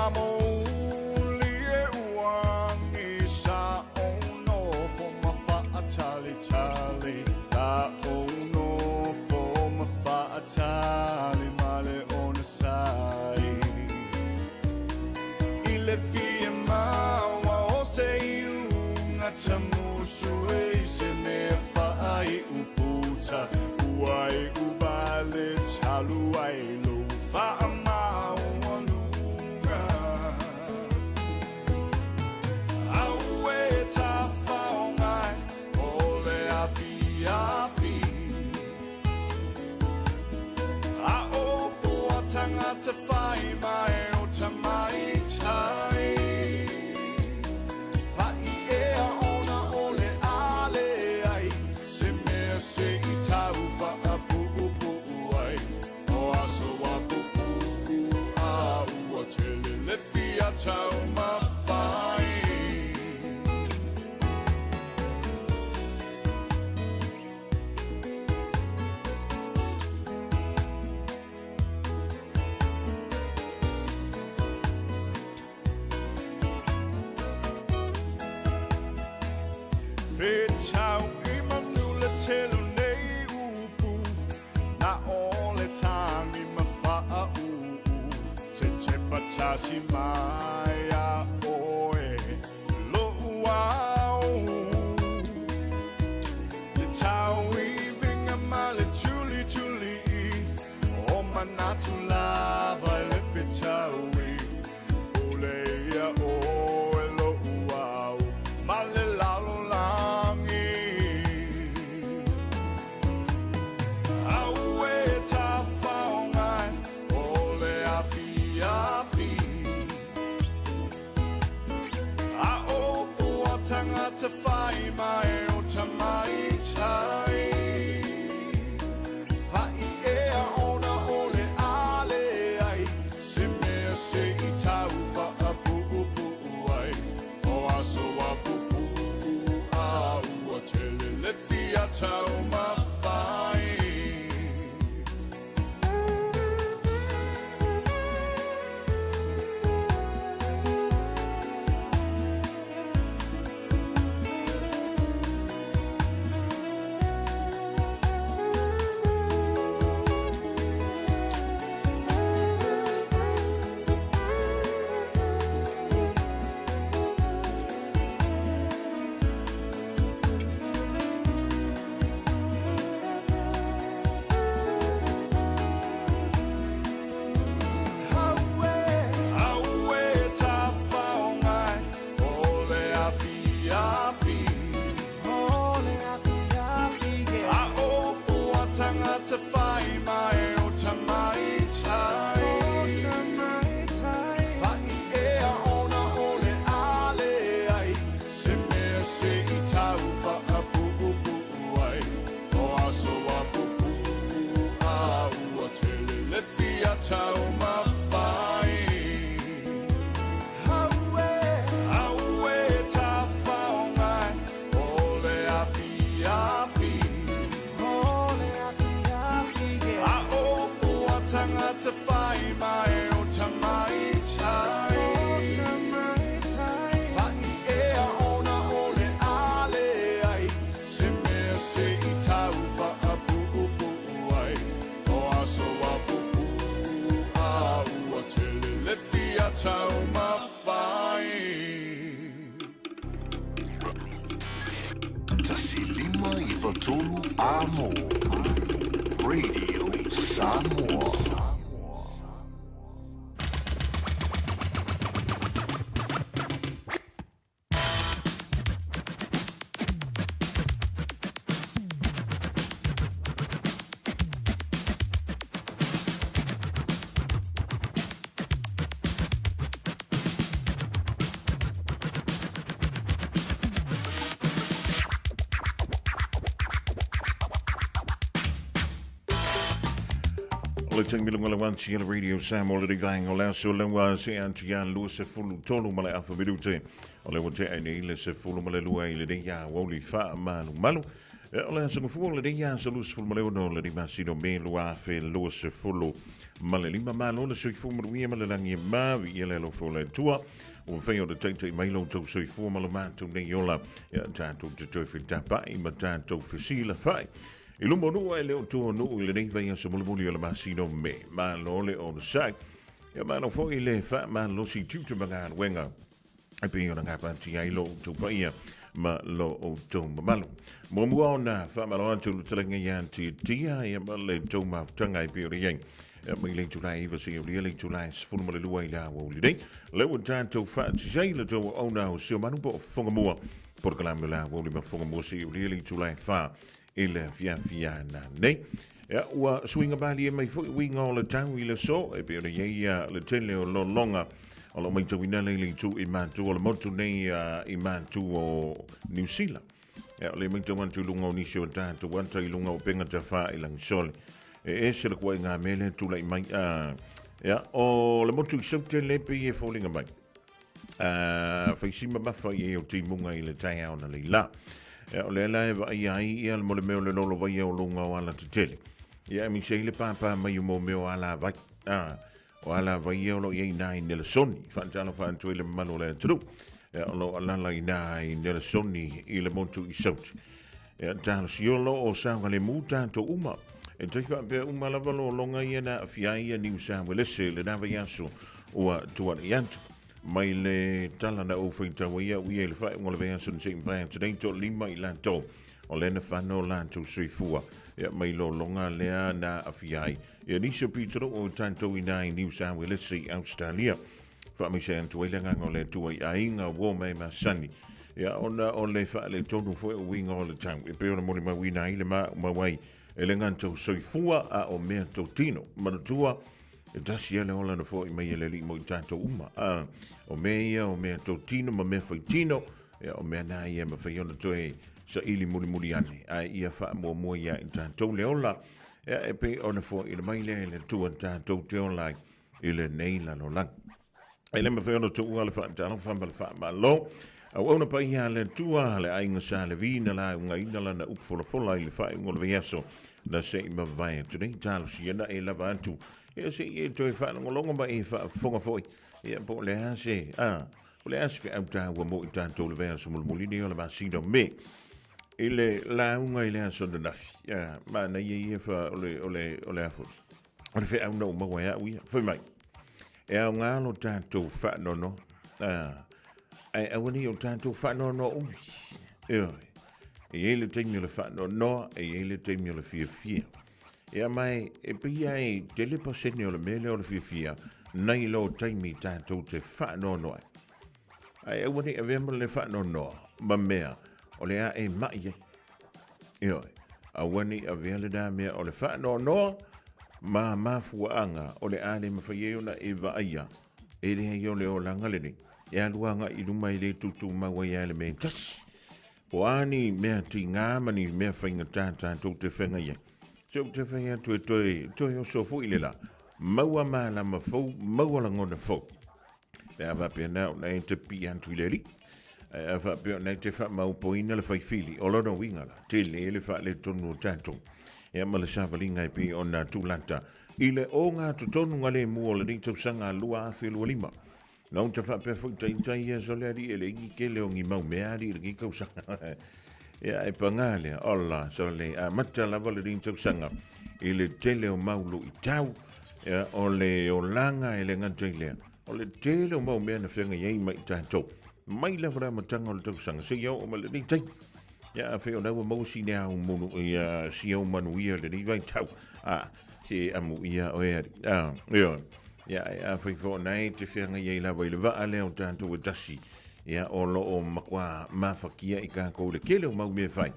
Famouli e uagi sa ou nofo ma faatalitali La ou nofo ma faatali ma le onosai I le fia maua o se iuga tamusu e i se mea faaiu puta Ua iu vale talu ai lou faamaualuga Aue tafaogai o le afiafi A o poa tangata whai mai o tamaitai Paʻi ea ona o le a leai se mea se i tau faapuupuu ai O aso a pupuu a ua tele le fia taumafai. Pe tau i manu le tele o nei upu, Na o le tagi ma faauu, Se tepa tasi mai iā oe lo'u ao. Le tauiviga ma le tulituli o manatu lava i le fetaui, Pule ia oe lo'u au ma le lalolagi. Aue tafaogai o le afiafi, A o poa tangata whai mai o tamaitai. Paʻi ea ona o le a leai se mea se i tau faapuupuu ai O aso a pupuu a ua tele le fia taumafai. Aue tafaogai o le afiafi. A o poa tangata whai mai o tamaitai. Paʻi ea ona o le a leai se mea se i tau faapuupuu ai O aso a pupuu a ua tele le fia taumafai. Aue tafaogai o le afiafi. A o poa tangata whai mai o tamaitai. Paʻi ea ona o le a leai se mea se i tau faapuupuu ai O aso a pupuu a ua tele le fia taumafai. 153 Amo Radio Samoa. O le taimi lunga le wanti le Radio Samoa le vaenga o le aso le ua se atu ia 23 ma le afa minute o le ua tea nei le 12 i le nei ia wauli wha malu malu. O le aso gafua o lenei aso 26 o lenei masina o Me 2025. Malo le soifua manuia ma le lagi e mavi ia le alofa o le Atua. Ua mafai ona taitai mai lo outou soifua ma lo matou nei ola. Ia tatou te toe fetapai ma tatou fesilafai i luma o nuu ae le o tua o nuu i lenei vaiaso mulimuli o le masina o Me. Malo le onosai. Ia malo foi le faamalosi tiute ma galuega e pei ona gapatia ai lo outou paia ma lo outou mamalu. Muamua ona faamalo atu le talaga ia Tiatia ia ma le tou mafutaga e pei ona i ai mai le itula e 9 seia aulia le itula e 12 i le aoauli nei. Lea ua tatou faatasi ai le tou auauna o Siomanu po o Fogamua, polokalame o le aoauli ma Fogamua seia aulia le itula e 4 i le afiafi nanei. Ia, ua suiga malie mai foi uiga o le tau i le aso, e pei ona i ai le tele o lologa o lo o matauina lea i le itu i matu o le motu nei i matu o Niu Sila. Ia, o le matau atu i luga o nisi o tatou ata i luga o upega tafailagi sole. E ese le kuaiga mea lea tulai mai. Ia, o le motu i Saute le pei e foliga mai. Fai si mamafa i ai o timuga i le taeao na leila. O lea la e vaaia ai ia mo le mea o le lolovaia o luga o alatetele. Ia e aemaise ai le pāpā mai o mo mea o alavai. O alavai ia o lo o i ai i Nelesoni. Faatalofa atu ai le mamalu o le atunuu. O lo o alala i ina i Nelesoni i le motu i Saute. Ia talosiolo o saogalemu tatou uma. E tai faapea uma lava lologa ia na aafia ai ia Niu Sawelese i lena vaiaso ua tuanai atu. Mai le tala na ou faitau ai au ia i le faaiuga o le vaiaso na se i mavae atu nei, toalima i latou o lea na fano latou soifua ia mai lologa lea na aafia ai ia nisi o pitonuu o tatou i ina i Niu Sawelese i Ausetalia. Faamaise atu ai le agaga o le Atua i aiga ua omai masani, ia ona o le faaletonu foi o uiga o le tau, e pei ona molimauina ai le maumau ai e le gata o soifua a o mea totino. Manatua, e tasi lava le ola na foai mai e le Alii mo i tatou uma. A, o mea ia o mea totino ma mea faitino, ia o mea na ia e mafai ona toe saili mulimuli ane, a ia faamuamua ia i tatou le ola, ia e pei ona foaiina mai lea e le Atua tatou te ola ai i lenei lalolagi. E le mafai ona tuua le faatalofa ma le faamalo. Auauna paia a le Atua, le aiga Sa Levi na laugaina lana upu folafola i le faaiuga o le vaiaso na se i mavae atu nei. Talosia na e lava atu, ia se i e toe faalogologo ma e faafofoga foi, ia po o le a se, a, o le a se feau taua mo i tatou le vaiaso mulimuli nei o le masina o Me. I le lauga i le aso ananafi, a, manaia ia fa, o le, o le, o le a foi, O le feau na ou maua e au ia. Fai mai, e aoga lo tatou faanoanoa. Ah, ae aua ne i o tatou faanoanoa umi. Ioe. E i ai le taimi o le faanoanoa, e i ai le taimi o le fiafia. Ia mai, e pei lava e tele pasene o le mea lea o le fiafia, nai lo taimi tatou te faanoanoa ai. Ae aua ne i avea ma le faanoanoa ma mea o le a e mai ai. Ioe, aua ne i avea lena mea o le faanoanoa ma mafuaaga o le a le mafai ai ona e vaaia e leai o le olaga lenei e alu agai i luma e le tutumau ai lava i le mea e tasi. Po o a ni mea tiga ma ni mea faigata tatou te feagai ai, se ou te fai atu e toe, toe oso foi le la, maua malama fou, maua lagona fou. Pe a faapea na ona e te pii atu i le Alii, ae a faapea ona e te faamaopoina le faifili, o lona uiga la, tele le faaletonu o tatou. Ia ma le savaliga e pei ona tulata i le ogatotonu galemu o lenei tausaga 2025. Na ou te faapea foi taitai ia sole alii e le igi tele o ni mau mea alii i lenei tausaga. Ia e pagā lea, ola sole, amata lava lenei tausaga i le tele o mau luitau, Ia, o le olaga e le gata i lea, o le tele o mau mea na feagai ai ma i tatou, mai lava le amataga o le tausaga seia oo mai lenei taimi. Ia, afai o la ua maua sina au munu, ia, si au manuia i lenei vaitau, a, se amuia oe alii. A, ioe. Ia, ae afai foi o na e te feagai ai lava i le vaa lea o tatou e tasi, ia, o lo o matua mafatia i tatou i le tele o mau mea e fai,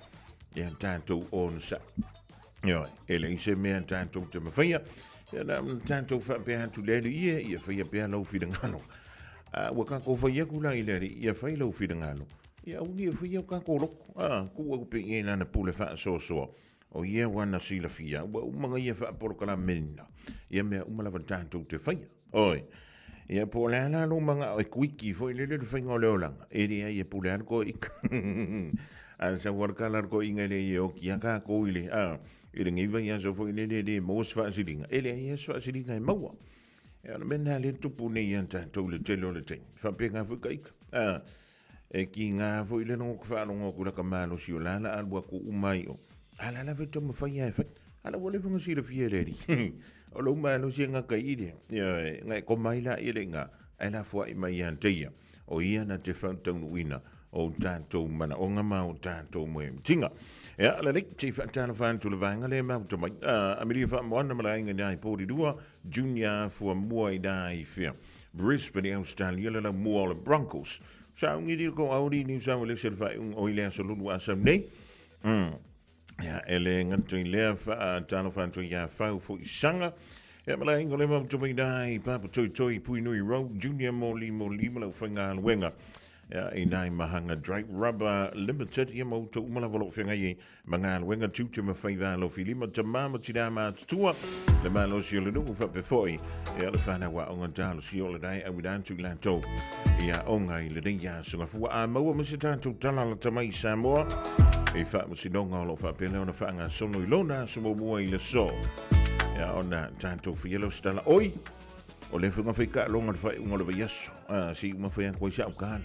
ia tatou onosai. Ioe, e leai se mea tatou te mafaia, ia na ona tatou faapea atu le Alii e, ia faia pea lou finagalo. A ua tatou fai atu la i le Alii, ia fai lou finagalo, ia aua ne i faia o tatou loto, a, tuu atu pea i ai lana pule faasoasoa, o ia ua na silafia, ua uma ona ia faapolokalameina ia mea uma lava tatou te faia. Oi, ia po o le a la lou manao e kuiki foi lele le faiga o le olaga, e leai e pule lava le toeaina. A sau lava le tala a le toeaina e le i e oti lava tatou i le, a, i lenei vaiaso foi lele e le maua se faasiliga, e leai lava se faasiliga e maua. Ia, o le mea lena lea e tupu nei ia tatou i le tele o le taimi. E faapena foi ta ita. A, e tiga foi le logo faalogo atu i lata malosi o la la alu atu uma ai o. A la lava e taumafai lava e fai. A la ua leva ona silafia e le alii. O lou malosi e gata i i le, ioe, na e koma ai laia le iga, ae lafoai mai ia te ia. O ia na te faataunuuina o tatou manaoga ma o tatou moemitiga. Ia, lelei, se i faatalofa atu i le vaega lea e mafuta mai. Amelia Faamoana ma le aiga i nai Porirua, Junior Fuamua i nai fea. Brisbane i Australia le laumua o le Broncos. Sauni li ko auri New South Wales le faaiuga o i le aso lulu a sau nei. Ia, e le gata i lea faatalofa atu ia Fau Foisanga. Ia, ma le aiga o le mafuta mai nai Papa Toitoi Puinui Road, Junior Moli Moli ma lau faigaluega. Ia, i nai Mahanga Dry Rubber Limited, ia ma outou uma lava o lo o feagai ai ma galuega tiute ma faiva alofi lima, tama ma tina matutua, le malosi o le nuu faapea foi, ia le fanau aoga talosia o le nae auina atu i latou i aoga i lenei aso gafua. A maua ma se tatou tala lata mai i Samoa, i faamasinoga o lo o faapea lea ona faagasolo i lona aso muamua i le aso. Ia ona tatou faia lea o se tala oi, o lea foi na fai taaloga le faaiuga o le vaiaso. A, se i uma fai atu ai sau tala.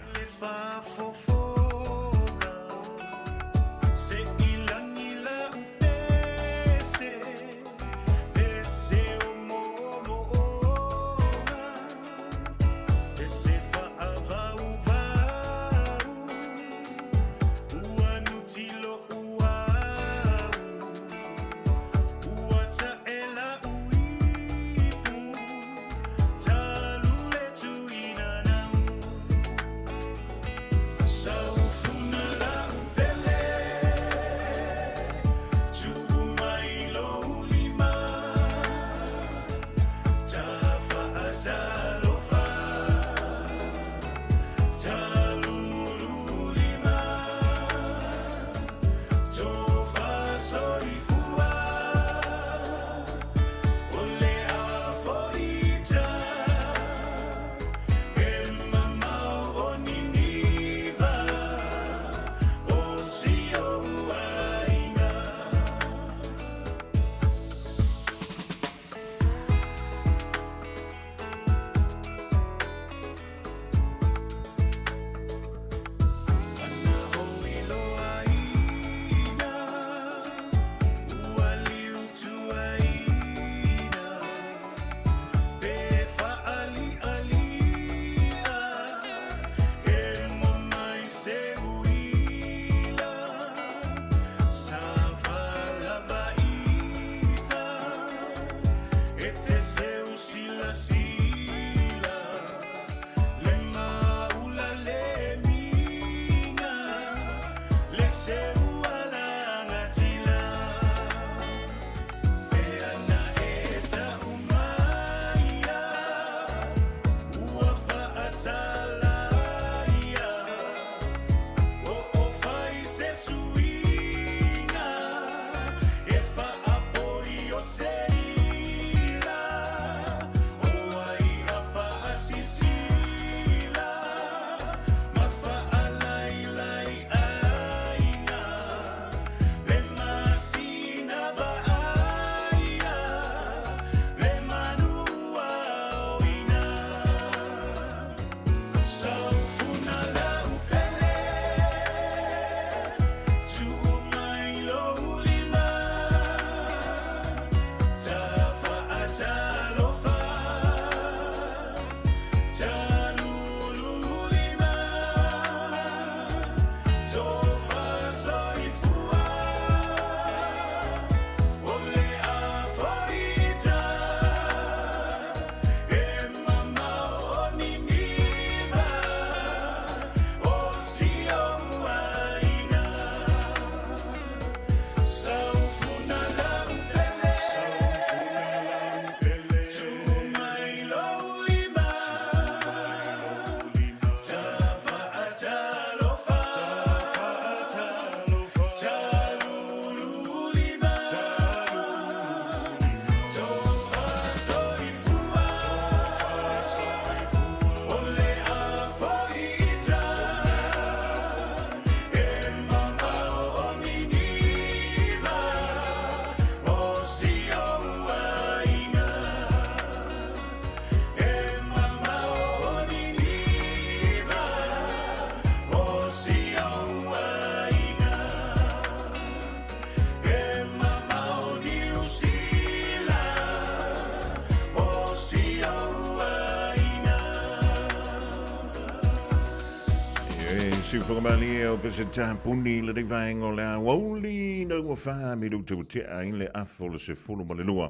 E siufoga malie o Peseta Puni le nei vaega o le aoauli na ua wha me rau tau tea i le afo le 12.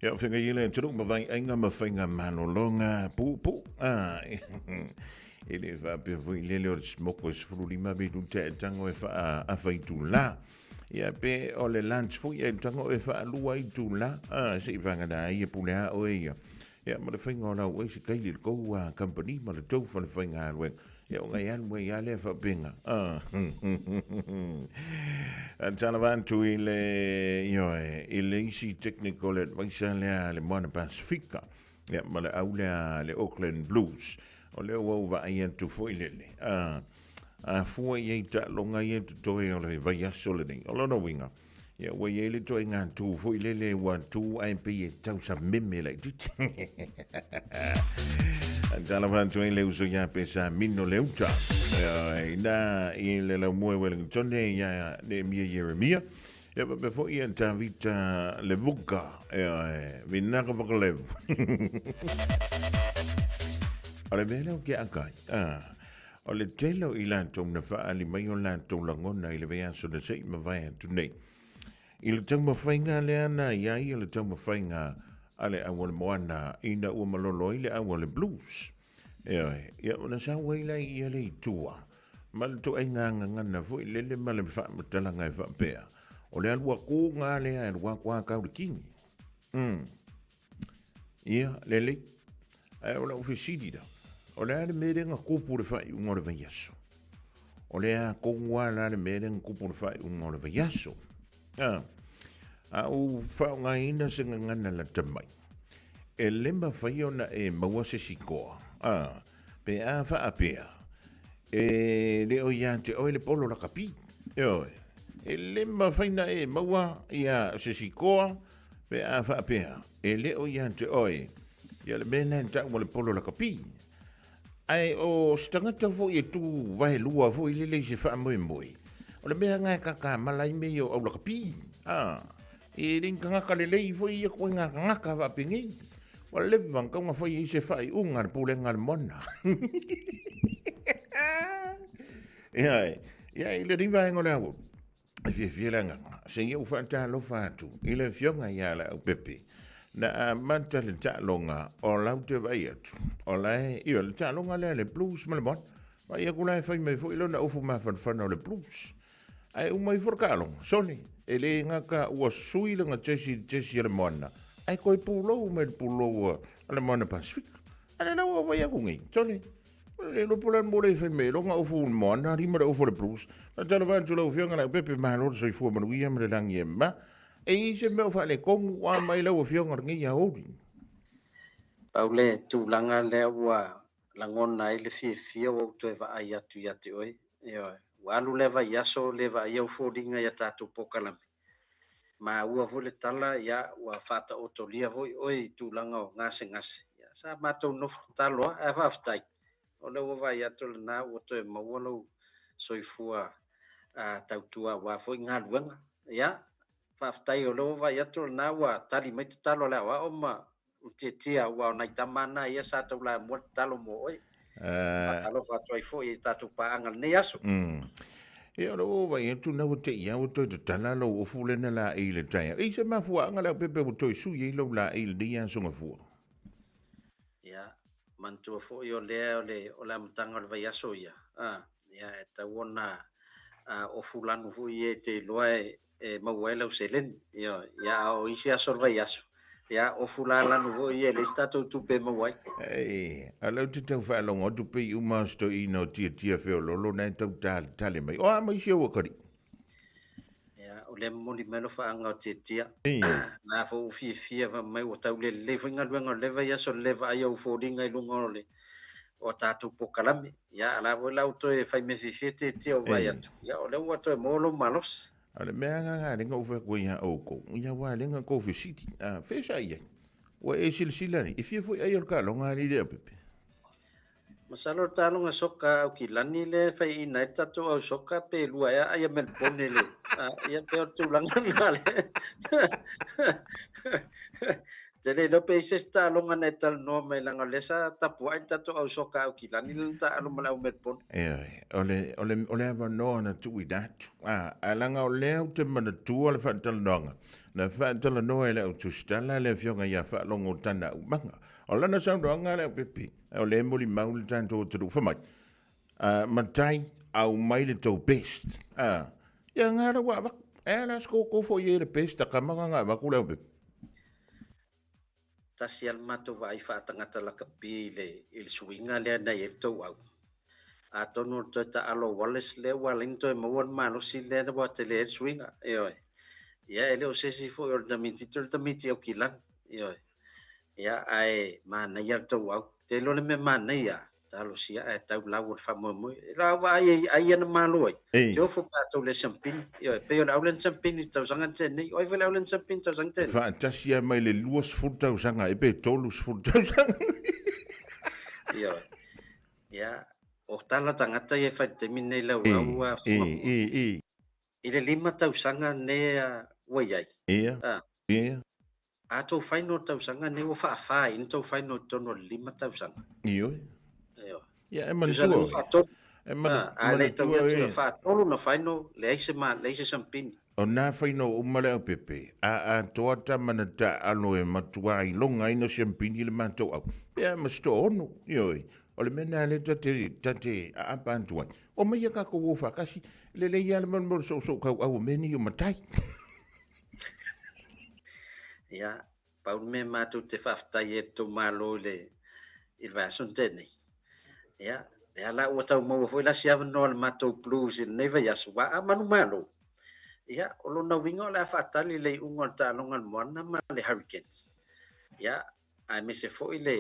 Ia o whenga i le tunu ma vai ainga ma whainga manolonga pu pu. Ah, e le whapea foi lele o le smoko e 15 me rau tea tango e wha a whaitu la. Ia pe o le lunch foi e tango e wha lua i tu la. Ah, se i whangana ai e pule a oe ia. Ia ma le whainga o lau e se kaili le kou a company ma le tau whale whainga alueng. Ia o ngai alu e ia lea whapenga. Ah. Tala vantu i le, ioe, i le isi technical advisor lea le Moana Pasifika. Ia ma le au lea le Auckland Blues. O lea ua uva ai atu foi lele. Ah. A fua i ei taaloga ia totoe o le vaiaso lenei. O lona uiga, ia ua i ai le toaiga tu foi lele ua tu ae pei e tausameme laitiiti. Talofa atu ai le uso iā Pesa Mino le uta. Ina i le laumua i Wellington ia Neemia Ieremia. Ia faapea foi ia Tavita Levuka. Ia Vinaka Vakalevu. O le mea lea o ke akai. Ah. O le tele o i latou na faaali mai o latou lagona i le vaiaso na se i mavae atu nei. I le taumafaiga lea na i ai o le taumafaiga a le au o le moana ina ua malolo ai le au o le blues. Ioe, ia ona sau ai la ia le i tua ma le toaiga gagana foi lele ma le faamatalaga e faapea, o le alu akuga lea e alu aku a kau le kingi. Ia, lelei. Ae o lau fesili la, o le a le mea lea na kupu le faaiuga o le vaiaso? O le a tonu lava la le mea lea na kupu le faaiuga o le vaiaso? A, a ou faaaogaina se gagana lata mai, e le mafai ona e maua se sikoa, a, pe a faapea, e le o ia te oe le polo lakapi. Ioe, e le mafai na e maua ia se sikoa, Pe a faapea, e le o ia te oe, ia le mea lena e tau o le polo lakapi. Ae o se tagata foi e tu vaelua foi lele i se faamoemoe, o le mea lena e kakamala ai mea ia o au lakapi. A, e le ni tagata lelei foi ia koe ngā tagata faapenei. Ua leva ona tau ona fai ai se faaiuga a le Pulega a le Moana. Ia, ia i lenei vaega o le aoauli, E fiafia le agaga, seia ou faatalofa atu i le afioga ia Leaupepe, na amata le taaloga o lau te vaai atu, o la e, ioe, le taaloga lea le Blues ma le Moana, vaai atu la e fai mai foi lona ufu mafanafana o le Blues. Ae uma ifo le taaloga, sole, e le gata ua sui lana jesi i le jesi a le Moana, ae toe pulou mai le pulou a le Moana Pasifika. A lea la ua vaai atu nei, sole, Le iloa po o le a le mea e fai mai ai lona ofu i le moana, lima le ofu o le blues. Faatalofa atu lau Afioga Leaupepe, malo le soifua manuia ma le lagi e ma. E i ai se mea o faaletonu a mai lau Afioga lenei aoauli? Pau le tulaga lea ua lagona ai le fiafia ua ou toe vaai atu ia te oe. Ioe, ua alu lea vaiaso le vaaia ou foliga i a tatou polokalame. Maua foi le tala, ia, ua faataotolia foi oe i tulaga o gasegase. Ia, sa matou nofo tatalo lava, ae faafetai, o lea ua vaai atu lena ua toe maua lou soifua tautua aua foi galuega. Ia, faafetai o lea ua vaai atu lena ua tali mai tatalo a le aoao ma Tiatia, aua o nai tama na ia sa taulamua le tatalo mo oe. Faatalofa atu ai foi i tatou paaga lenei aso. Ia, o lea ua vaai atu na ua te i a ua toe tatala lou ofu lea na laei i le taeao. E i se mafuaaga Leaupepe ua toe sui ai lou laei i lenei aso gafua? Ia, manatua foi o lea o le, o le amataga o le vaiaso ia. A, ia, e tatau ona ofu lanu foi ia e te iloa e, e maua ai lau seleni. Ioe. Ia, a o isi aso o le vaiaso, ia, ofu la lanu foi ia e leai se tatou tupe e maua ai. Ei, a lea ou te tau faalogo atu pei uma o se toeaina o Tiatia Feololo na e tau taletale mai. O a mai si ou akalii? Ia, o lea momoli mai alofaaga o Tiatia. Na foi ua fiafia fai mai ua tau le lelei foi galuega o le vaiaso le vaaia o foliga i luga o le o tatou polokalame. Ia, a la foi la ua toe fai mea fiafia Tiatia ua vaai atu. Ia, o lea ua toe maua lou malosi. O le mea agaga lea na ou fai atu ai ia outou, ia aua lea na tou fesili, a fea sa i ai? Ua e silasila nei, e fia foi ai o le taaloga a alii Leaupepe? Masalo o le taaloga soka a Aukilani lea e faiaina ai le tatou au soka pe lua ea aia Melbourne le ia pe o le tulaga lena le. Te le iloa pe i ai se isi taaloga na e talanoa mai leaga o lea sa tapuai le tatou au soka Aukilani lana taaalo ma le au Melbourne. Ioe, o le, o le, o le avanoa na tuuina atu. A, ae leaga o lea ou te manatua le faatalanoaga, na faatalanoa e le au tusitala le afioga ia Faalogo Tana Aumaga. O lana saunoaga le au pepe, o lea e molimau le tatou atunuu fai mai, a, matai, aumai le tou best. A, ia nga la ua avatu. E a la se koko foi e le best a kama nga avatu le au pepe. Tasi lava le matou vaai faatagata lakapi i le i le suiga lea na i ai le tou au. Atonu o le toe taalo o Wallace lea ua ala ai ona toe maua le malosi lea ua tele ai le suiga, ioe. Ia e le o se isi foi o le tamaitiiti o le tamaiti Aukilani, ioe. Ia ae manaia le tou au. Ou te iloa le mea manaia, talosia ae tau lau o le faamoemoe. E lau vaai ai ai ana malo ai. Ei. Te ofo tatou le siampini. Ioe, pei o le au lea na siampini i le tausaga na tea nei. O ai foi le au lea na siampini i le tausaga na tea nei? Faatasi lava mai le 20 tausaga e pe 30 tausaga. Ioe. Ia, o tala tagata ia e fai i le taimi lenei lau Ei, au a ei, Fuamoa. ei, ei. I le 5 tausaga nei ua i ai. Ia, Ah. ia. A tou final i le tausaga lenei ua faafa ai ona tou final i totonu o le 5 tausaga. Ioe. Ioe. Ia e Tusa lea manatua ua oe. faatolu. E mana, A, a le i manatua taui atu oe. e faatolu na final, leai se ma, leai se sampini. O nā final uma le aupepe, a atoa tama na taaalo e matua iloga ai na siampini le matou au. Pe a ma se toaono, ioe. O le mea lena lea ta te, ta te aapa atu ai. Omaia kākou o faatasi, lelei lava le mea o le soosoo tauau o mea nei o matai. Ia, pau le mea matou te faafetai ai i le tou Malo i le i le vaiaso na tea nei. Ia, lea la ua tau maua foi la si avanoa o le matou Blues i lenei vaiaso, aua a manumalo, ia, o lona uiga o le a faatali le iuga o le taaloga a le Moana ma le Hurricanes. Ia, aemaise foi le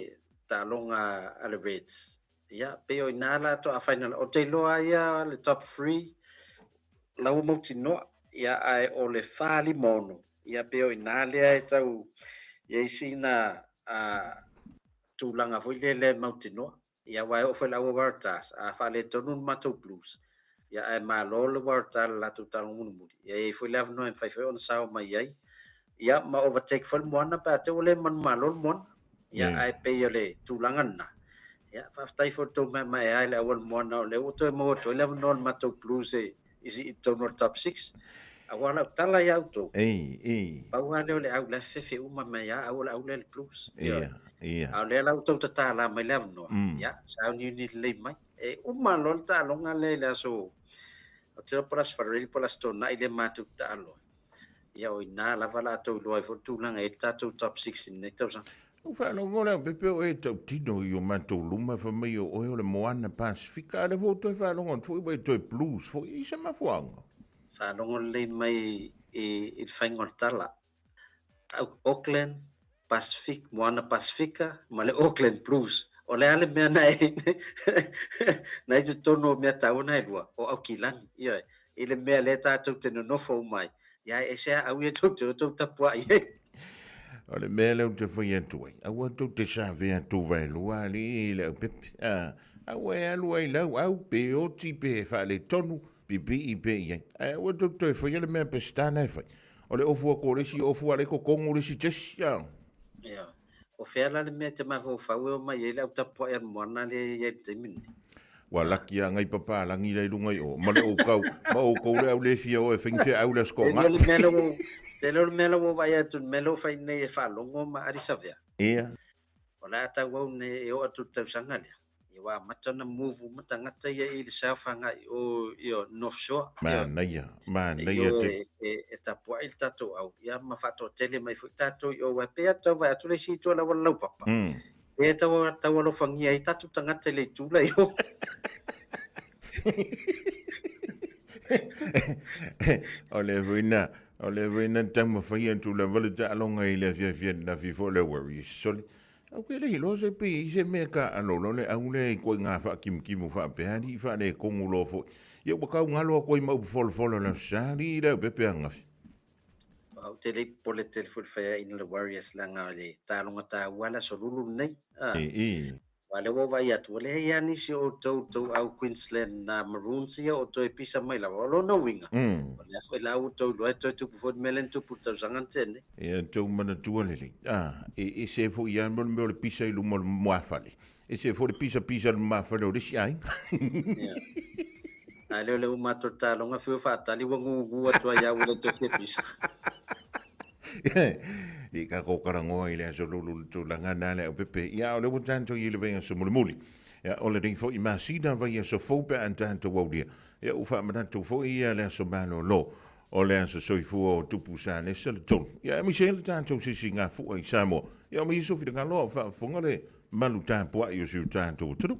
taaloga a le Reds. Ia, pei o i ina la toa final. Ou te iloa ai ia le top 3 la ua mautinoa, ia, ae o le 4, 5, 6, ia, pei o i ina lea e tau i ai sina tulaga foi lea lea e mautinoa. Ia, aua e oo foi i le aua Waratahs, a faaletonu le matou Blues, ia, ae malo le Waratah i le latou taaloga mulimuli, ia, e i ai foi le avanoa e mafai foi ona sao mai ai, ia, ma overtake foi le Moana pe a te i ua le manumalo le Moana. Ia, ae pei o le tulaga lena. Ia, faafetai foi i le tou maemaea i le auala moana o lea ua toe maua atu ai le avanoa o le matou Blues e i totonu o le top 6. Aua o lau tala ia outou, Ei, ei. pau lava lea o le au la e fefe uma mai lava au o le au lea le Blues. Ioe. Ia, ia. A o lea la ua outou tatala mai le avanoa, ia, sauniuni lelei mai. E uma loa le taaloga lea i le aso, ou te iloa po o le Aso Faraile po o le Aso Toonai lea matou te taalo ai. Ia o i ina lava la tou iloa ai foi le tulaga e i ai le tatou top 6 i lenei tausaga. Ua faalogo le aupepe o e tautino i o matou luma fai mai o oe o le Moana Pasifika, a o lea foi ua toe faalogo atu foi ua e toe Blues foi. I se mafuaaga? Faalogo lelei mai i le faiga o le tala. Auckland Pacific, Moana Pasifika ma le Auckland Blues. O le a le mea na e na i totonu o mea taua na e lua? O Aukilani. Ioe. I le mea lea tatou te nonofo uma ai. Ia e ese a au ia tou te o tou tapuai ai. O le mea lea ou te fai atu ai, aua tou te savea atu vaelua alii i le aupepe. A, aua e alu ai lau au, pe oti pe faaletonu, pipii pe i ai. Ae aua tou te toe faia le mea Peseta na e fai. O le ofu atu o le isi ofu a le totogi le isi tesi, a. Ia. O fea la le mea e te mafaufau e omai ai le au tapuai a le moana lea e i ai i le taimi lenei? Ua laki a ngai papalagi la i luga i o, ma le outou, ma outou le au le fia o e fai ni feau le aso Te leo le mea la ua, te leo le mea la ua vaai atu i le mea lea ua fai nei e faalogo ma Alisavea. Ia. O le a tauau nei e oo atu i le tausaga lea, ia ua amata ona move uma tagata ia i le south agai i o i o North Shore. Manaia, manaia te. E tapuai le tatou au, ia ma faatoatele mai foi tatou i o, aua e pei lava tau vaai atu le isi itu o le auala laupapa, pei e tau, tau alofagia ai tatou tagata i le itu la i o. O le foi na, o le foi na taumafai atu lava le taaloga i le afiafi ananafi foi o le Warriors. Sole, au ke le iloa se pe i se mea taalo loa le au lea i koiga faakimutimu faapea alii faaletonu loa foi. Ia ua tau galo atu ai ma upu folafola o le Aso Sa alii i le aupepe ananafi. Ou te le i popole tele foi i le faiaina o le Warriors leaga o le taaloga taua le Aso Lulu lenei. E, e. Aua o lea ua ou vaai atu, ua leai lava nisi o outou tou au Queensland na Maroons ia o toe pisa mai lava. O lona uiga, o lea foi la ua outou iloa e toe tupu foi le mea lea na tupu i le tausaga na tea nei. Ia tou manatua lelei, a, e ese foi lava mo le mea o le pisa i luma o le muafale, ese foi le pisa pisa i le muafale o le isi aiga. Ia. A le o le uma atu o le taaloga fiu e faatali ua gugu atu ai lava ua le toe fia pisa. I ka ko karangoa i le aso lulu le tulaga na le au pepe. Ia, o le ua tatou i le vaiaso mulimuli. Ia, o lenei foi masina vaiaso fou pe a tatou aulia. Ia, ua faamanatu foi ia le aso malolo o le aso soifua o Tupu Salesa le tolu. Ia, aemaise ai le tatou sisigafua i Samoa. Ia, o Iesu finagalo a o faafofoga le malu tapuai o si o tatou atunuu.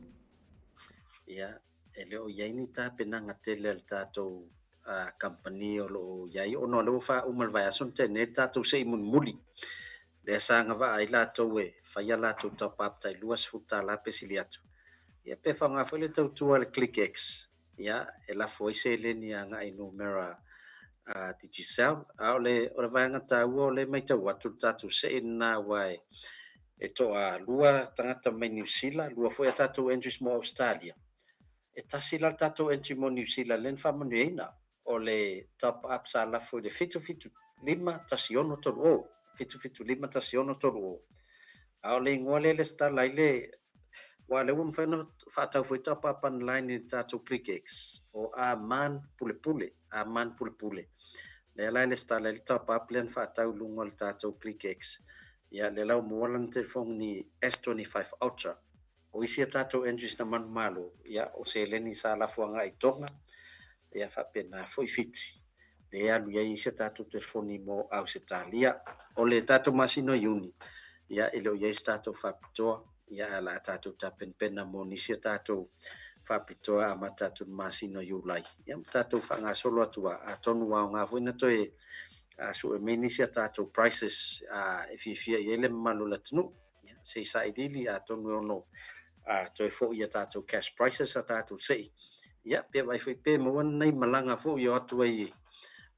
Ia, e le o i ai ni tapenaga tele a le tatou kamupani o lo o i ai, ona o lea ua faauma le vaiaso na tea nei le tatou sei mulimuli, lea sa agavaa ai latou e fai a latou top-up tai $20 pe sili atu. Ia pe faaaoga foi le tautua a le ClickX, ia, e lafo ai seleni agai i numera a Digicel. A o le, o le vaega taua o lea e matau atu le tatou sei lena aua e, e toalua tagata mai Niu Sila, lua foi a tatou entries mo Ausetalia. E tasi la le tatou entry mo Niu Sila lea na faamanuiaina, o le top up sa lafo i le 775 1630, 775 1630. A o le igoa lea e lesitala ai le, aua o lea ua mafai ona faatau foi top up online i le tatou ClickX, o Aman Pulepule, Aman Pulepule. Lea la e lesitala ai le top up lea na faatau i luga o le tatou ClickX. Ia, lea la ua maua lana telefoni S25 Ultra. O isi a tatou entries na manumalo, ia, o seleni sa lafo agai i Tonga, ia faapena foi Fiti, lea e alu i ai isi a tatou telefoni mo Ausetalia. O le tatou masina o Iuni, ia, e le o i ai se tatou faapitoa, ia, ae o le a tatou tapenapena mo nisi a tatou faapitoa e amata atu i le masina o Iulai, ia, ma tatou faagasolo atu lava, atonu ua aoga foi na toe sue mai nisi a tatou prices e fiafia i ai le mamalu o le atunuu. Ia, se i sailiili atonu e ono toe foi i a tatou cash prices a tatou sei. Ia, pe vaai foi pe maua ni nai malaga foi e o atu ai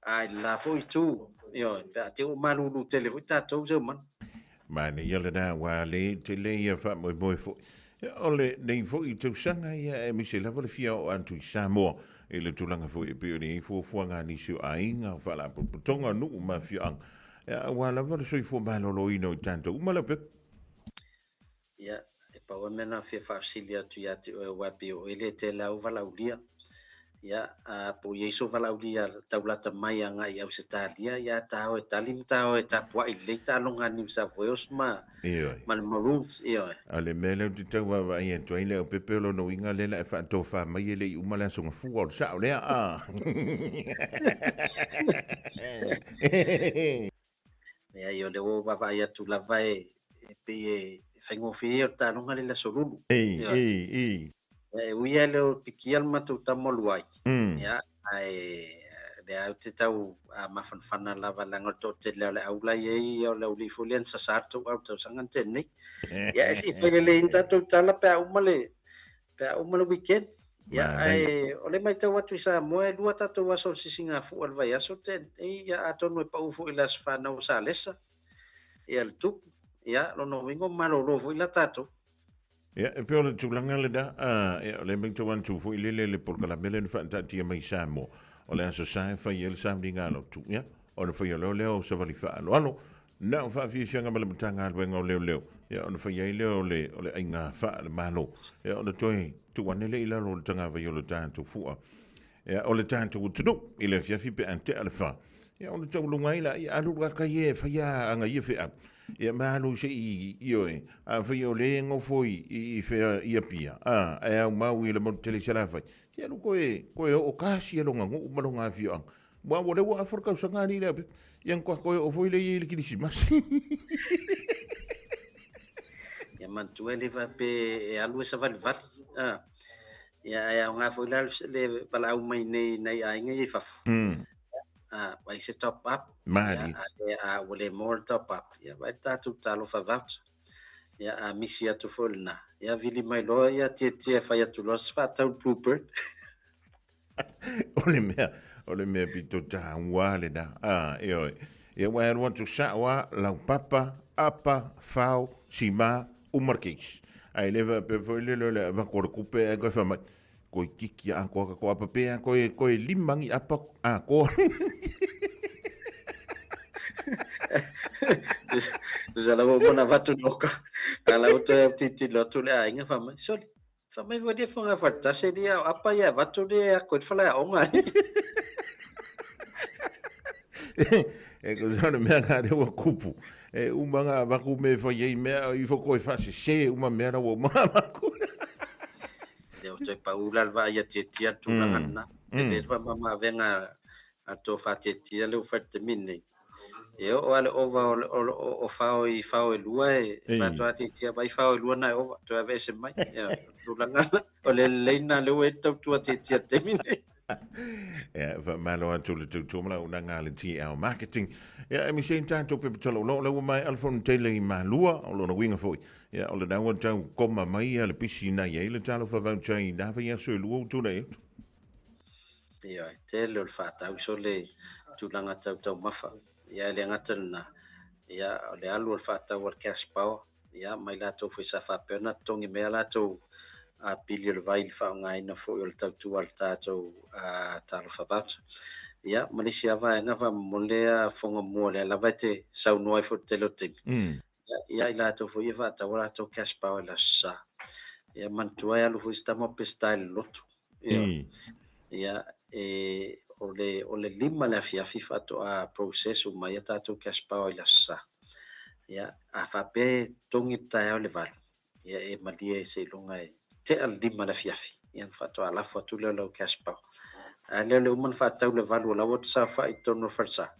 i le la foi itu, ioe, pe a te i ua malulu tele foi tatou Seumanu. Manaia lena aua le tele ia faamoemoe foi. O lenei foi tausaga ia aemaise lava le fia oo atu i Samoa i le tulaga foi e pei ona i ai fuafuaga a nisi o aiga, o faalapotopotoga, nuu ma afioaga aua lava le soifua maloloina o i tatou uma lau pepa. Ia, e pau lava le mea na fia faafesili atu ia te oe aua e pei o oe le tele lava ou valaaulia. Ia, a po o i ai sou valaaulia taulata mai agai i Ausetalia, ia ta o e tali ma ta o e tapuai lelei taaloga a New South Wales ma, Ioe. ma le Maroons, ioe. A o le mea lea ou te tau vaavaai atu ai le aupepe o lona uiga lea la e faatofa mai e le i uma le aso gafua o le sao lea a. Leai, o lea ua ou vaavaai atu lava e, e pei e faigofie ia o le taaloga lea i le aso Lulu. Ei, ei, ei. E ui lava e le o pikia le matou tama o Luai, ia, ae lea ou te tau mafanafana lava leaga o le toatele o le au la i ai, o le aualii foi lea na sasa le tou au i le tausaga na tea nei. Ia, e se i fai lelei ni tatou tala pe a uma le, pe a uma le weekend. Ia, ae o lea e matau atu i Samoa e lua tatou aso o le sisigafua i le vaiaso tea nei, ia atonu e pau foi i le aso fanau o Salesa, ia le tupu, ia, lona uiga ua malolo foi la tatou. Ia, e pei o le tulaga lena, ia, o lea matau atu foi lele le polokalame lea na faataatia mai i Samoa, o le Aso Sa e fai ai le sauniga a lotu, ia, ona faia loa lea o savali faaaloalo, na o faafiafiaga ma le Matagaluega o Leoleo, ia, ona faia ai lea o le, o le aiga faale-Malo, ia, ona toe tuu ane lea i lalo o le tagavai o le tatou fua, ia, o le tatou atunuu i le afiafi pe a tea le fa, ia, ona tauluga ai lea, ia, alu lua kai e faia aga ia feau. Ia ma alu se i ioe, afai o lea e nofo i, i fea i Apia, a, ae au mau i le motu tele i Salafai, ia alu koe, koe oo kasi e longa nuu ma longa afioaga. Ua ua lea ua afa le tausaga alii lea, ia na koe oo foi lea i le Kirisimasi. Ia manatua e le faapea e alu e savalivali, a. Ia ae aoga foi la le valaau mai nei i nai aiga ia i fafo. Vaai se top up. Mali. Ia, a ua le maua le top up, ia vaai le tatou talofa voucher. Ia, a misi atu foi lena, ia vili mai loa ia tietie e fai atu loa se faatau Bluebird. O le mea, o le mea pito taua lena. Ah, ioe. Ia ua e alu atu sao lava, laupapa, apa, fao, sima, uma le case. Ae le faapea foi lele o le avatu o le tupe ae toe fai mai, Toeitiiti atoa tatou apa pe a toe toe lima ni apa atoa. Tusa la ua uma ona avatu le oka, a la ua toe autitililo atu le aiga fai mai, sole, fai mai foi le fogafale tasi alii a o apa ia avatu le e ako i le faleaoga. E tusa o le mea lena lea ua tupu. E uma ona avatu mea e fai ai mea, ifo toe faasese uma mea la ua uma ona avatu. Lea ua toe pau la le vaai a Tietia le tulaga lena. E le faamamaavega a le tofa Tietia lea ua fai i le taimi lenei. E oo lava le ova o fao i fao e lua e faatoa Tietia vaai fao e lua na e ova toe aveese mai. Ioe, o le tulaga lena. O le lelei lena lea ua i ai le tautua Tietia i le taimi lenei. Ia, faamalo atu le tautua ma le auaunaga a le TL Marketing. Ia, e misi ai tatou pepa talauloa, o lea ua maea le fono tele i Malua, o lona uiga foi, Ia, o lena ua tau koma mai ia le pisi na i ai le talofa vaucha i na vaiaso e lua ua tulai atu. Ioe, tele o le faatau sole tulaga tau taumafa. Ia, e le gata i lena, ia, o le alu o le faatau a le cash power, ia, mai latou foi sa faapea ona totogi mai a latou pili o le vai i le faaaogaina foi o le tautua a le tatou talofa voucher. Ia, ma le isi lava vaega faamolemole a fofoga mua lea lava e te saunoa ai foi i le tele o taimi, Ia i latou foi ia faatau a latou cash power i le Aso Sa. Ia manatua e alu foi si tama o Peseta i le lotu. Ioe. Ia e o le o le 5 le afiafi faatoa process uma ai a tatou cash power i le Aso Sa. Ia a faapea e totogi le taeao i le 8, ia e malie seiloga e tea le 5 i le afiafi, ia ona faatoa lafo atu lea o lau cash power. A lea o le uma ona faatau le 8 o la ua saofai i totonu o le falesa,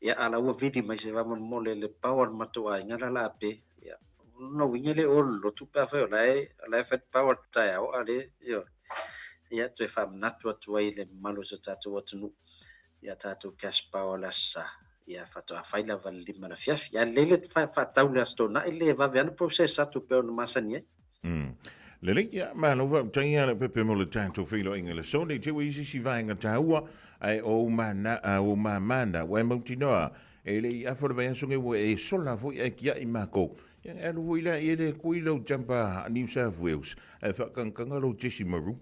ia a la ua vili mai se faamolemole le power o le matou aiga la la pe, ia o lona uiga e le o le lotu pe afai o la e o la e fai le power i le taeao a le, ioe. Ia toe faamanatu atu ai i le mamalu o si o tatou atunuu ia tatou cash power o le Aso Sa. Ia faatoa fai lava i le 5 i le afiafi. Ae lelei le faatau i le Aso Toonai le vave lava ona process atu pei ona masani ai. Lelei, ia, malo faafetai ia Leaupepe mo le tatou feiloaiga i le aso nei. Te ua i ai se isi vaega taua, ae o ou mana, ou mama na, ua e mautinoa, e le i afa le vaiaso nei ua e sola foi ae tiai makou. Ia, e alu foi la i e le kui lau jumper New South Wales, ae faatagataga lou jesi maroon.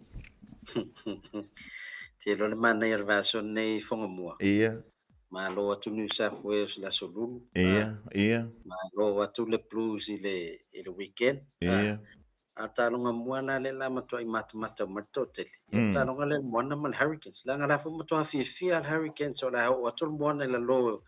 Te iloa le manaia o le vaiaso nei i Fogamua. Ia. Malo atu New South Wales i le Aso Lulu. Ia, ia. Malo atu le Blues i le, i le weekend. Ia. A taaloga mua la lea la matuai matamata uma ai le toatele. Ia o le taaloga lea Moana ma le Hurricanes. Leaga la foi matua fiafia le Hurricanes o le a oo atu le Moana i lalo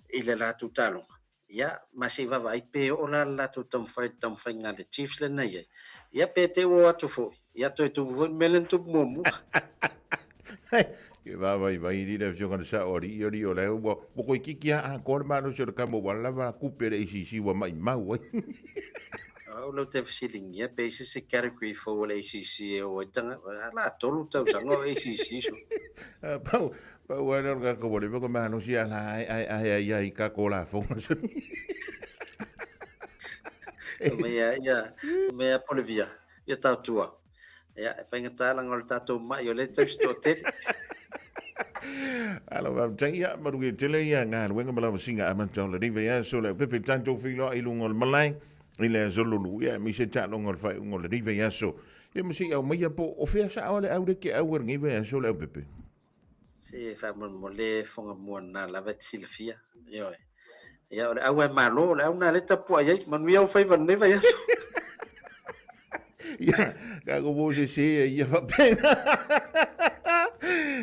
i le latou taaloga. Ia, ma se i vaavaai pe oo la le latou taumafai i le taumafaiga a le Chiefs lea na i ai. Ia, pe te i ua o atu foi, ia toe tupu foi le mea lea na tupu muamua. Ke vaavaivai alii le afioga i le sao alii alii o la ua ua toeitiiti lava atoa le malosi o le kamo ua lava tupe a le ACC ua maimau ai. Au lea ou te fesiligia pe i ai se isi category fou a le ACC e o ai tagata, a la 3 tausaga o ACC sua. Pau Pau lava lea o le tagata ua leva ona malosi a la ae ae ae ai ai tatou lafoga. Mai a ia, mai a Bolivia, ia tautua. Ia, e faigata leaga o le tatou mai o lea e tausi toatele. Malo faafetai, ia manuia tele ia galuega ma lavasiga amata o lenei vaiaso le aupepe tatou feiloai i luga o le malae i le aso lulu ia aemaise taaloga o le faaiuga o lenei vaiaso ia ma se i aumaia po o fea sao le au le keau o lenei vaiaso le aupepe. Se faamolemole fofoga mua lena lava e te silafia. Ioe. Ia, o le au e malo, o le au lena lea e tapuai ai. Manuia ou faiva i lenei vaiaso. Ia, tatou mo sese ai ia faapena.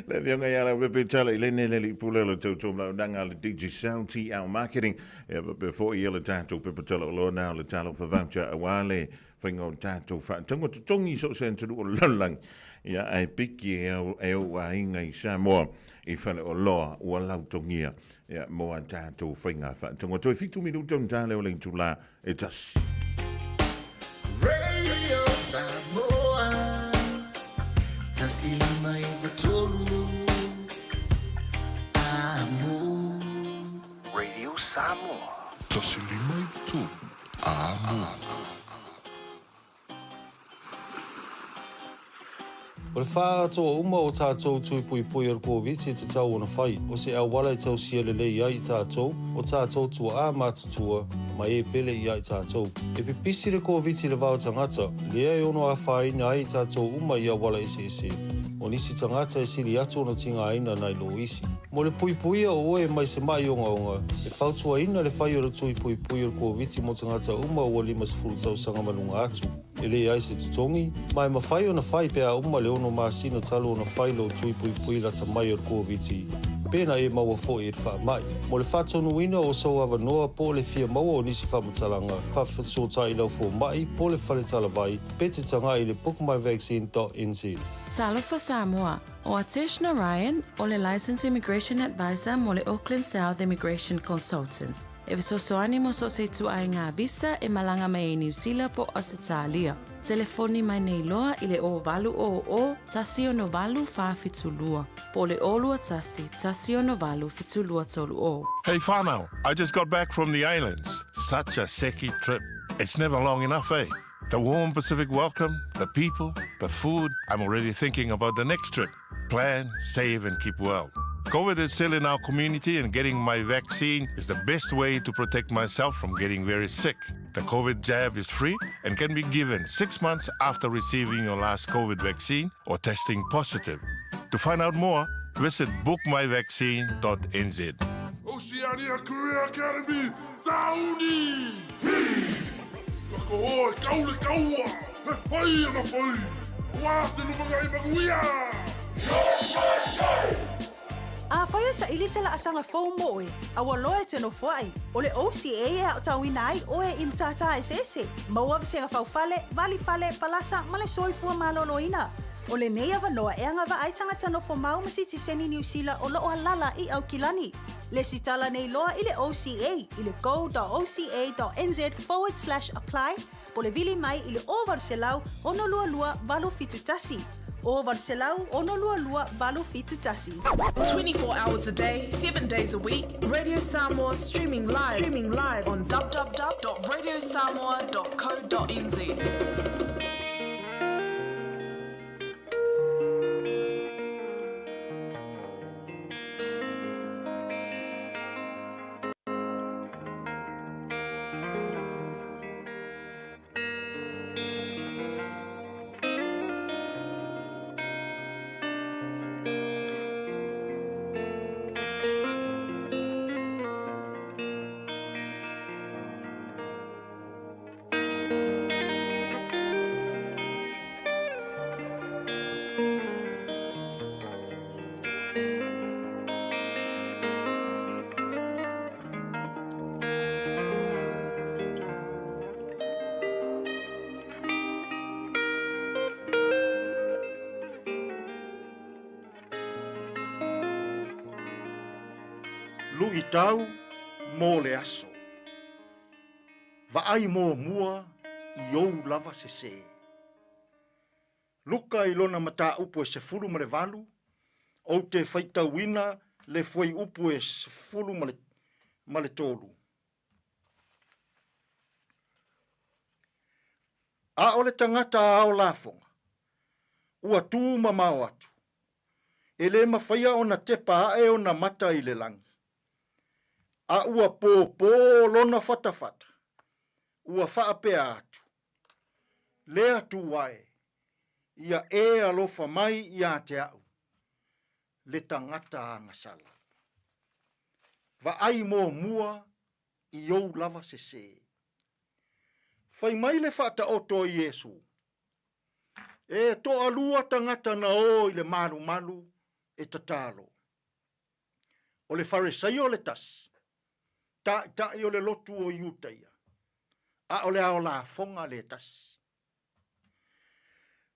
Le afioga ia Leaupepe Tala i lene le alii pule o le tautua ma le auaunaga a le Digicel TL Marketing. Ia faapea foi ia le tatou pepa talauloa na o le Talofa Voucher aua le faiga o tatou faatauga totogi i so o se atunuu o le lalolagi, ia ae piki e au, e ou aiga i Samoa i faleoloa ua lautogia ia mo a tatou faiga faatauga. Toe 7 minuta ona ta lea o le itula e tasi. Radio Samoa, 153 Amo. Radio Samoa. 153 Amo. O le faaatoa uma o tatou tui puipui o le Koviti e tatau ona fai, o se auala e tausia lelei ai i tatou, o tatou tuaa matutua, ma e pele ia i tatou. E pipisi le Koviti i le va o tagata, lea e ono afaina ai i tatou uma i auala eseese. O nisi tagata e sili atu ona tigaina nai lo isi. Mo le puipuia o oe mai se ma'i ogaoga, e fautuaina le fai o le tui puipui o le Koviti mo tagata uma ua 50 tausaga ma luga atu. E leai se totogi, ma e mafai ona fai pe a uma le ono masina talu ona fai lou tui puipui lata mai o le Koviti, pe na e maua foi i le faamai. Mo le faatonuina o sou avanoa po o le fia maua o nisi faamatalaga, faafesootai i lau fomai po o le fale talavai pe te tagai i le bookmyvaccine.nz. Talofa Samoa, ʻO Atesh Narayan, ʻo le Licensed Immigration Advisor mo le Auckland South Immigration Consultants, e fesoasoani mo so o se ituaiga visa e malaga mai ai Niu Sila po o Ausetalia. Telefoni mai nei loa i le 0800 168 472 po o le 021 168 7230. Hey whānau, I just got back from the islands. Such a seki trip. It's never long enough, eh? The warm Pacific welcome, the people, the food. I'm already thinking about the next trip. Plan, save, and keep well. COVID is still in our community, and getting my vaccine is the best way to protect myself from getting very sick. The COVID jab is free and can be given six months after receiving your last COVID vaccine or testing positive. To find out more, visit bookmyvaccine.nz. Oceania Career Academy, Sauni! Hi! Ka hoa e kau le kaua, he whai ana whai, wā te lumangai manuia! Afai e saili se laasaga fou mo oe, a ua loa e te nofoai, o le OCA e aotauina ai oe i matata eseese, maua vasega faufale, valifale, palasa ma le soifua maloloina. O lenei avanoa e agavaa ai tagata nofomau ma sitiseni Niu Sila o loo alala i Aukilani. Lesitala nei loa i le OCA i le go.oca.nz/apply po o le vili mai i le 0800 622 871. 0800 622 871. 24 hours a day, 7 days a week, Radio Samoa streaming live, streaming live on www.radiosamoa.co.nz. Luʻitau mo le aso. Vaai muamua i ou lava sesē. Luka i lona mataupu e 18, ou te faitauina le fuaiupu e 13. A o le tagata ao lafoga, ua tu mamao atu, e le mafaia ona tepa aʻe ona mata i le lagi, a ua pōpō lona fatafata, ua faapea atu, Le Atua e, ia e alofa mai iā te aʻu, le tagata agasala. Vaai muamua i ou lava sesē. Fai mai le faataoto a Iesu, E toalua tagata na o i le malumalu e tatalo. O le Faresaio le tasi, taʻitaʻi o le lotu o Iutaia, a o le ao lafoga le tasi.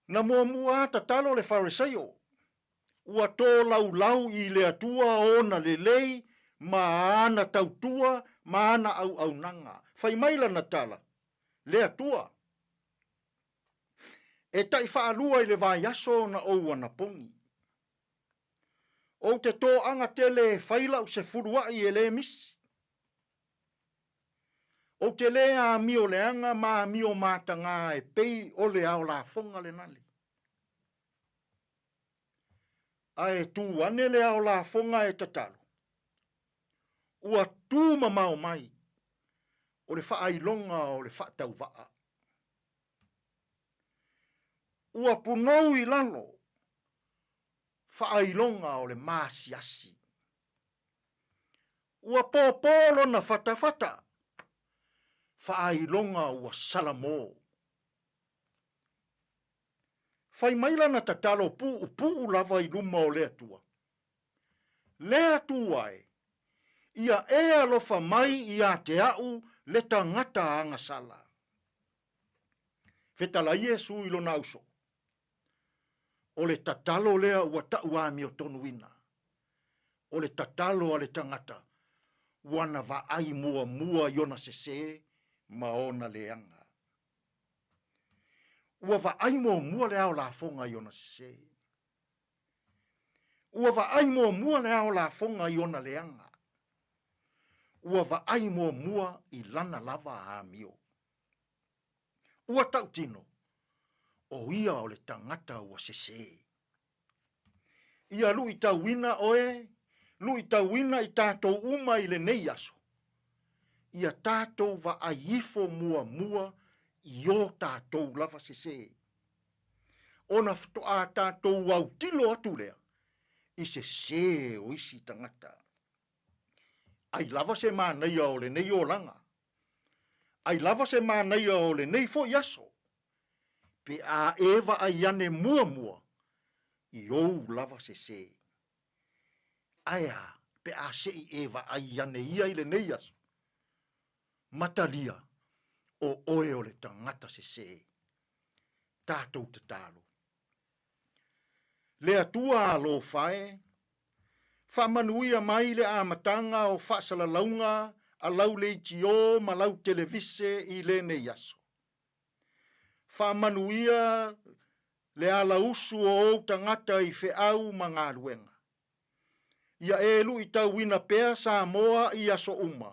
Na muamua a tatalo le Faresaio, ua tolaulau i le Atua ona lelei ma ana tautua ma ana auaunaga. Fai mai lana tala, Le Atua, e taʻi faalua i le vaiaso ona ou anapogi. Ou te toaga tele e fai lau sefuluaʻi e lē misi. Ou te lē amio leaga ma amio matagā e pei o le ao lafoga lenale. Ae tu ane le ao lafoga e tatalo, ua tu mamao mai o le faailoga o le faatauvaa. Ua punou i lalo faailoga o le maasiasi. Ua pōpō lona fatafata, faailoga ua salamo. Fai mai lana tatalo puupuu lava i luma o le Atua, Le Atua e, ia e alofa mai ia te a'u le tagata agasala. Fetalai Iesu i lona ausoo, O le tatalo lea ua ta'u amiotonuina, o le tatalo a le tagata ua na vaai muamua i ona sesē ma ona leaga. Ua vaai muamua le ao lafoga i ona sesē. Ua vaai muamua le ao lafoga i ona leaga. Ua vaai muamua i lana lava amio. Ua tautino, o ia o le tagata ua sesē. Ia luitauina oe, luitauina i tatou uma i lenei aso, ia tatou vaai ifo muamua i o tatou lava sesē, ona faatoa tatou autilo atu lea i sesē o isi tagata. Ai lava se manaia o lenei olaga, ai lava se manaia o lenei foi aso, pe a e vaai ane muamua i ou lava sesē. Ae a pe a se i e vaai ane ia i lenei aso? Matalia, o oe o le tagata sesē. Tatou tatalo. Le Atua alofa e, faamanuia mai le amataga o faasalalauga a lau leitio ma lau televise i lenei aso. Faamanuia le alausu o ou tagata i feau ma galuega. Ia e luitauina pea Samoa i aso uma,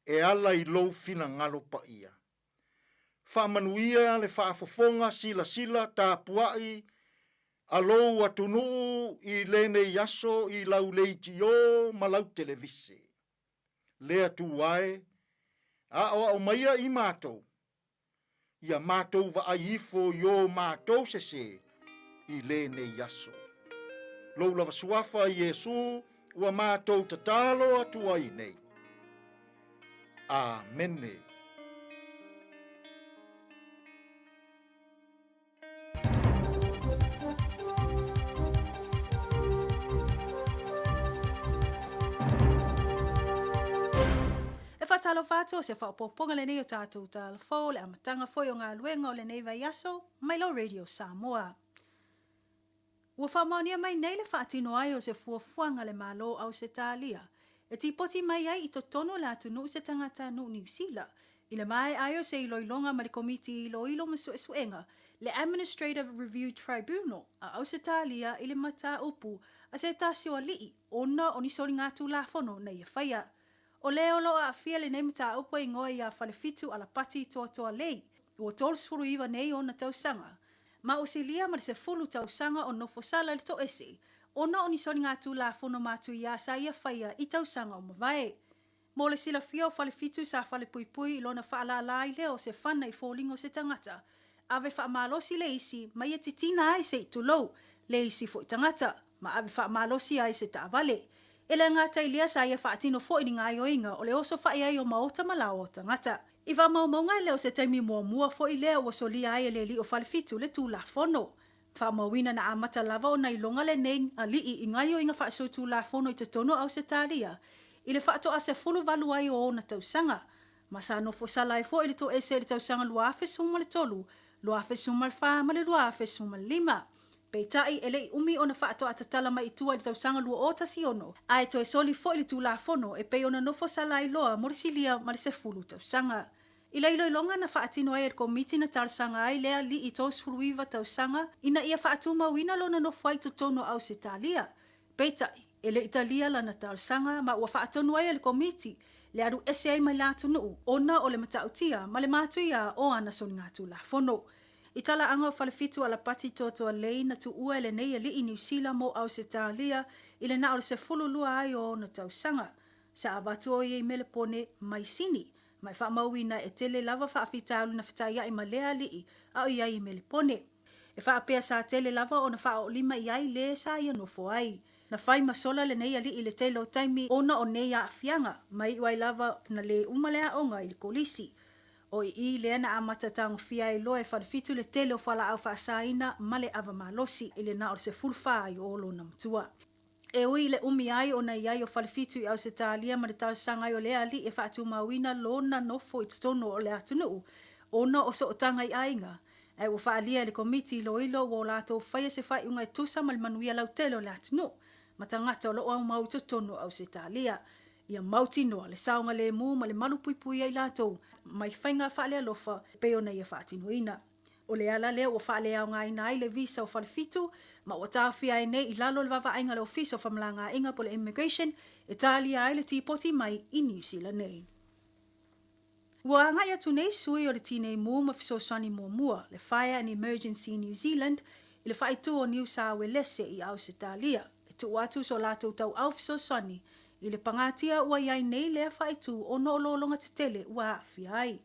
e ala i lou finagalo paia. Faamanuia le faafofoga silasila tapuai a lou atunuu i lenei aso i lau leitio ma lau televise. Le Atua e, aoao maia i matou, ia matou vaai ifo i o matou sesē i lenei aso. Lou lava suafa Iesu ua matou tatalo atu ai nei. Amene. E faatalofa atu o se faaopoopoga lenei o tatou tala fou, le amataga foi o galuega o lenei vaiaso mai lau Radio Samoa. Ua faamaonia mai nei le faatino ai o se fuafuaga a le Malo o Ausetalia e tipoti mai ai i totonu o le atunuu se tagatanuu Niu Sila i le maea ai o se iloiloga ma le Komiti Iloilo ma Suesuega, le Administrative Review Tribunal a Ausetalia i le mataupu a se tasi o alii ona o ni soligatulafono na ia faia. O le o lo o aafia lenei mataupu e igoa ia Falefitu Alapati Toatoa Lei, ua 39 nei ona tausaga, ma ua silia ma le 10 tausaga o nofo sala i le toese ona o ni soligatulafono matuia sa ia faia i tausaga o mavae. Mo le silafia o Falefitu sa falepuipui i lona faalala ai lea o se fana i foliga o se tagata, ave faamalosi le isi ma ia titina ai se i tulou le isi foi tagata, ma ave faamalosi ai se taavale. E le gata i lea sa ia faatino foi ni gaoioiga o le oso fai ai o maota ma laoa o tagata. I faamaumauga e le o se taimi muamua foi lea ua solia ai e le alii o Falefitu le Tulafono. Faamauina na amata lava ona iloga lenei alii i gaoioiga faasolitulafono i totonu o Ausetalia i le faatoa 18 ai o ona tausaga, ma sa nofo sala ai foi i le toese i le tausaga 2013, 2014 ma le 2015. Peitai, e le i umi ona faatoa tatala mai i tua i le tausaga 2016, ae toe soli foi le Tulafono e pei ona nofo sala ai loa mo le silia ma le 10 tausaga. I le iloiloga na faatino ai e le Komiti na talosaga ai le alii 39 tausaga ina ia faatumauina lona nofo ai i totonu o Ausetalia. Peitai, e le i talia lana talosaga ma ua faatonu ai e le Komiti le alu ese ai mai le atunuu ona o le matautia ma le matuia o ana soligatulafono. I talaaga o Falefitu Alapati Toatoalei na tuua e lenei alii Niu Sila mo Ausetalia i le na o le 12 ai o ona tausaga. Sa avatu o ia i Melepone mai Sini, ma e faamauina e tele lava faafitauli na fetaiai ma lea alii a o i ai i Melepone. E faapea sa tele lava ona faaoolima i ai le sa ia nofo ai. Na fai ma sola lenei alii i le tele o taimi ona o nei aafiaga, ma iu ai lava na lē uma le aoga i le kolisi. O i i lea na amata tagofia ai loa e Falefitu le tele o fualaau faasaina ma le ava malosi i le na o le 14 ai o lona matua. E ui i le umi ai ona i ai o Falefitu i Ausetalia ma le talosaga ai o lea alii e faatumauina lona nofo i totonu o le atunuu ona o sootaga i aiga, ae ua faaalia e le Komiti Iloilo ua o latou faia se faaiuga e tusa ma le manuia lautele o le atunuu ma tagata o lo o aumau i totonu o Ausetalia. Ia mautinoa le saogalemu ma le malupuipuia i latou mai faiga faalealofa e pei ona ia faatinoina. O le ala lea ua faaleaogaina ai le visa o Falefitu ma ua taofia ai nei i lalo o le vaavaaiga a le Ofisa o Famalagaaiga po o le Immigration e talia ai le tipoti mai i Niu Sila nei. Ua agai atu nei sui o le Tinei Mu ma Fesoasoani Muamua, le Fire and Emergency New Zealand, i le faaitu o Niu Sāuelese i Ausetalia, e tuu atu so latou tauau fesoasoani i le pagatia ua i ai nei lea faaitu ona o lologa tetele ua aafia ai.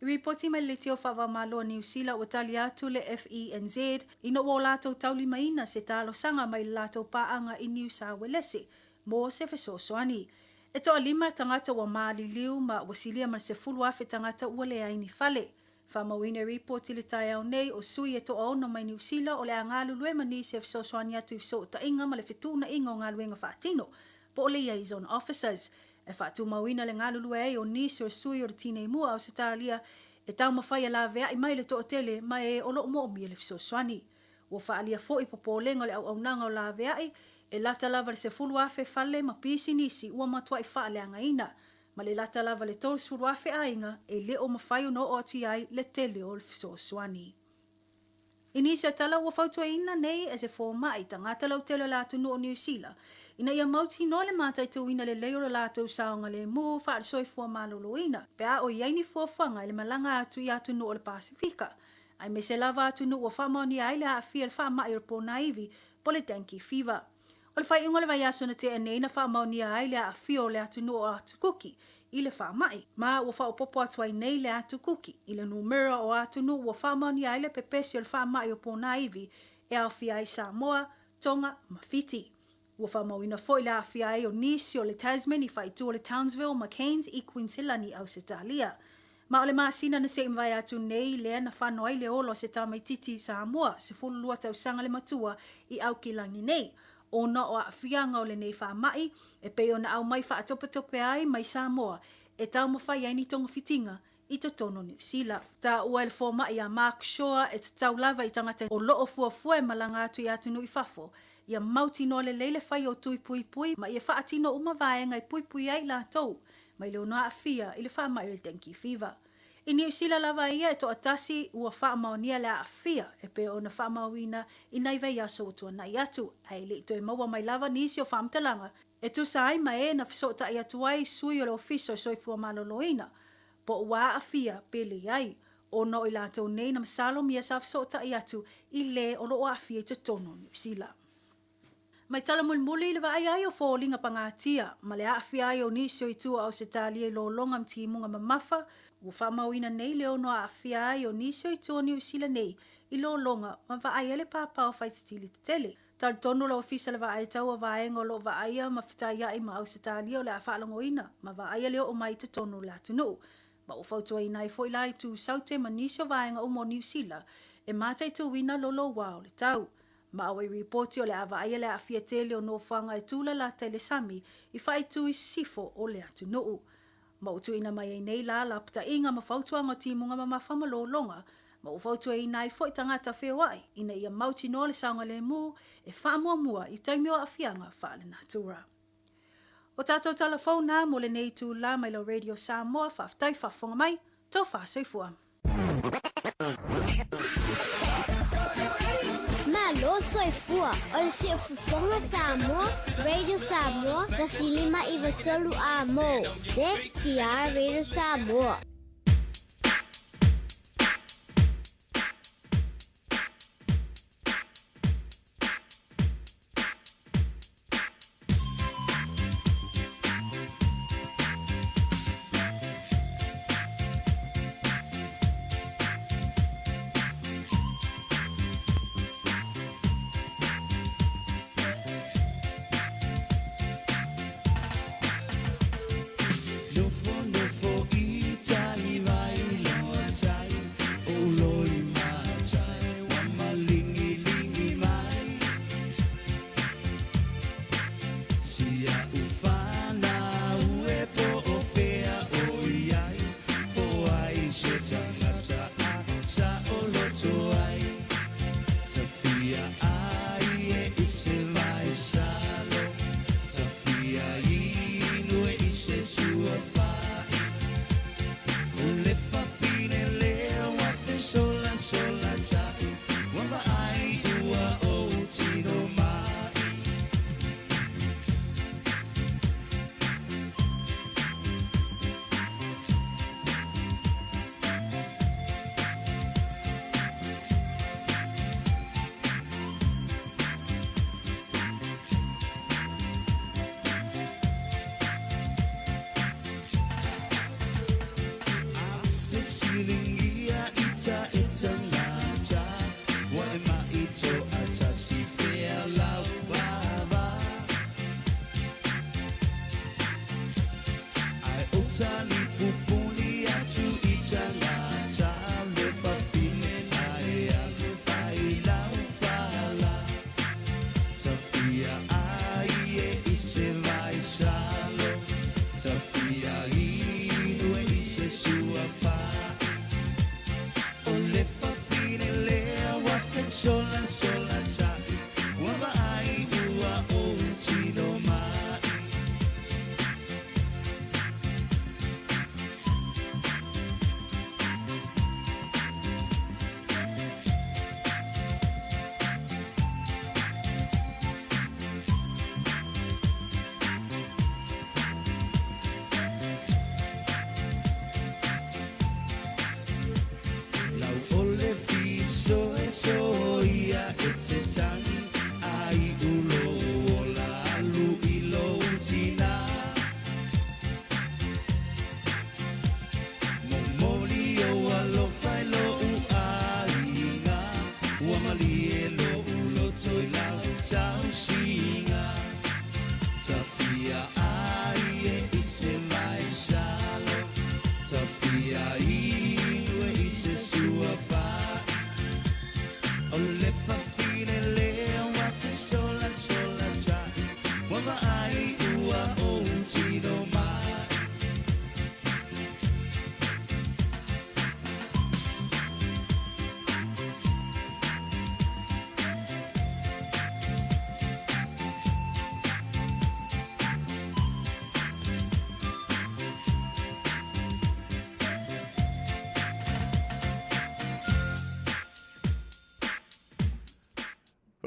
I ripoti mai le Leitio Faavaomalo a Niu Sila ua tali atu le FENZ ina ua o latou taulimaina se talosaga mai le latou paaga i Niu Sāuelese mo se fesoasoani. E toalima tagata ua maliliu ma ua silia ma le 10,000 tagata ua leai ni fale. Faamauina i ripoti i le taeao nei, o sui e toaono mai Niu Sila o le a galulue ma nisi e fesoasoani atu i fesootaiga ma le fetuunaiga o galuega faatino, po o liaison officers. E faatumauina le galulue ai o nisi o sui o le Tinei Mu a Ausetalia e taumafai e laveai mai le toatele ma e o lo o moomia le fesoasoani. Ua faaalia foi popolega o le auaunaga o laveai e lata lava le 10,000 fale ma pisinisi ua matuai faaleagaina, ma le lata lava le 30,000 aiga e le o mafai ona oo atu i ai le tele o le fesoasoani. I nisi o tala ua fautuaina nei e se fomai tagata lautele o le atunuu o Niu Sila ina ia mautinoa le mataituina lelei o lo latou saogalemu faale-soifua maloloina pe a o i ai ni fuafuaga i le malaga atu i atunuu o le Pasefika aemaise lava atunuu ua faamaonia ai le aafia i le faamai o le ponaivi po o le dengue fever. O le faaiuga o le vaiaso na tea nei na faamaonia ai le aafia o le atunuu o Atukuki i le faamai, ma ua faaopoopo atu ai nei le Atukuki i le numera o atunuu ua faamaonia ai le pepesi o le faamai o ponaivi e aofia ai Samoa, Tonga ma Fiti. Ua faamauina foi le aafia ai o nisi o le Tasman i faaitu o le Townsville ma Cairns i Kuiniselani, Ausetalia. Ma o le masina na se i mavae atu nei lea na fano ai le ola o se tamaitiiti i Samoa, 12 tausaga le matua, i Aukilani nei, ona o aafiaga o lenei faamai e pei ona aumai faatopetope ai mai Samoa e taumafai ai ni togafitiga i totonu o Niu Sila. Taua e le fomai a Mark Shaw e tatau lava i tagata o loo fuafua e malaga atu i atunuu i fafo, ia mautinoa lelei le fai o tui puipui ma ia faatino uma vaega e puipui ai i latou mai le ono aafia i le faamai o le dengue fever. I Niu Sila lava ia e toatasi ua faamaonia le aafia e pei ona faamauina i nai vaiaso ua tuanai atu, ae le i toe maua mai lava nisi o faamatalaga e tusa ai ma e na fesootai atu ai sui o le Ofisa o Soifua Maloloina po o ua aafia pe leai, ona o i latou nei na masalomia sa fesootai atu i le o lo o aafia i totonu o Niu Sila. Mai tala mulimuli i le vaaia ai o foliga pagatia ma le aafia ai o nisi o itu o Ausetalia i lologa ma timuga mamafa, ua faamauina nei le ono aafia ai o nisi o itu o Niu Sila nei i lologa ma vaai ai le pāpā o faititili tetele. Talitonu le Ofisa le Vaai Tau o Vaega o lo o vaaia ma fetaiai ma Ausetalia o le a faalogoina ma vaaia le oo mai i totonu o le atunuu. Ma ua fautuaina ai foi la itu Saute ma nisi o vaega uma o Niu Sila e mataituina lolouā o le tau. Ma ua i ripoti o le a vaaia le aafia tele o nofoaga e tūlalata i le sami i faaitu i sisifo o le atunuu. Ma ua tuuina mai ai nei la lapataiga ma fautuaga o timuga mamafa ma lologa, ma ua fautuaina ai foi tagata feoai ina ia mautinoa le saogalemu e faamuamua i taimi o aafiaga faalenatura. O tatou tala fou na mo lenei itulā mai lau Radio Samoa, faafetai faafofoga mai, tofa soifua. Malo soifua, o le siufofoga Samoa, Radio Samoa, 105 93 amo. CTR Radio Samoa.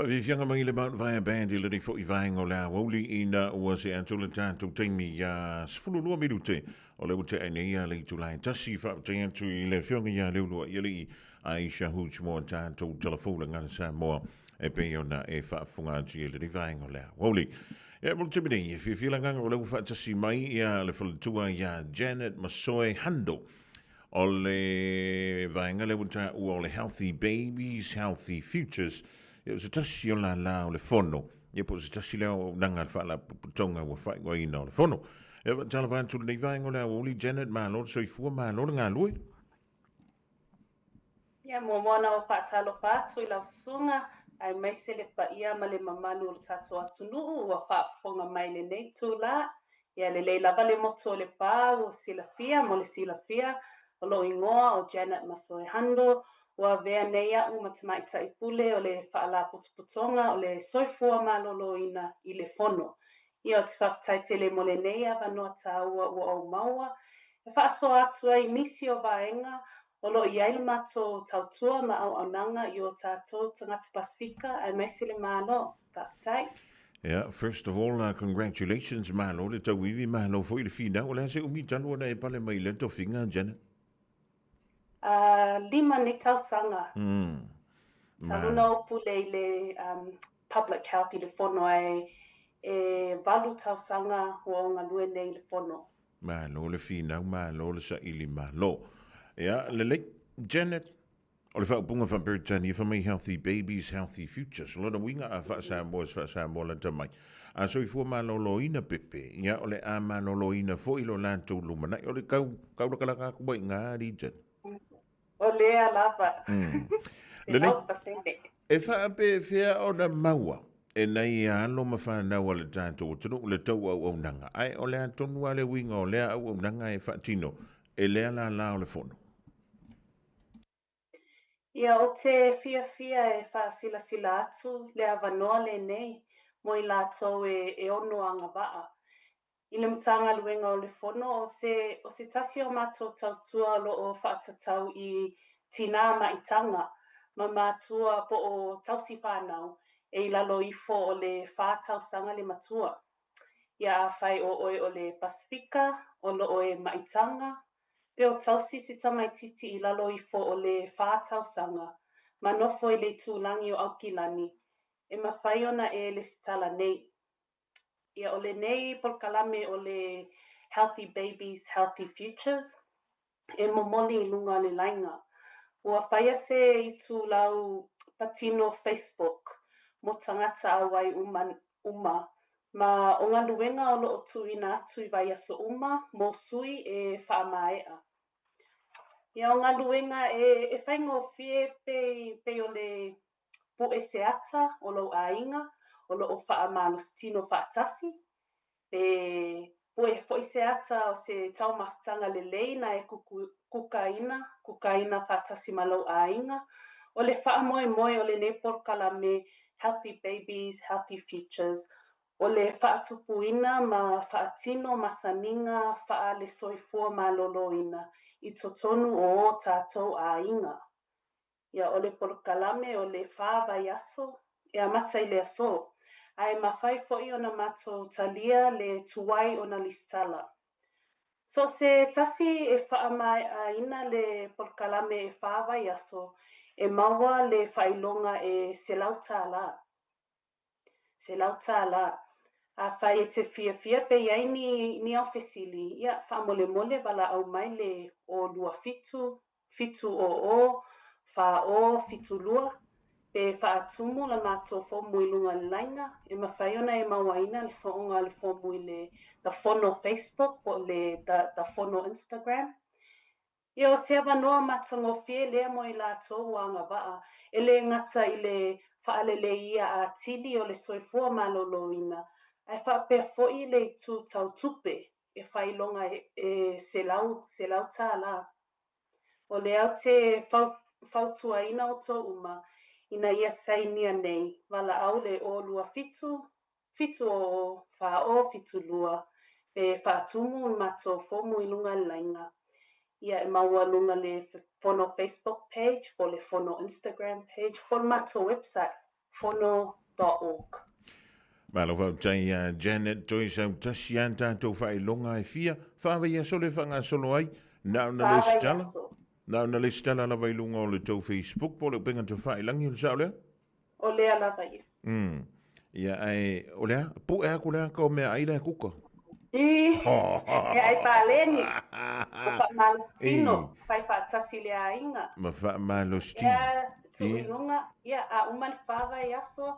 Faafiafiaga mai le Mount Vaea Band i lenei foi vaega o le aoauli ina ua see atu le tatou taimi ia 12 minute o lea ua tea nei ia le itula e tasi. Faafetai atu i le afioga ia Leuluaialii Aisha Hooch mo a tatou talafou le Samoa e pei ona e faafofoga atu i lenei vaega o le aoauli. Ia mo le taimi nei, e fiafia le agaga o lea ua faatasi mai ia le faletua ia Janet Masoe Hando o le vaega lea ua taua o le Healthy Babies, Healthy Futures, ia o se tasi o lala o le fono, ia po o se tasi lea o auaunaga a le Faalapotopotoga ua faaigoaina o le fono. Ia faatalofa atu lenei vaega o le aoauli, Janet, malo le soifua, malo le galue. Ia, muamua ona ou faatalofa atu i lau susuga, aemaise le paia ma le mamalu o le tatou atunuu ua faafofoga mai i lenei itula. Ia, lelei lava le motu o Lepa ua silafia mo le silafia, o lou igoa o Janet Masoe Hando, ua avea nei a'u ma tamaitai pule o le Faalapotopotoga o le Soifua Maloloina i le Fono. Ia, ou te faafetai tele mo lenei avanoa tāua ua ou maua e faasoa atu ai nisi o vaega o lo o i ai le matou tautua ma auaunaga i o tatou tagata Pasefika aemaise le Malo. Faafetai. Yeah, first of all, congratulations, malo le tauivi, malo foi le finau. O le a se umi talu ona e pale mai le tofiga, Janet? Lima nei tausaga. Talu na ou pule i le Public Health i le Fono ae e 8 tausaga ua ou galue nei i le Fono. Malo le finau, malo le saili, malo. Ia, lelei. Janet, o le faaupuga faa-Peretania fai mai Healthy Babies, Healthy Futures. O lona uiga a faa-Samoa se faa-Samoa lata mai. A soifua maloloina pepe, ia o le a maloloina foi lo latou lumanai. O le kau, kaulakalaka atu ai i ngā alii, Janet. O lea lava. Lelei. 100%. E faapefea ona maua e nai alo ma fanau a le tatou atunuu le tou auaunaga, ae o le a tonu lava le uiga o lea auaunaga e faatino e lea lala o le Fono? Ia, ou te fiafia e faasilasila atu le avanoa lenei mo i latou e ono agavaa I le Matagaluega o le Fono, o se, o se tasi o matou tautua o lo o faatatau i tinā maitaga ma matua po o tausi whānau e i lalo ifo o le whā tausaga le matua. Ia afai o oe o le Pasifika, o lo o e maitaga, pe o tausi se tamaititi i lalo ifo o le whā tausaga, ma nofo i le itulagi o Aukilani, e mafai ona e lesitala nei. Ia, o lenei polokalame o le Healthy Babies, Healthy Futures e momoli i luga o le laina. Ua faia se itulau patino Facebook mo tagata auai uma uma ma o galuega o lo o tuuina atu i vaiaso uma mo sui e faamaea. Ia, o galuega e faigofie pei pei o le Puʻe se ata o lou aiga, o lo o faamalositino faatasi, pe pue foi se ata o se taumafataga lelei na e kukaina, kukaina faatasi ma lou aiga. O le faamoemoe o lenei polokalame Healthy Babies, Healthy Futures, o le faatupuina ma faatino masaniga faale-soifua maloloina i totonu o o tatou aiga. Ia, o le polokalame o le fa vaiaso e amata i le aso, ae mafai foi ona matou talia le tuai ona lesitala. So o se tasi e faamaeaina le polokalame e fa vaiaso, e maua le faailoga e $100. $100. Afai e te fiafia pe i ai ni ni au fesili, ia, faamolemole valaau mai le 027 700 4072 pe faatumu la matou fomu i luga o le laina, e mafai ona e mauaina le sooga o le fomu i le The Fono Facebook po o le The Fono Instagram. Ia, o se avanoa matagofie lea mo i latou ua agavaa, e le gata i le faaleleia atili o le soifua maloloina, ae faapea foi le itu tau tupe e faailoga e $100. O lea ou te fautuaina outou uma ina ia sainia nei, valaau le 027 700 4072 pe faatumu le matou fomu i luga o le laina. Ia, e maua luga le Fono Facebook page po o le Fono Instagram page po o le matou website fono.org. Malo faafetai ia Janet toe sautasi a tatou faailoga e fia faavaiaso le faagasolo ai na ona lesitala na ona lesitala lava i luga o le tou Facebook po o le upega tafailangi o le sao lea? O lea lava ia. Ia, ae o le a? Pu'e atu le ata o meaai la e kuka. Ī, he ai paleni, ma faamalositino, fai faatasi le aiga. Ma faamalositino. Ia, tuu i luga, ia, a uma le fa vaiaso,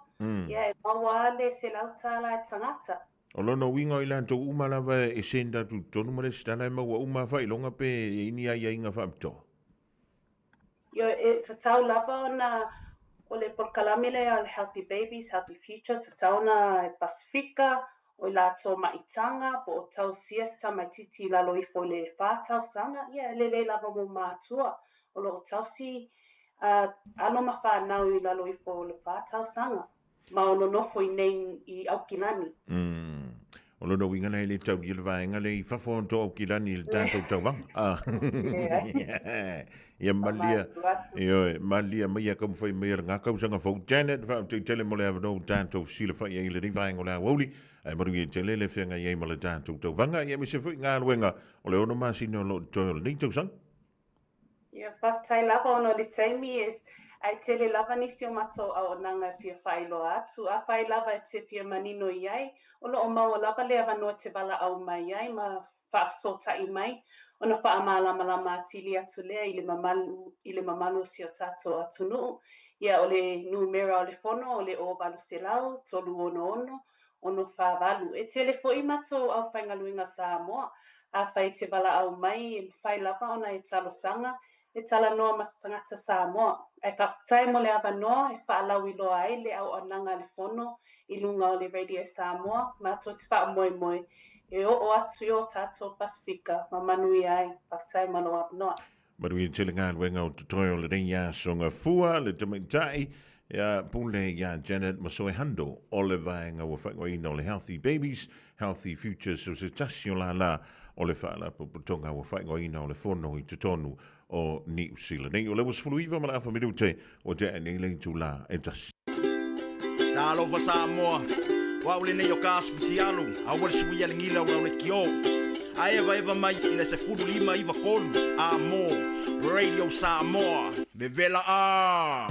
ia, e maua lava le $100 e tagata. O lona uiga o i latou uma lava e send atu i totonu ma lesitala e maua uma lava faailoga pe i ai ni aiaiga faapitoa? Ioe, e tatau lava ona o le polokalame lea o le Healthy Babies, Healthy Futures, tatau ona e Pasefika, o i latou maitaga, po o tausia se tamaititi i lalo ifo i le fa tausaga, ia e lelei lava mo matua o lo o tausi alo ma fanau i lalo ifo o le fa tausaga. Ma o nonofo i nei i Aukilani. O lona uiga lea e le taulia le vaega lea i fafo o to Aukilani i le tatou tauvaga. Ia malia, ioe, malia mai ia taumafai mai a lena tausaga fou. Janet, faafetai tele mo le avanoa ua tatou fesilafai ai i lenei vaega o le aoauli. Ae manuia tele le feagai ai ma le tatou tauvaga, ia aemaise foi galuega o le 6 masina o lo o totoe o lenei tausaga. Ia, faafetai lava ona o le taimi e, ae tele lava nisi o matou auaunaga e fia faailoa atu. Afai lava e te fia manino i ai, o lo o maua lava le avanoa e te valaau mai ai ma faafesootai mai, ona faamalamalama atili atu lea i le mamalu, i le mamalu o si o tatou atunuu. Ia, o le numera o le fono o le 0800 366 648. E tele foi matou aufaigaluega Samoa. Afai e te valaau mai, e mafai lava ona e talosaga, e talanoa ma se tagata Samoa. Ae faafetai mo le avanoa e faalauiloa ai le auaunaga a le Fono i luga o le Radio Samoa. Matou te faamoemoe e oo atu i o tatou Pasefika ma manuia ai. Faafetai mo lou avanoa. Manuia tele galuega o totoe o lenei aso gafua le tamaitai ia pule ia Janet Masoe Hundo o le vaega ua faaigoaina o le Healthy Babies, Healthy Futures o se tasi o lālā o le Faalapotopotoga ua faaigoaina o le Fono i totonu o Niu Sila nei. O le 19 ma le afa minute ua tea nei le itulā e tasi. Talofa Samoa, o au lenei o ka Asfutialu, aua le suia le gila o lau lekiō. A evaeva mai i le 15 93 a mo Radio Samoa. Vevela a!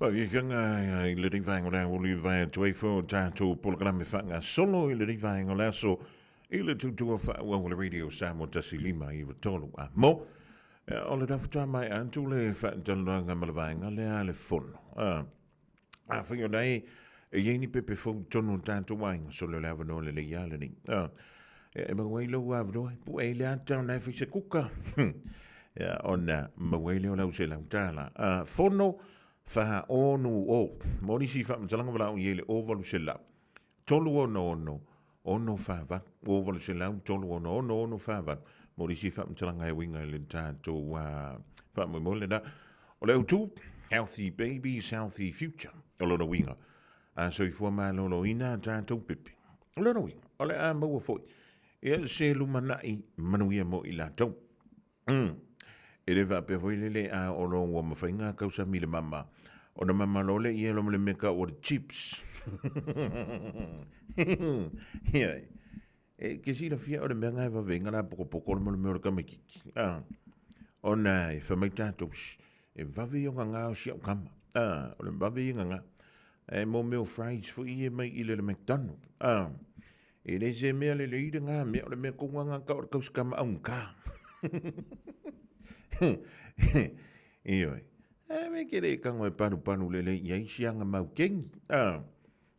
Faafiafiaga i lenei vaega o le aoauli vae atu ai foi o tatou polokalame faagasolo i lenei vaega o le aso i le tutua faaauau o le Radio Samoa 159 a mo. O le faatoa maea atu le faatalanoaga ma le vaega lea a le Fono. Afai o la e i ai ni pepe fou i totonu o le tatou aiga, sole o le avanoa lelei lava lenei. E maua ai lou avanoa e pue ai le ata ona e fai se kuka. Ona maua ai lea o lau $100. Fono faonu o. Mo nisi faamatalaga valaau i ai le 0800 366 648. 0800 366 648. Mo nisi faamatalaga e uiga i le tatou faamoemoe lena. O le autu, Healthy Babies, Healthy Future. O lona uiga, a soifua maloloina a tatou pepe. O lona uiga, o le a maua foi ia se lumanai manuia mo i latou. E le faapea foi lele a o lo ua mafai ngā kausami le mama. Ona mama lo le ia lo le meka o le chips. Ia, e ke silafia o le mea ngā e vave ngā la pokopoko le mo le mea o le kamakiki. Ah. Ona e whamai tātou, e vave i o ngā ngā o si au kama. Ah, o le vave i ngā ngā. E mo mea o fries foi i e mai i le le McDonald. Ah. E le se mea le leira ngā mea o le mea kou ngā ka o le kausikama au ngā. Ioe. E me ke le kango e panu panu le le ia isi anga mau kengi. Ah.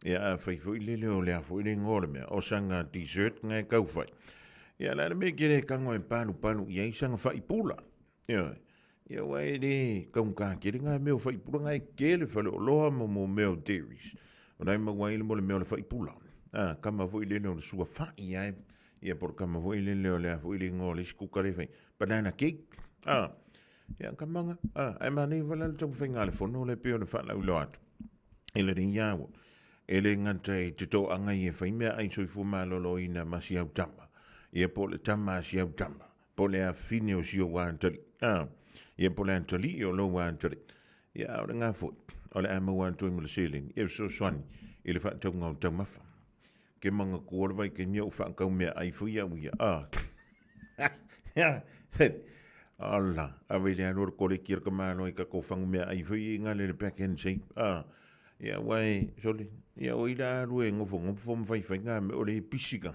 Ia a whai foi lele o le a foi le ngō le mea. O sanga dessert ngā e kau whai. Ia la le me ke le kango e panu panu ia isi anga whai pula. Ioe. Ia ua e le kaungā kere ngā mea o whai pula ngā e kele whale o loa mo mo mea o dairies. O nai maua ile mo le mea o le whai pula. Ah, kama foi lele o le sua whai ai. Ia por kama foi lele o le a foi le ngō le sikuka le whai. Banana cake. Ah, ia kamanga. Ah, ai manei wala le tau whai ngā le fono le peo le whalau lo atu. E le ringi awa. E le ngata e te tō anga i e whai mea ai soifua maloloina ma si au tama. Ia po le tama a si au tama. Po le afine o si o wā tali. Ah, ia po le antali o lo wā tali. Ia o le ngā foi. O le a maua atu i mo le seleni. Ia fesoasoani i le faatauga o taumafa. Ke manatua le vaitaimi a ou faatau meaai foi au ia, a. Ala, ave i le alu a le koleki a le tamaloa i tatou fagu meaai foi ia i ina le pack and save, a. Ia aua e, sole, ia o ai la alu e nofonofo ma faifai na mea o lea e pisi ka.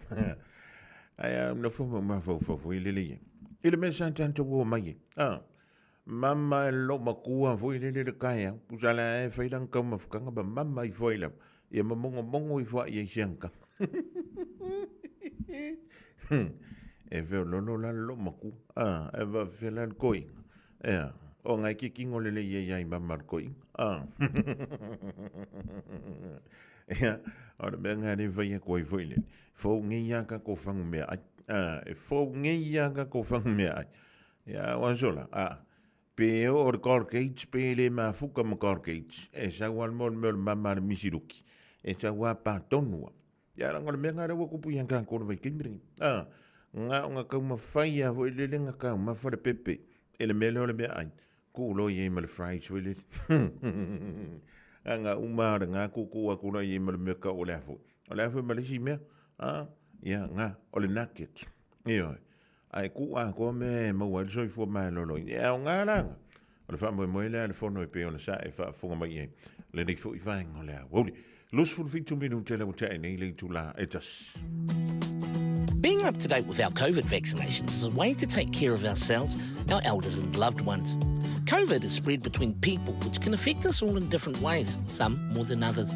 Ae a nofo ma mafaufau foi lele ia. I le mea sa tatou o mai ai, a. Mama e lou matua foi lele le taeao, pusa la e fai lana taumafataga ma mama ifo ai lava, ia ma mogomogo ifo ai i se agataga. E feololo la le lou matua, a, e faafefea la le toeaina, ea, o na e titino lelei ai ia i mama le toeaina, a. Ia, o le mea lena lea e fai atu ai foi lele, fou nei lava tatou fagu meaai, a, e fou nei lava tatou fagu meaai. Ia, o aso la, a, pe oo le Colgate pe le mafuta ma Colgate, e sau lava le mea o le mea o le mama a le misiluki, e sau lava pa tonu lava. Ia, leaga o le mea lena lea ua tupu ia tatou i le vaitaimi lenei. A, na ona taumafai lava foi lele na taumafa le pepe i le mea lea o le meaai, tuu loa i ai ma le fries foi lele. Ana uma lava o lena tuutuu atu loa i ai ma le mea tau o le a foi. O le a foi ma le isi mea, a, ia, na, o le nugget. Ioe. Ae tuu atoa mea e maua ai le soifua maloloina. E aoga la, o le faamoemoe lea a le Fono e pei ona sa e faafofoga mai i ai lenei foi vaega o le aoauli. 27 minute lea ua tea nei le itula e tasi. Being up to date with our COVID vaccinations is a way to take care of ourselves, our elders and loved ones. COVID is spread between people, which can affect us all in different ways, some more than others.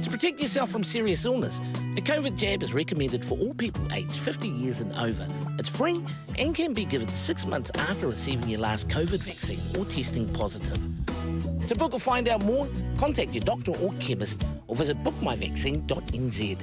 To protect yourself from serious illness, a COVID jab is recommended for all people aged 50 years and over. It's free and can be given six months after receiving your last COVID vaccine or testing positive. To book or find out more, contact your doctor or chemist or visit bookmyvaccine.nz.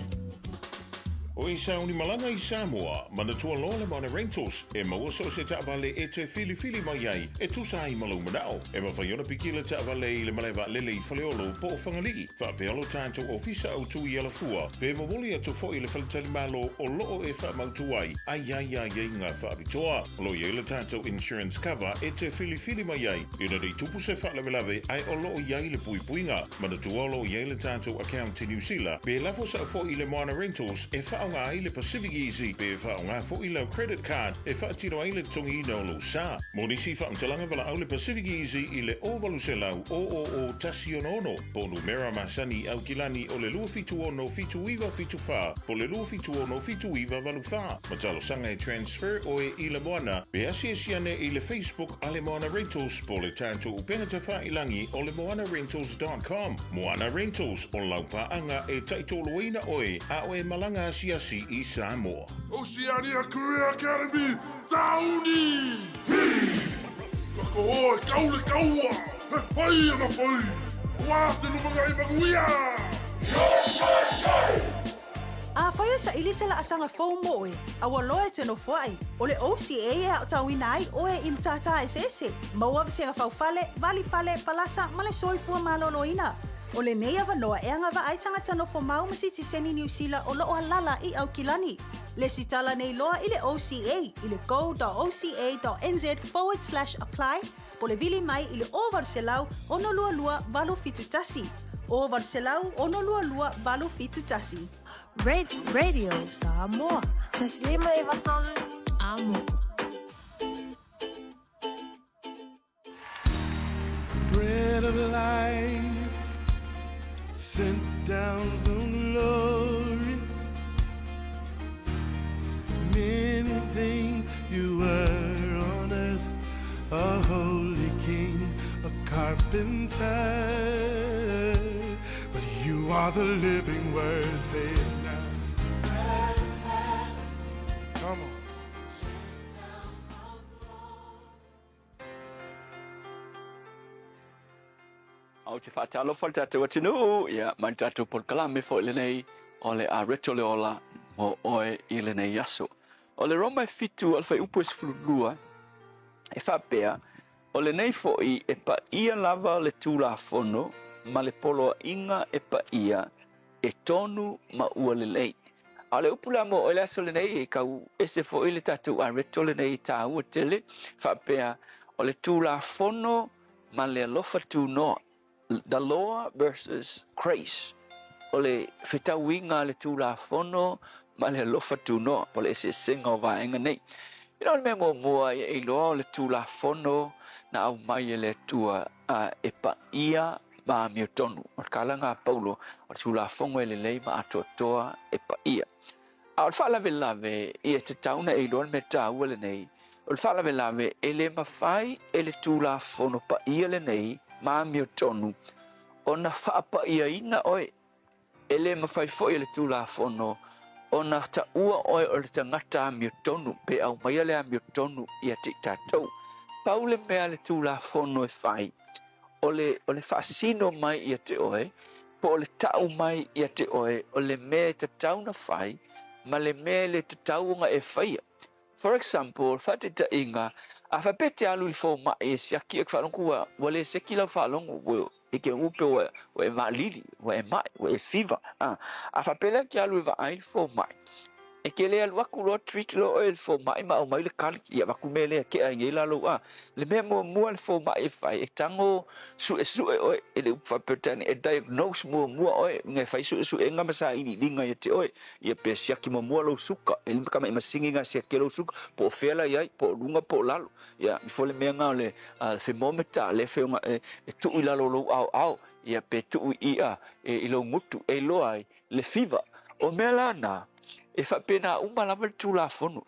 O i sauni malaga i Samoa, manatua loa le Moana Rentals e maua so o se taavale e te filifili mai ai e tusa ai ma lou manao. E mafai ona piki le taavale i le malae vaalele i Faleolo po o Fagalii, faapea lo tatou ofisa autu i Alafua, pe momoli atu foi i le faletalimalo o loo e faamautu ai a i ai aiaiga faapitoa. O lo o i ai le tatou insurance cover e te filifili mai ai ina nei tupu se faalavelave ae o lo o i ai le puipuiga. Manatua o lo o i ai le tatou account i Niu Sila, pe lafo sao foi i le Moana Rentals e faaaoga ai le Pacific Easy pe faaaoga foi lau credit card e faatino ai le totogiina o lou sa. Mo nisi faamatalaga valaau le Pacific Easy i le 0800 000 166 po o numera masani i Aukilani o le 276 7974 po o le 276 7984. Ma talosaga e transfer oe i le Moana pe asiasi ane i le Facebook a le Moana Rentals po o le tatou upega tafailangi o le moanarentals.com. Moana Rentals, o lau paaga e taitoloina oe a o e malaga asiasi i Samoa. Oceania Career Academy, Sauni! Hi! Ka koho e kau le kaua, he whai ana whai, aua te lumangai manuia! Afai e saili se laasaga fou mo oe, a ua loa e te nofoai, o le OCA e aotauina ai oe i matata eseese, maua vasega faufale, vali fale, palasa ma le soifua maloloina. O lenei avanoa e agavaa ai tagata nofo mau ma sitiseni Niu Sila o loo alala i Aukilani. Lesitala nei loa i le OCA i le go.oca.nz forward slash apply po le vili mai i le 0800 622 871. 0800 622 871. Radio Samoa. Taslima Ivatolu Amo. Bread of life sent down from glory. Many things you were on earth, a holy king, a carpenter. But you are the living word, say it now. Come on. Ou te faatalofa i le tatou atunuu, ia, ma le tatou polokalame foi lenei o le Areto le Ola mo oe i lenei aso. O le Roma e fitu o le fuaiupu e 12, e faapea, O lenei foi e paia lava le Tulafono ma le poloaiga e paia e tonu ma ua lelei. A o le upu la mo oe le aso lenei, e kau ese foi le tatou areto lenei e tāua tele, faapea, o le Tulafono ma le alofa tunoa, the law versus grace. O le fetauiga a le Tulafono ma le alofa tunoa, o le eseesega o vaega nei. I le mea muamua ia e iloa o le Tulafono na aumai e le Atua e paia ma amiotonu. O le kalaga a Paulo, o le Tulafono e lelei ma atoatoa e paia. A o le faalavelave, ia tatau ona e iloa le mea taua lenei, o le faalavelave e le mafai e le Tulafono paia lenei ma amiotonu ona faapaiaina oe. E le mafai foi e le Tulafono ona taua oe o le tagata amiotonu pe aumaia le amiotonu ia te i tatou. Pau le mea le Tulafono e fai, o le, o le faasino mai ia te oe, po o le tau mai ia te oe o le mea e tatau ona fai ma le mea e le tatau ona e faia. For example, faataitaiga, a faapea e te alu i le fomai e siaki oe faalogo ua, ua le seki lau faalogo, ua, e te upu ua, ua e maalili, ua e mai, ua e fever. A, a faapea la e te alu e vaai i le fomai, e te le alu atu loa treat loa oe e le fomai ma aumai le kali, ia avatu mea lea e tea ai nei la lou a. Le mea muamua le fomai e fai, e tago suesue oe, e le upu faa-Peretania, e diagnose muamua oe, ina e fai suesuega ma sailiiliga ia te oe. Ia pe siaki muamua lou suka, e lima tama i masini na siaki lou suka, po o fea la i ai, po o luga po o lalo. Ia, ifo le mea na o le thermometer, le fe e, e tuu i lalo o lou aoao, ia pe tuu i ia e, i lou gutu, e iloa ai le fiva. O mea la na, e faapena uma lava le Tulafono.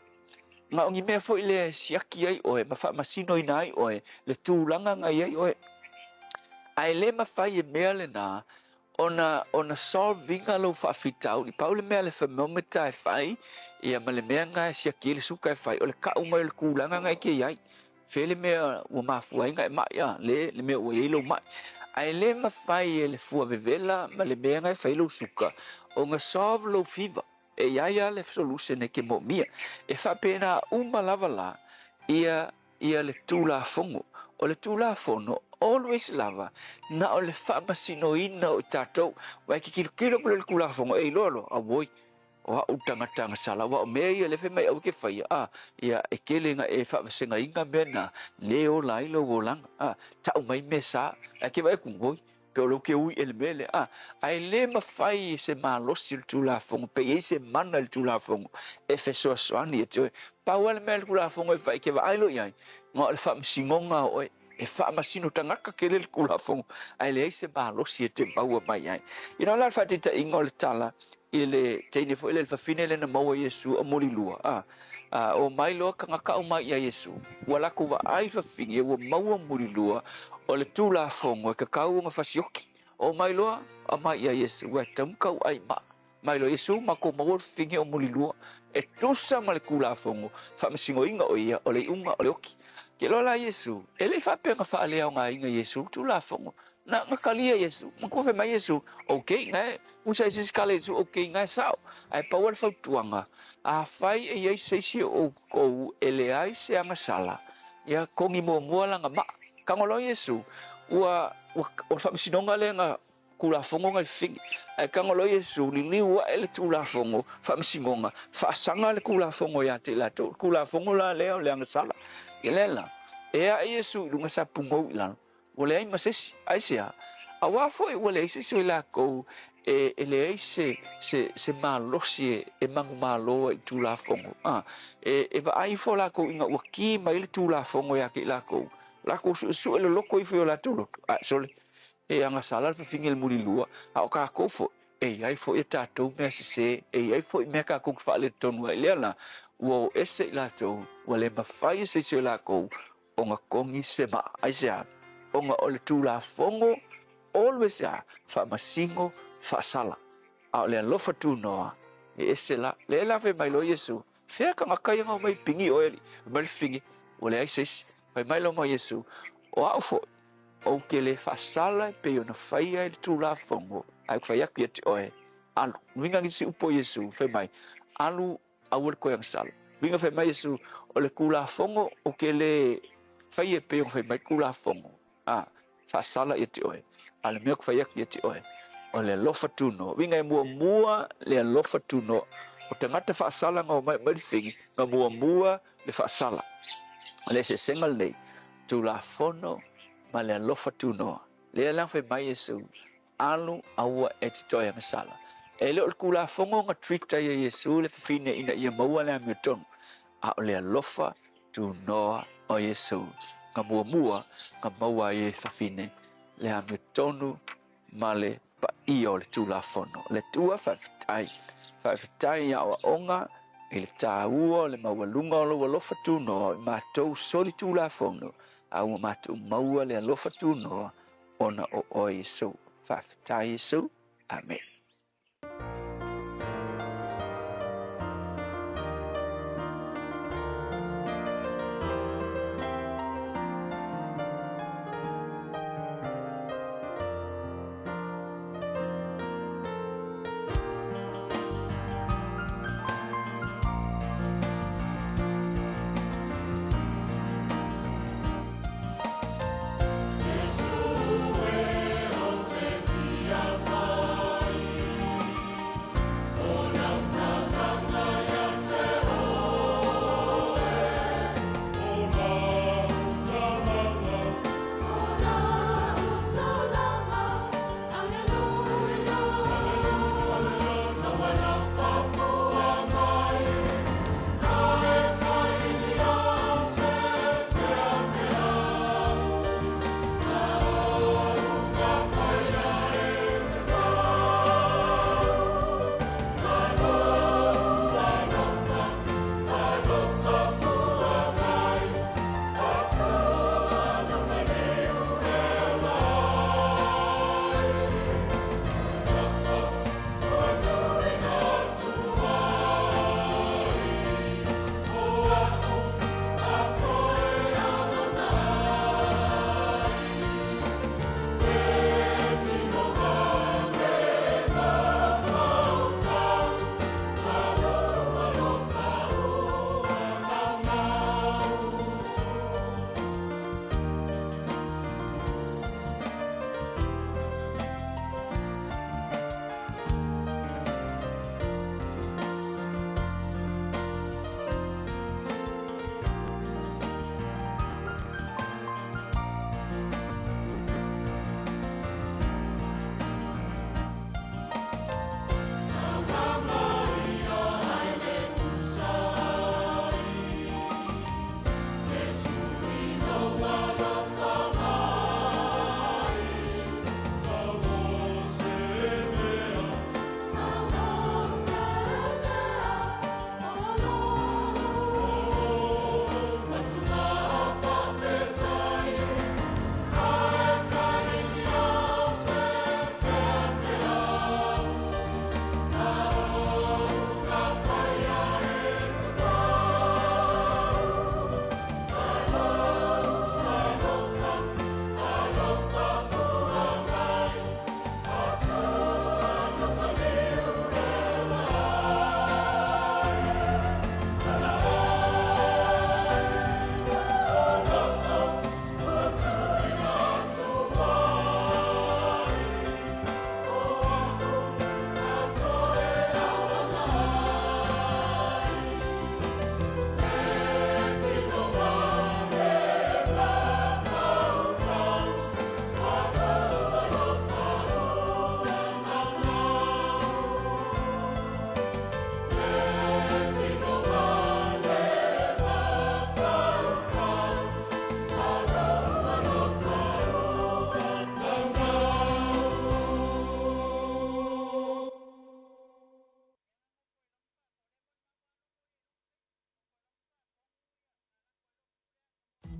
Na o ni mea foi lea e siaki ai oe ma faamasinoina ai oe le tulaga na i ai oe. Ae le mafai e mea lena ona ona solve ina lou faafitauli. Pau le mea le thermometer e fai, ia ma le mea na e siaki ai le suka e fai, o le kau mai o le tulaga na e te i ai. Fea le mea ua mafua ai na e mai, a, le, le mea ua i ai lou mai. Ae le mafai e le fua vevela ma le mea na e fai lou suka, ona solve lou fever. E i ai lava le solution e te moomia. E faapena uma lava la, ia ia le Tulafono. O le Tulafono, always lava, na o le faamasinoina o i tatou. Aua e te tilotilo atu loa i le Tulafono, e iloa loa, auoi, o au le tagata agasala, aua o mea ia lea e fai mai aua e te faia, a, ia, e tele ina e faavasegaina mea na le ola ai lou olaga, a, tau mai mea sa, ae te vaai atu, oi, Pe o lou ke ui e le mea lea, a, ae le mafai e se malosi o le Tulafono, pe i ai se mana i le Tulafono e fesoasoani ia te oe. Pau lava le mea a le Tulafono e fai, e te vaai loa i ai, na o le faamasinoga o oe. E faamasino tagata tele le Tulafono, ae leai se malosi e te maua mai ai. You know, o le a le faataitaiga o le tala i le teine foi lea, le fafine lea na maua e Iesu o mulilua, a, a, omai loa tagata aumai ia Iesu, ua latou vaai i fafine ua maua mulilua, o le Tulafono e tatau ona fasioki. Omai loa, aumai ia Iesu, ua e tatau ona tauai maa. Mai loa Iesu, matou maua le fafine o mulilua, e tusa ma le Tulafono, faamasinoina o ia, o le iuga o le oki. Ke loa la Iesu, e le i faapea na faaleaogaina Iesu le Tulafono, Na, na talia Iesu, matua fai mai Iesu, Ok, na e, usa i se isi kala Iesu, ok, na e sao. Ae pau lava le fautuaga, afai e i ai se isi o outou e leai se agasala, ia kogi muamua lana maa. Tago loa Iesu, ua, ua, o le faamasinoga lea na Tulafono na i fili. Ae tago loa Iesu, liliu ae le Tulafono, faamasinoga, faasaga le Tulafono ia te i latou. O le Tulafono la lea o le agasala. Ia lea la, e ae Iesu i luga sa pugou i lalo. Ua leai ma se isi. Aisea? Auā foi ua leai se isi o i lakou e, e leai se, se, se malosi e, e manumalo ai i Tulafono. A, e, e vaai ifo lakou ina ua kī mai le Tulafono ia te i lakou, lakou suesue loloto ifo i o latou loto, ae sole, e agasala le fafine i le mulilua, a o kakou foi, e i ai foi a tatou mea sesē, e i ai foi mea kakou te faaletonu ai. Lea la, ua o ese i latou, ua le mafai e se isi o i lakou ona kogi se maa. Aisea? Ona o le Tulafono always a faamasino faasala, a o le alofa tunoa e ese la. Lea la fai mai loa Iesu, Fea tagata ia na omai pigi oe, alii? Fai mai le fafine, Ua leai se isi. Fai mai loa ma Iesu, O au foi, ou te le faasala e pei ona faia e le Tulafono, ae ou te fai atu ia te oe, alu. Uiga nisi upu o Iesu, fai mai, Alu aua le toe agasala. Uiga fai mai Iesu, o le Tulafono ou te le faia e pei ona fai mai le Tulafono, a, faasala ia te oe. A o le mea ou te fai atu ia te oe, o le alofa tunoa. Uiga e muamua le alofa tunoa. O tagata faasala na omai mai le figi, na muamua le faasala. O le eseesega lenei, Tulafono ma le alofa tunoa. Lea la fai mai Iesu, alu aua e te toe agasala. E le o le Tulafono na treat ai e Iesu le fafine ina ia maua le amiotonu, a o le alofa tunoa o Iesu na muamua na maua ai e fafine le amiotonu ma le paia o le Tulafono. Le Atua faafetai, faafetai i aoaoga i le tāua o le maualuga o lou alofa tunoa i matou soli Tulafono, a ua matou maua le alofa tunoa ona o oe Iesu. Faafetai Iesu. Amene.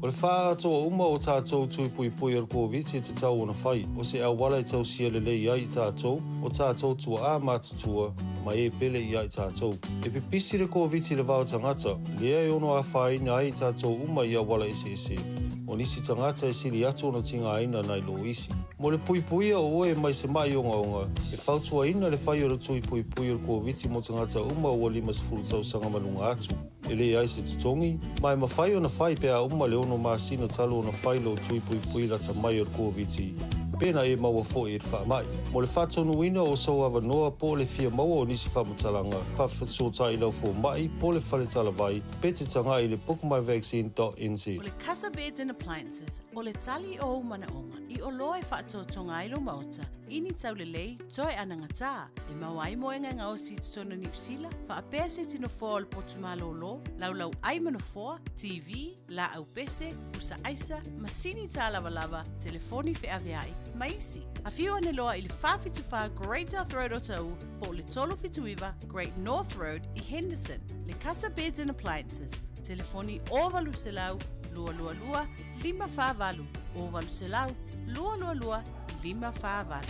O le faaatoa uma o tatou tui puipui o le Koviti e tatau ona fai, o se auala e tausia lelei ai i tatou, o tatou tuaa matutua, ma e pele ia i tatou. E pipisi le Koviti i le va o tagata, lea e ono afaina ai i tatou uma i auala eseese. O nisi tagata e sili atu ona tigaina nai lo isi. Mo le puipuia o oe mai se ma'i ogaoga, e fautuaina le fai o le tui puipui o le Koviti mo tagata uma ua 50 tausaga ma luga atu. E leai se totogi, ma e mafai ona fai pe a uma le 6 masina talu ona fai lou tui puipui lata mai o le Koviti, pe na e maua foi i le faamai. Mo le faatonuina o sou avanoa po o le fia maua o nisi faamatalaga, faafesootai i lau fomai po o le fale talavai pe te tagai i le bookmyvaccine.nz. O le Casa Beds and Appliances, o le tali o ou manaoga. I oloa e faatotoga ai lou maota i ni taulelei toe anagatā, e maua ai moega e gaosi i totonu o Niu Sila, faapea se iti nofoa o le potu malōlō, laulau ai ma nofoa, TV, laau pese, pusa aisa, masini tālavalava, telefoni feaveai, ma isi. Afio ane loa i le 474 Great South Road o Taʻu po o le 379 Great North Road i Henderson, le Casa Beds and Appliances, telefoni 0800 222 548, 0800 222 548.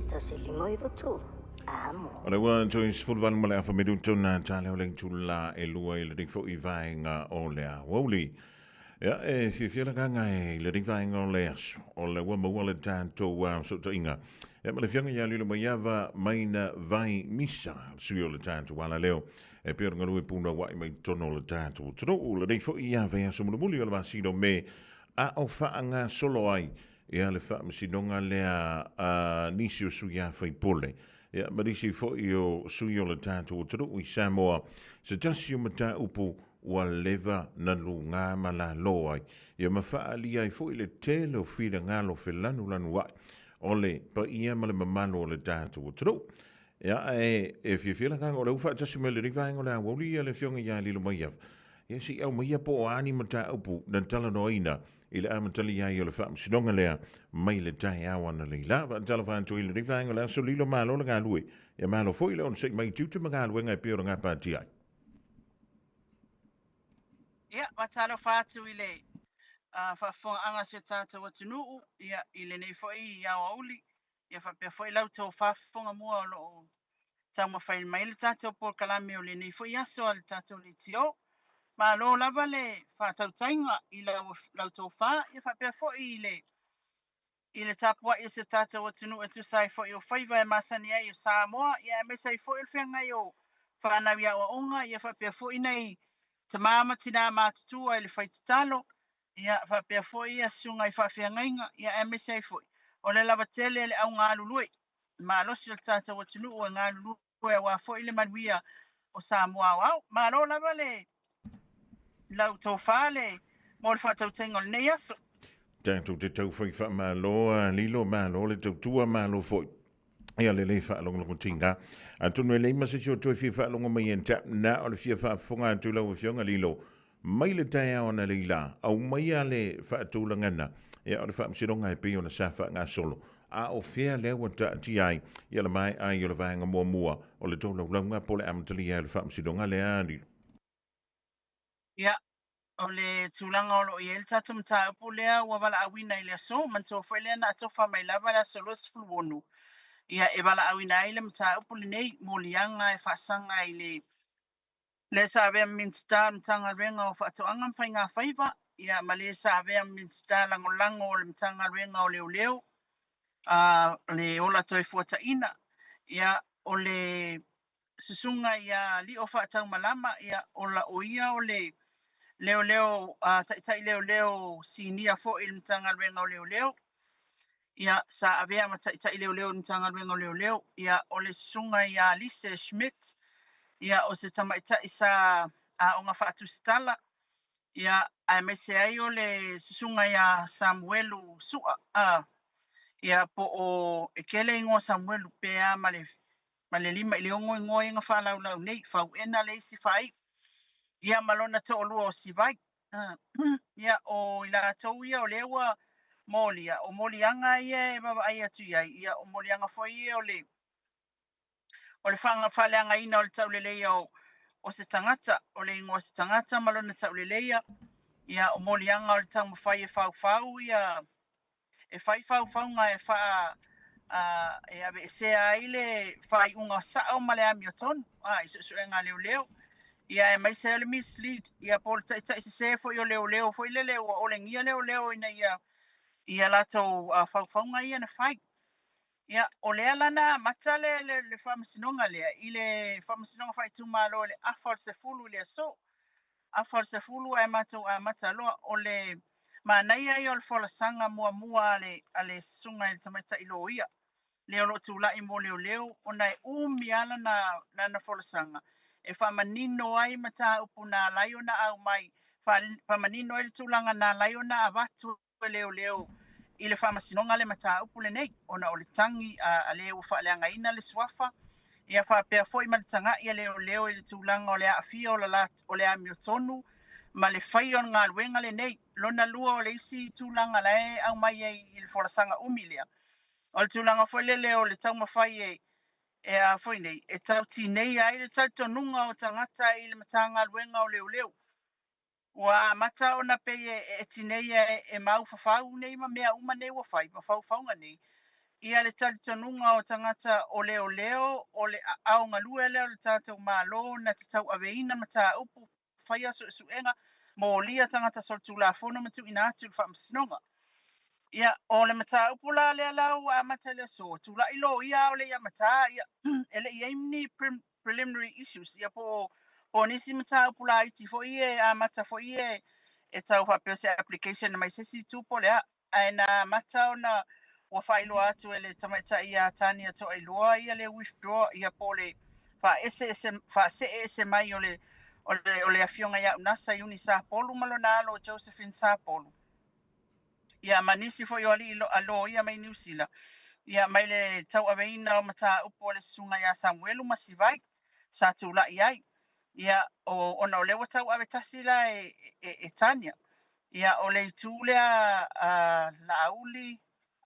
1 5 9 3, amo. O le ua toe 18 ma le afa minuto na tale o le itula e lua i lenei foi vaega o le aoauli. Ia, e fiafia le agaga e i lenei vaega o le aso, o le ua maua le tatou fesootaiga. Ia, ma le afioga ia Lilomaiava Maina Vai Misa, le sui o le tatou alaleo, e pei ona galue punouai mai totonu o le tatou atunuu. Lenei foi ia vaiaso mulimuli o le masina o Me, a o faagasolo ai ia le faamasinoga lea a nisi o sui a faipule. Ia, ma nisi foi o sui o le tatou atunuu i Samoa, se tasi o mataupu ua leva na lugā ma lalo ai, ia ma faaalia ai foi le tele o finagalo felanulanuai o le paia ma le mamalu o le tatou atunuu. Ia, ae e fiafia le agaga o lea ua faatasi mai lenei vaega o le aoauli ia le Afioga ia Lilomaiava, ia se i aumaia po o a ni mataupu na talanoaina i le amatalia ai o le faamasinoga lea mai le taeao analeila. Faatalofa atu i lenei vaega o le aso Lilo, malo le galue. Ia malo foi le onosai mai i tiute ma galuega e pei ona gapatia ai. Ia, faatalofa atu i le faafofogaaga a si o tatou atunuu, ia, i lenei foi aoauli, ia faapea foi la outou faafofoga mua o lo o taumafai mai le tatou polokalame o lenei foi aso a le tatou leitio. Malo lava le faatautaiga i lau, lau tofa, ia faapea foi i le i le tapuai a si o tatou atunuu e tusa ai foi o faiva e masani ai o Samoa, ia aemaise ai foi o le feagai o fanau i aoaoga, ia faapea foi nai tama ma tinā matutua i le fai tatalo, ia faapea foi ia susuga i faafeagaiga, ia aemaise ai foi o le lava tele le au galulue malosi o le tatou atunuu e galulue aua foi le manuia o Samoa aoao. Malo lava le lau tofa le mo le faatautaiga o lenei aso. Tatou te taufai faamalo a Lilo, malo le tautua, malo foi ia le lei faalogologotiga. Atonu e leai ma se isi o toe fia faalogo mai e tap na o le fia faafofoga atu lau Afioga Lilo mai le taeao analeila, aumaia le faatulagana ia o le faamasinoga e pei ona sa faagasolo, a o fea lea ua taatia ai ia le maea ai o le vaega muamua o le tolaulauga po o le amatalia ai o le faamasinoga lea Lilo? Ia, o le tulaga o lo o i ai le tatou mataupu lea ua valaauina i le aso, manatua foi lea na atofa mai lava le aso 26, ia e valaauina ai le mataupu lenei, moliaga e faasaga i le le sa avea ma Minisita o le Matagaluega o Faatoaga ma Faiga Faiva, ia ma le sa avea ma Minisita Lagolago o le Matagaluega o Leoleo, a le Ola Toefuataiga, ia o le susuga ia Lio Faataumalama, ia o la o ia o le leoleo, taitai leoleo sinia foi i le Matagaluega o Leoleo, ia sa avea ma taitai leoleo i le Matagaluega o Leoleo, ia o le susuga ia Alice Schmidt, ia o se tamaitai sa aoga faatusitala, ia aemaise ai o le susuga ia Samuelu Sua, ia po o e tele igoa Samuelu pe a ma le ma le 5 i le 6 igoa ia na faalaulau nei, Fauena le isi faaiu, ia ma lona toalua o Sivai. Ia, o i latou ia o lea ua molia, o moliaga ia e vaavaai atu i ai, ia o moliaga foi ia o le o le faaleagaina o le tauleleia o se tagata, o le igoa o se tagata ma lona tauleleia, ia o moliaga o le taumafai e faufau ia e fai faufauga e faa e aveesea ai le faaiuga sao ma le amiotonu i suesuega a leoleo, ia aemaise ai o le mislead, ia po o le taitai sese foi o leoleo foi lele ua olegia leoleo ina ia ia latou faufauga ia na fai. Ia, o lea la na amata le, le, le faamasinoga lea i le faamasinoga faaitumalo i le afa o le 10 i le aso. Afa o le 10 ae matou amata loa. O le manaia ia o le folasaga muamua a le, a le susuga i le tamaitai loia. le o lo o tulai mo leoleo ona e umi lava lana folasaga e faamanino ai mataupu na ala ai ona aumai, faamanino ai le tulaga na ala ai ona avatu e leoleo i le faamasinoga le mataupu lenei, ona o le tagi a le ua faaleagaina le suafa, ia faapea foi ma le taga'i a leoleo i le tulaga o le aafia o le amiotonu ma le faia o le galuega lenei. Lona lua o le isi tulaga la e aumai ai i le folasaga umi lea, o le tulaga foi lele o le taumafai e a foi nei, e tau tineia ai le talitonuga o tagata i le Matagaluega o Leoleo. Ua amata ona pei e tineia e maufafau nei ma mea uma nei ua fai, ma faufauga nei, ia le talitonuga o tagata o leoleo o le aao galue lea o le tatou Malo na te tauaveina mataupu, faia suesuega, molia tagata solitulafono ma tuuina atu i le faamasinoga. Ia, o le mataupu la lea la ua amata i le aso, tulai loia a o le i amata, ia, e le i i ai ni preliminary issues, ia po o nisi mataupu laiti foi e amata foi e tau faapea se application mai se isi itu po o le a. Ae na amata ona ua faailoa atu e le tamaitai ia Tania Toailoa ia le withdraw, ia po o le faasee ese mai o le afioga ia Unasa Iuni Sapolu ma lona alo Josephine Sapolu. Ia ma nisi foi o alii loia mai Niu Sila, ia mai le tauaveina o mataupu o le susuga ia Samuelu Masivai sa tulai ai. Ia o, ona o lea ua tauave tasi la e Tania. Ia o le itu lea a Laauli,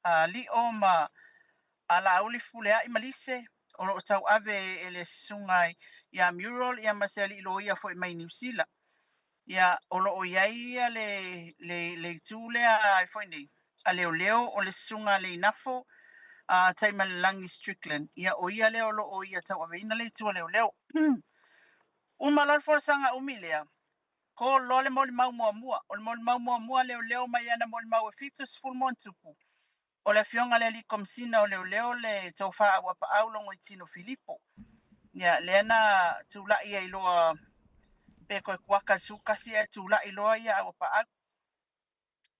a Lio ma a Laauli Fepuleai ma Lise o lo o tauave e le susuga ia Muriel ia ma se alii loia foi mai Niu Sila. Ia o lo o i ai ia le itu lea ai foi nei a leoleo o le susuga a Leinafo a Taimalelagi Strickland. Ia o ia lea o lo o ia tauaveina le itu a leoleo. Uma loa le folasaga umi lea, ko loa le molimau muamua. O le molimau muamua leoleo mai ana molimau e 70+, o le afioga le alii Komesina o Leoleo le Tofa Auapaau Logoitino Filipo. Ia lea na tulai ai loa pe koe kuaka i le 11 ae tulai loa ia Auapaau.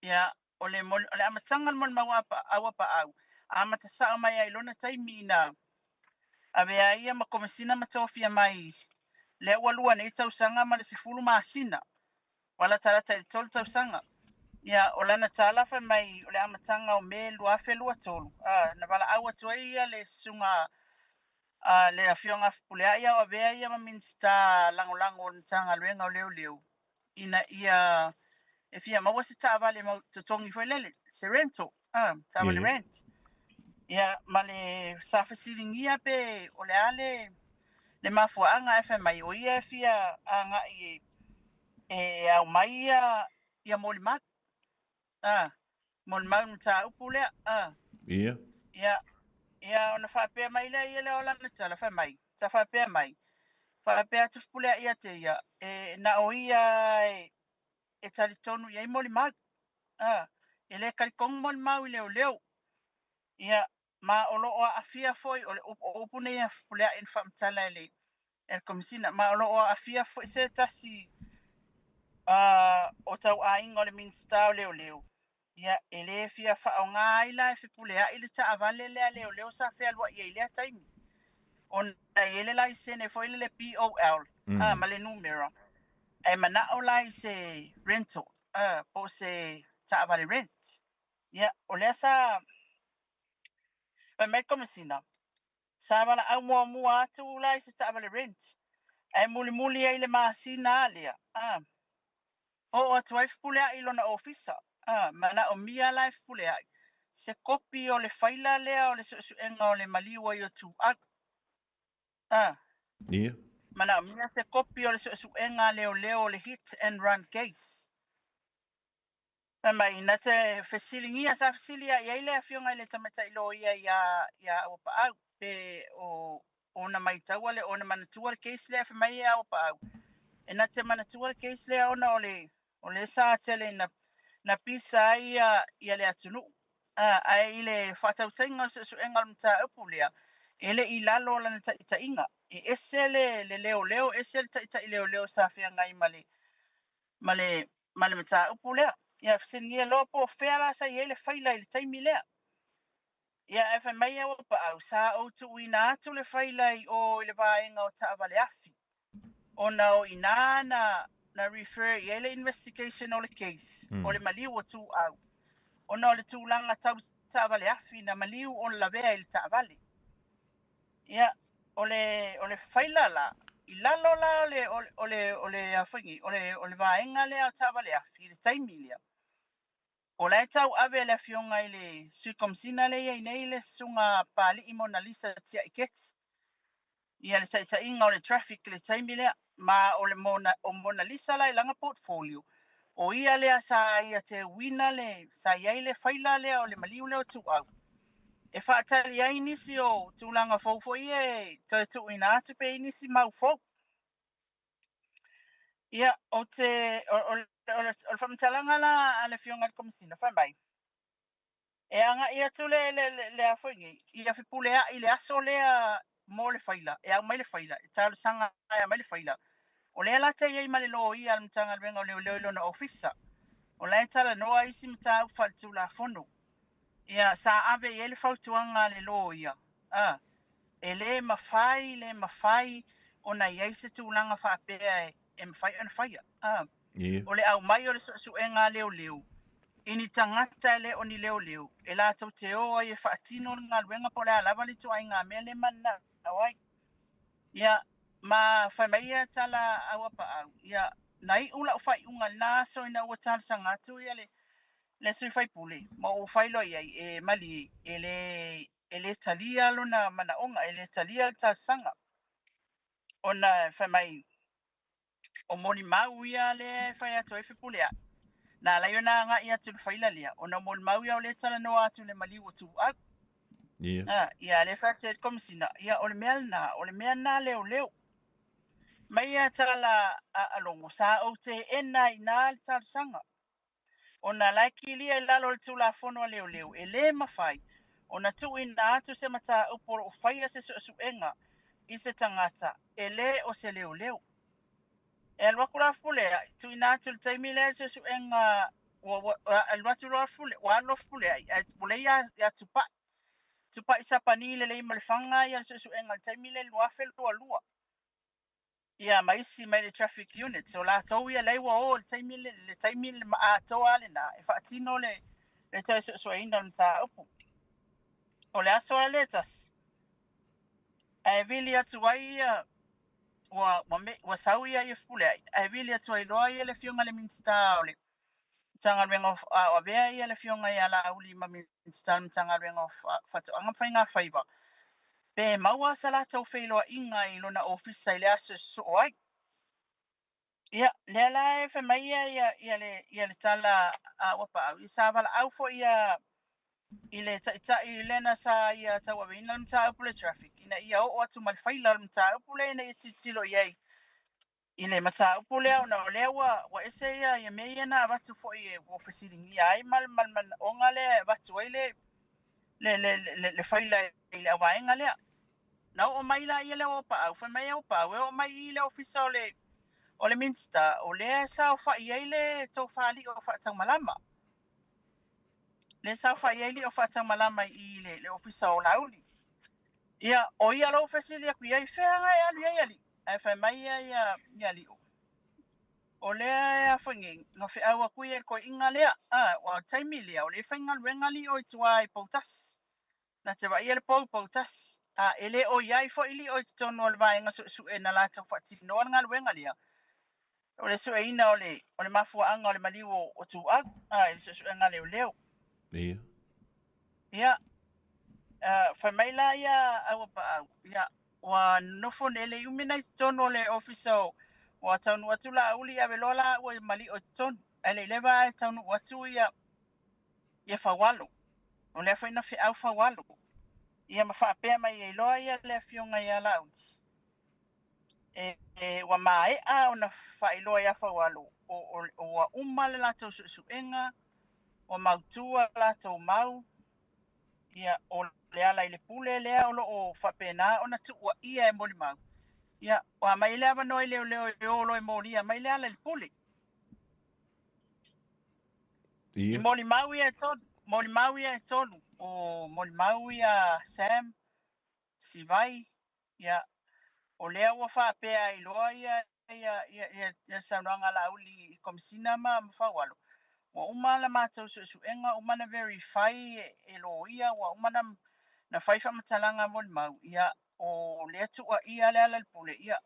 Ia o le amataga o le molimau Auapaau, amata sao mai ai lona taimi na avea ai ia ma Komesina ma tofia mai lea ua 2 nei tausaga ma le 10 masina. Ua latalata i le 3 tausaga. Ia o lana tala fai mai o le amataga o Me 2023, na valaau atu ai ia le susuga a le afioga Fepuleai a o avea ia ma Minisita Lagolago o le Matagaluega o Leoleo ina ia e fia maua se taavale mau totogi foi lele, se rental, taavale rent. Ia ma le sa fesiligia pe o le a le mafuaaga ae fai mai o ia e fia agai e aumai ia molimau. Molimau i le mataupu lea. Ia ona faapea mai lea ia lea o lana tala fai mai. Sa faapea mai. Faapea atu Fepuleai ia te ia, e na o ia e talitonu i ai molimau. E le talitonu molimau i leoleo. Ia ma o lo o aafia foi o le o upu nei a Fepuleai na faamatala e le Komesina, ma o lo o aafia foi se tasi o tauaiga o le Minisita o Leoleo. Ia e le fia faaaoga ai la e Fepuleai le taavale lea leoleo sa fealuai ai i lea taimi. Ona e i ai le laisene foi lele POL ma le numera. Ae manao la i se rental po o se taavale rent. Ia o lea sa fai mai le Komesina, sa valaau muamua atu la i se taavale rent. Ae mulimuli ai le masina a lea, oo atu ai Fepuleai i lona ofisa. Manaomia la e Fepuleai se kopi o le faila lea o le suesuega o le maliu ai o Tuau. Manaomia se kopi o le suesuega a leoleo o le hit and run case. Fai mai na te fesiligia sa fesili ai le afioga i le tamaitai loia ia Auapaau pe o ona maitaua le ona manatua le case lea. Fai mai ia Auapaau e na te manatua le case lea ona o le sa tele na pisa ai ia le atunuu. Ae i le faatautaiga o le suesuega o le mataupu lea, e le i lalo o lana taitaiga. E ese le leoleo, ese le taitai leoleo sa feagai ma le mataupu lea. Ia fesiligia loa po o fea la sa i ai le faila i le taimi lea. Ia, ae fai mai au Auapaau, sa ou tuuina atu le faila i o i le vaega o taavale afi, ona o i ina na, na refer i ai le investigation o le case, o le maliu o Tuuau, ona o le tulaga tau taavale afi na maliu ona lavea i le taavale. Ia, o le, o le faila la, i lalo la o le, o le, o le, o le, a foi nei, o le, o le vaega lea o taavale afi i le taimi lea, O la e tau ave e le Afioga i le Sui Komesina lea e i ai nei le Susuga Papalii Monalisa Tiai Keti ia le taitaiga o le traffic i le taimi lea, ma o le Mona, o Monalisa la i lana portfolio, o ia lea sa ia teuina le, sa i ai le faila lea o le maliu lea o Tuuau e faatali ai nisi o tulaga fou foi ia e toe tuuina atu pe i ai nisi mau fou. Ia, ou te, o, o, o, le, o le faamatalaga la a le Afioga i le Komesina, fai mai, e agai atu le, le, le, le a foi nei, ia fepuleai i le aso lea mo le faila, e aumai le faila, e talosaga e aumai le faila. O lea la te i ai ma le loia a le Matagaluega o Leoleo i lona ofisa. O la e talanoa isi mataupu faaletulafono. Ia, sa ave i ai le fautuaga a le loia, a, e le mafai, le mafai ona i ai se tulaga faapea e mafai ona faia. A, o le aumai o le suesuega a leoleo i ni tagata e le o ni leoleo e latou te o ai e faatino le galuega po o le a lava le ituaiga mea lea e mananao ai. Ia, ma fai mai ia tala a Auapaau, ia, na iu lau faaiuga i lena aso ina ua talosaga atu ia le le sui faipule ma ou failoa i ai e malie e le e le talia lona manaoga, e le talia le talosaga ona fai mai o molimau ia lea e fai atu ai Fepuleai. Na ala ai ona agai atu i le faila lea, ona o molimau ia o lea e talanoa atu i le maliu o Tuuau. Ia. Ia, lea e fai atu ai le Komesina, ia o le mea lena, o le mea lena leoleo. Mai ia tala a Logo, sa ou teena ai i ina le talosaga. Ona la e kilia i lalo o le Tulafono a Leoleo, e le mafai ona tuuina atu se mataupu o lo o faia se suesuega i se tagata e le o se leoleo. E alu atu la Fepuleai, tuuina atu i le taimi lea le suesuega, ua, ua alu atu loa Fule, ua alu loa Fepuleai, ae pulei ia Tupai. Tupai Sapani lelei ma Lefaga ia le suesuega i le taimi lea i le 2022. Ia ma isi mai le traffic unit, o latou ia lea ua o i le taimi le taimi le atoa lena e faatino le le toe suesueina o le mataupu. O le aso la lea tasi, ae vili atu ai ia ua ua, me, ua sau ia ia Fepuleai, ae vili atu ai loa ia le afioga i le Minisita o le Matagaluega o a o avea ia le afioga ia Laauli ma Minisita o le Matagaluega o Faatoaga ma Faigafaiva, pe maua sa latou feiloaiga i lona ofisa i le aso e sosoo ai. Ia, lea la e fai mai ia, ia, ia, le, ia le tala a Auapaau, ia sa valaau foi ia i le taitai lena sa ia tauaveina le mataupu le traffic, ina ia oo atu ma le faila o le mataupu lea ina ia tilotilo i ai i le mataupu lea ona o lea ua, ua ese ia, ia mea ia na avatu foi e ua fesiligia ai ma le, ma le manaoga lea e avatu ai le, le, le, le, le faila i le auvaega lea. Na oo mai la ia le Auapaau, fai mai Auapaau, e oo mai i le ofisa o le, o le Minista, o lea e saofai ai le tofa alii o Faataumalama. Le saofai ai lii o Faataumalama i le, le ofisa o Laauli. Ia, o ia lou fesili atu i ai, fea e alu i ai alii? Ae fai mai ia ia, ia lio. O lea e a foi nei, na feau atu ia i le toeaina lea. A, ua taimi lea, o lea e faigaluega lio i tua i Poutasi. Na te vaai le pou Poutasi. A, e le o i ai foi lio i totonu o le vaega suesue na latou faatinoa le galuega lea. O le sueina o le, o le mafuaaga o le maliu o, o Tuuau, a, i le suesuega leoleo. Ia. Ia, fai mai la ia Auapaau, ia, ua nofo nei le umi nei i totonu o le ofisa o ua taunuu atu Laauli ave loa laua i malio i totonu. Ae le i leva ae taunuu atu ia ia Faualo. O lea foi na feau Faualo. Ia ma faapea mai ai loa ia le afioga ia Laauli. E, e, ua maea ona faailoa ia Faualo o, o, o ua uma le latou suesuega, ua mautu a latou mau, ia o le ala i le pule lea o loo faapena ona tuuaia e molimau. Ia, ua mai le avanoa i leoleo e o loa e molia mai le ala i le pule. Ia. I molimau ia e tolu, Molimau ia e tolu, o molimau ia Sam, Sivai, ia, o lea ua faapea ai loa ia ia ia ia, ia saunoaga a Laauli i Komesina ma Faualo. Ua uma la matou suesuega, uma na verify e, e loia, ua uma na, na fai faamatalaga molimau, ia, o lea tuuaia Lealailepule, ia,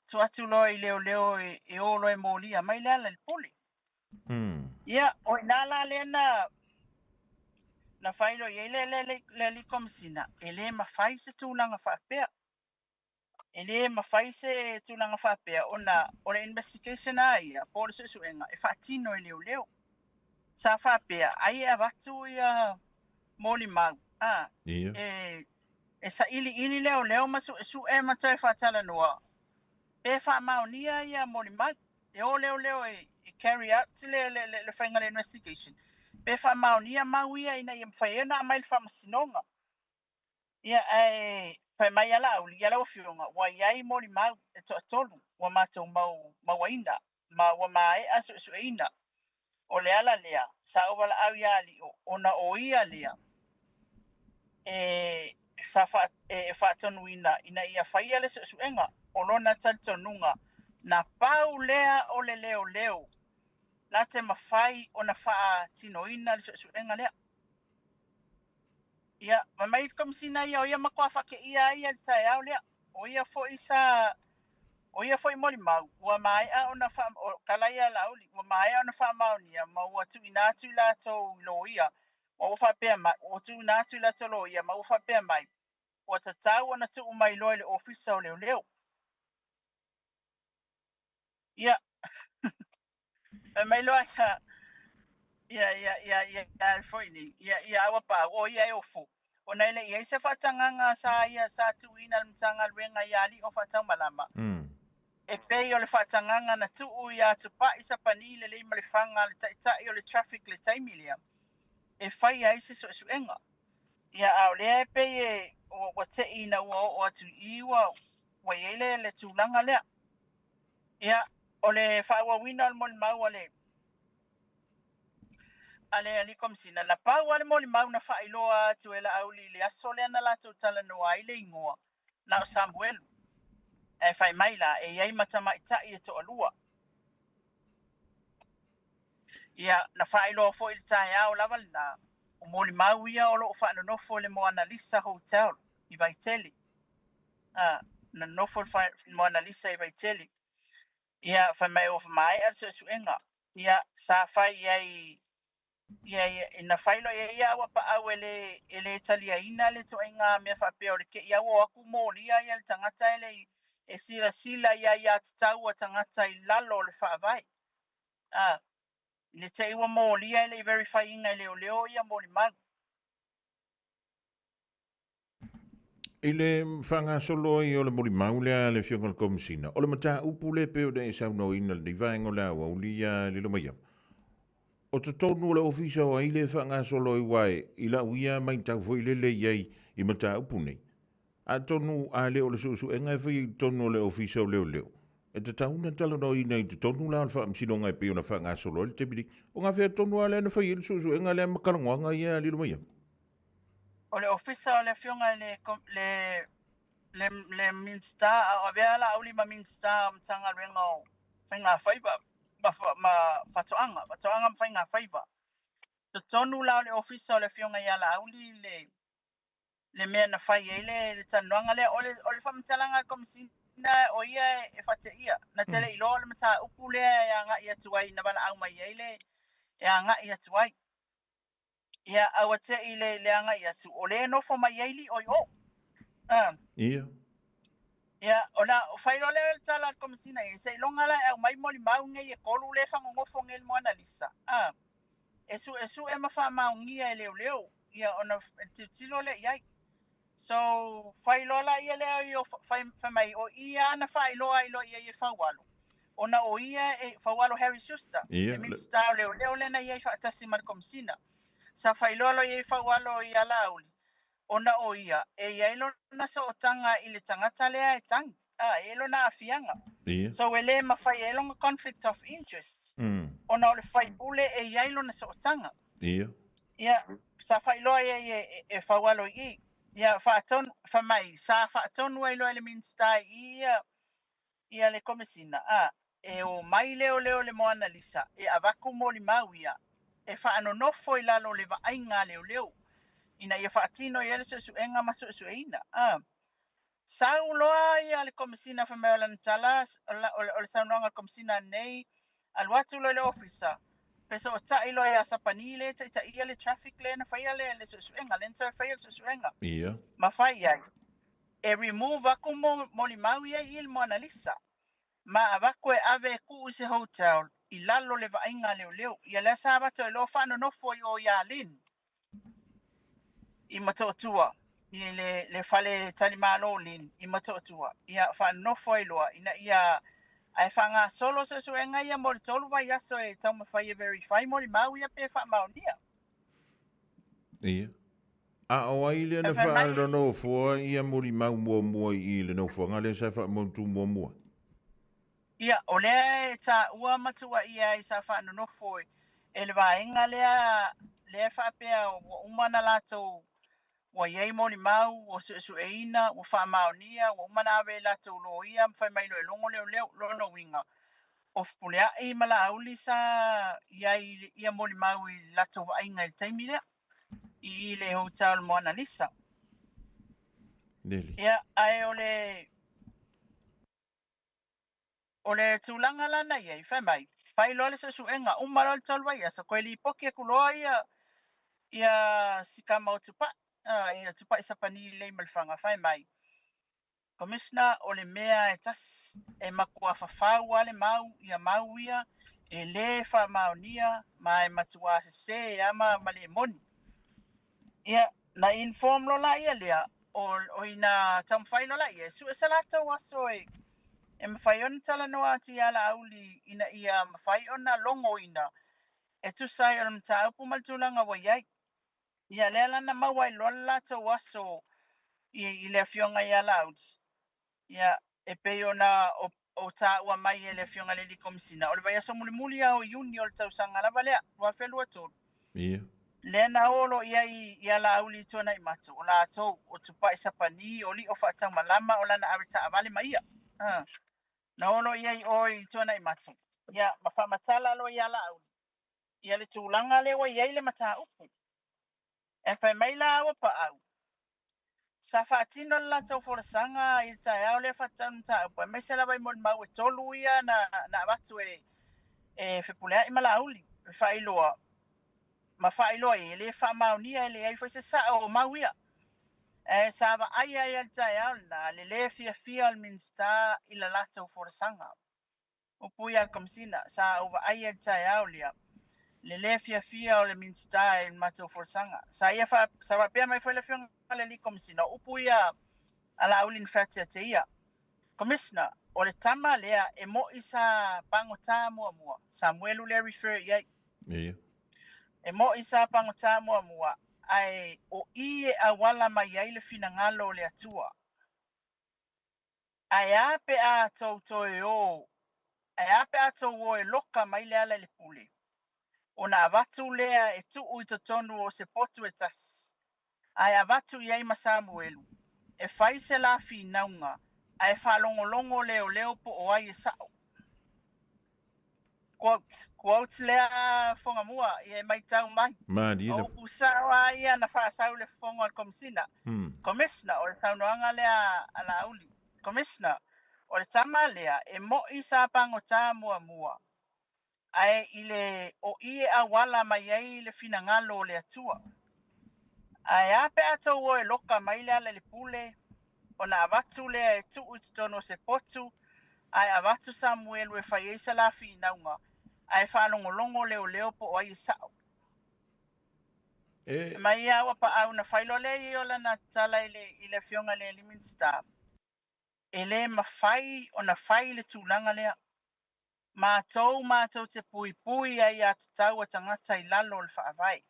tuu atu loa i leoleo e, e o loa e molia mai Lealailepule. Ia, o ina la lea na, na fai loa i ai le, le, le, le alii Komesina, e le mafai se tulaga faapea. E le mafai se tulaga faapea ona o le investigation a ia, po o le suesuega, e faatino e leoleo. Sa faapea, ai e avatu ia molimau, a, Ia. e, e sailiili leoleo ma suesue ma toe faatalanoa, pe faamaonia ia molimau. E o leoleo e, e carry out le, le, le, le faiga le investigation. Pe faamaonia mau ia ina ia mafai ai ona aumai le faamasinoga. Ia, ae fai mai a Laauli, ia lau afioga, ua i ai molimau e toatolu ua matou mau, mauaina, ma ua maea suesueina. O le ala lea, sa ou valaau ia Lio, ona o ia lea, e, sa fa, e, e faatonuina ina ia faia le suesuega o lona talitonuga na pau lea o le leoleo na te mafai ona faatinoina le suesuega lea. Ia, fai mai le Komesina ia o ia matua faateia ai le taeao lea. O ia foi sa o ia foi molimau ua maea ona fa, o, tala ia Laauli, ua maea ona faamaonia ma ua tuuina atu i latou i loia, ma ua faapea mai, ua tuuina atu i latou loia ma ua faapea mai, ua tatau ona tuu mai loa i le ofisa o leoleo. Ia, fai mai loa ia, ia, ia, ia, ia, ia, foi ni, ia, ia, aua pau, o ia e ofo. Ona e le i ai se faatagaga sa ia sa tuuina le Matagaluega ia Alii o Faataumalama. E pei o le faatagaga na tuu ia Tupai Sapani lelei ma le faga le taitai o le traffic le taimi lea. E fai ai se suesuega. Ia, a o lea e pei e ua tei ina ua oo atu i ua, ua i ai le, le tulaga lea. Ia, o le faaauauina o le molimau a le a le alii Komesina, na pau lava le molimau na faailoa atu e Laauli i le aso lea na latou talanoa ai le igoa, na o Samuelu. Ae fai mai la, e i ai ma tamaitai e toalua. Ia, na faailoa foi le taeao lava lena, o molimau ia o loo faanonofo i le Moana Lisa Hotel i Vaitele. Ah, na nonofo le Moana Lisa i Vaitele. Ia, fai mai ua maea le suesuega. Ia, sa fai i ai ia, ia, na fai loa ia ia ua paau e le, e le taliaina le ituaiga mea faapea o le kei au o atu molia ia le tagata e le e silasila ia ia tatau a tagata i lalo o le faavae. Ah, i le tei ua molia e le i verify-ina e leoleo ia molimau. I le faagasolo ai o le molimau lea le afioga i le Komesina, o le mataupu le pei ona e saunoaina lenei vaega o le aoauli ia Lilomaiava. O totonu o le ofisa o ai le faagasolo ai aua i lau ia matau foi lele i ai i mataupu nei. Atonu a le o le suesuega e fai i totonu o le ofisa o leoleo, e tatau ona talanoaina i totonu la o le faamasinoga e pei ona faagasolo ai le taimi nei. O gafea tonu lava lea na fai ai le suesuega lea ma talanoaga ia Lilomaiava. O le ofisa o le afioga i le, le, le, le Minista, a o avea Laauli ma Minista o Matagaluega o Faiga Faiva ma, ma Faatoaga, Faatoaga ma Faiga Faiva. Totonu la o le ofisa o le afioga ia Laauli le, le mea na fai ai le, le talanoaga lea. O le, o le faamatalaga a le Komesina, o ia e, e faateia. Na te le iloa o le mataupu lea e agai atu ai, na valaau mai ai le, e agai atu ai. Ia, aua te i le, le agai atu, o le nofo mai ai Lio i o. Ah. Ia. Ia, ona fai loa lea o le tala a le Komesina ia, seiloga la e aumai molimau nei e tolu le fagogofo nei le Moana Lisa. Ah. E suesue ma faamaonia e leoleo, ia ona tilotilo lea i ai. So, fai loa la ia lea i o fai, fai mai, o ia na faailoa ai loa ia i e Faualo. Ona o ia e Faualo Harry Schuster, Ia, le Minista o Leoleo lea na i ai faatasi ma le Komesina. Sa faailoa loa i ai Faualo ia Laauli, ona o ia e i ai lona sootaga i le tagata lea e tagi, a, e i ai lona aafiaga. Ia. So e le mafai ai lona conflict of interest, ona o le faipule e i ai lona sootaga. Ia. Ia, sa faailoa i ai e, e Faualo i i. Ia, faatonu, fai mai, sa faatonu ai loa e le Minisita i i ia, ia le Komesina, a, e o mai leoleo le Moana Lisa e avatu molimau ia e faanonofo i lalo o le vaaiga a leoleo ina ia faatino i ai le suesuega ma suesueina. A, sau loa ia le Komesina fai mai o lana tala, o, la, o, le, o le saunoaga a le Komesina nei, alu atu loa i le ofisa, fesootai loa ia Sapani le taitaia le traffic lea na faia le, le suesuega, lea na toe faia le suesuega. Ia. Ma fai ai, e remove aku mo, molimau ia i le Moana Lisa. Ma avatu e ave e tuu i se hotel i lalo le vaaiga a leoleo. Ia lea sa avatu ai loa faanonofo i o ia Lynn i Motootua, i le, le fale talimalo Lynn i Motootua. Ia faanonofo ai loa ina ia ae faagasolo suesuega ia mo le 3 vaiaso e taumafai e verify molimau ia pe faamaonia. Ia. A o ai lea na E fai mai, faanonofoa ia molimau muamua i le nofoaga lea sa faamautu muamua? Ia, o lea e taua ma tuuaia ai sa faanonofo e le vaega lea, lea e faapea ua uma ona latou, ua i ai molimau, ua suesueina, ua faamaonia, ua uma ona ave i latou loia ma fai mai loa e logo leoleo. Lona uiga, o Fepuleai ma Laauli sa i ai ia molimau i le latou vaaiga i le taimi lea, i i le hotel Moana Lisa. Neli. Ia, ae o le O le tulaga la na i ai, fai mai, fai loa le suesuega, uma loa le 3 vaiaso, toe lipoti atu loa ia, ia si tama o Tupai, ia Tupai Sapani lea i Malifaga, fai mai, Commissioner, o le mea e tasi, e matua fafau lava le mau, ia mau ia, e le faamaonia, ma e matua sese lava ma, ma le moni. Ia, na inform loa laia lea, o, o ina taumafai loa laia, e sue se latou aso e, e mafai ona talanoa atu ia Laauli ina ia mafai ona logoina e tusa ai o le mataupu ma le tulaga ua i ai. Ia, lea la na maua ai loa le latou aso i, i le afioga ia Laauli. Ia, e pei ona o, o taua mai e le afioga i le alii Komesina, o le vaiaso mulimuli lava o Iuni o le tausaga lava lea, 2023. Ia. Lea na o loa i ai ia Laauli i Tuanaimato, o latou, o Tupai Sapani, o Lio Faataumalama, o lana ave taavale ma ia. Ha. Na o loa i ai o i Tuanaimato, ia, ma faamatala loa ia Laauli, ia le tulaga lea ua i ai le mataupu. E fai mai la Auapaau, sa faatino le latou folasaga i le taeao lea faatatau i le mataupu, aemaise lava i molimau e 3 ia na, na avatu e, e Fepuleai ma Laauli, e faailoa, ma faailoa ai, e le faamaonia e leai foi se sao o mau ia. Ae sa vaaia ai i le taeao lena le lē fiafia o le Minisita i le latou folasaga. Upu ia a le Komesina, sa ou vaaia i le taeao lea le lē fiafia o le Minisita i le matou folasaga. Sa ia fa, sa faapea mai foi le afioga i le alii Komesina, o upu ia a Laauli na feateate ia. Commissioner, o le tama lea e mo'i sa pagotā muamua, Samuelu lea refer i ai. Ia. E mo'i sa pagotā muamua, ae o i e auala mai ai le finagalo o le Atua. Ae a pe a tou toe o, ae a pe a tou o e loka mai le ala i le pule, ona avatu lea e tuu i totonu o se potu e tasi, ae avatu i ai ma Samuelu, e fai se la finauga, ae faalogologo leoleo po o ai e sa'o. Quote, quote lea Fogamua, ia e maitau mai. Malie O le. upu sao lava ia na faasau i le fofoga o le Komesina. Commissioner, o le saunoaga lea a Laauli. Commissioner, o le tama lea e mo'i sa pagotā muamua, ae i le o i e auala mai ai le finagalo o le Atua. Ae a pe a tou o e loka mai le ala i le pule, ona avatu lea e tuu i totonu o se potu, ae avatu Samuelu e fai ai se la finauga, ae faalogologo leoleo po o ai e sa'o. E. Mai ia Auapaau na fai loa lea i o lana tala i le, i le afioga i le alii Minisita, e le mafai ona fai le tulaga lea. Matou matou te puipui aiatatau a tagata i lalo o le Faavae.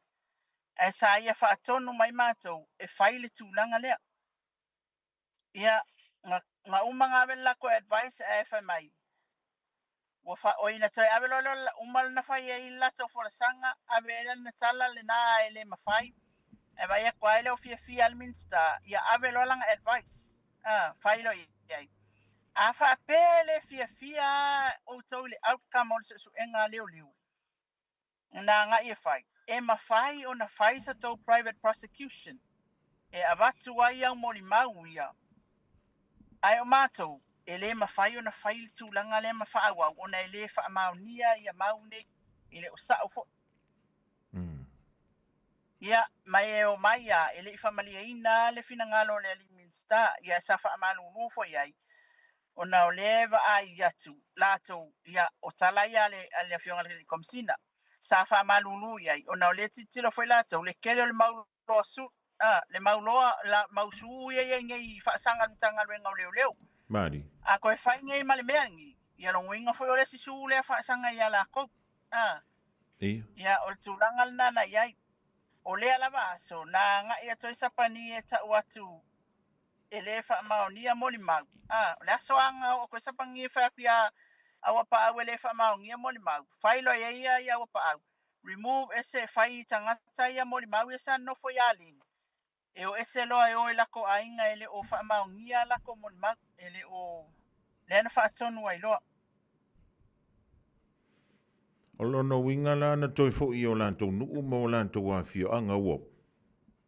Ae sa ia faatonu mai matou e fai le tulaga lea. Ia, na, na uma na ave le latou advice ae fai mai, Ua fa, oi na toe ave loa lea o uma lana fai ai i le latou folasaga, ave ai lana tala lena e le mafai. Ae vaai atu lava e le o fiafia le Minisita, ia ave loa lana advice, a, fai loa i ai. A faapea e le fiafia outou i le outcome o le suesuega a leoleo, na agai e fai, e mafai ona fai sa tou private prosecution e avatu ai au molimau ia. Ae o matou, e le mafai ona fai le tulaga lea ma faaauau ona e le faamaonia ia mau nei, e le o sao foi. Ia, ma e omai lava, e le i faamalieina le finagalo o le alii Minisita, ia sa faamalulu foi ai, ona o lea e vaai atu latou, ia, o tala ia a le Afioga i le Komesina, sa faamalulu i ai, ona o lea e tilotilo foi latou, le tele o le mau loa su, le mau loa, la, mau su ia i ai nei faasaga a le Matagaluega o Leoleo. Mali. A toe fai nei ma le mea lenei, ia lona uiga foi o le isi su lea faasaga ia latou. Ia. Ia, o le tulaga lena na i ai. O lea lava aso, na agai atu ai Sapani e tau atu e le faamaonia molimau. O le aso lava na oo atu ai Sapani e fai atu ia Auapaau e le faamaonia molimau. Fai loa e ia ia Auapaau. Remove ese fai i tagata ia molimau ia sa nofo ia Lini. E o ese loa e o i lako aiga e le o faamaonia lako molimau. E le o lea na faatonu ai loa. O lona uiga la na toe fo'i i o latou nuu ma o latou afioaga ua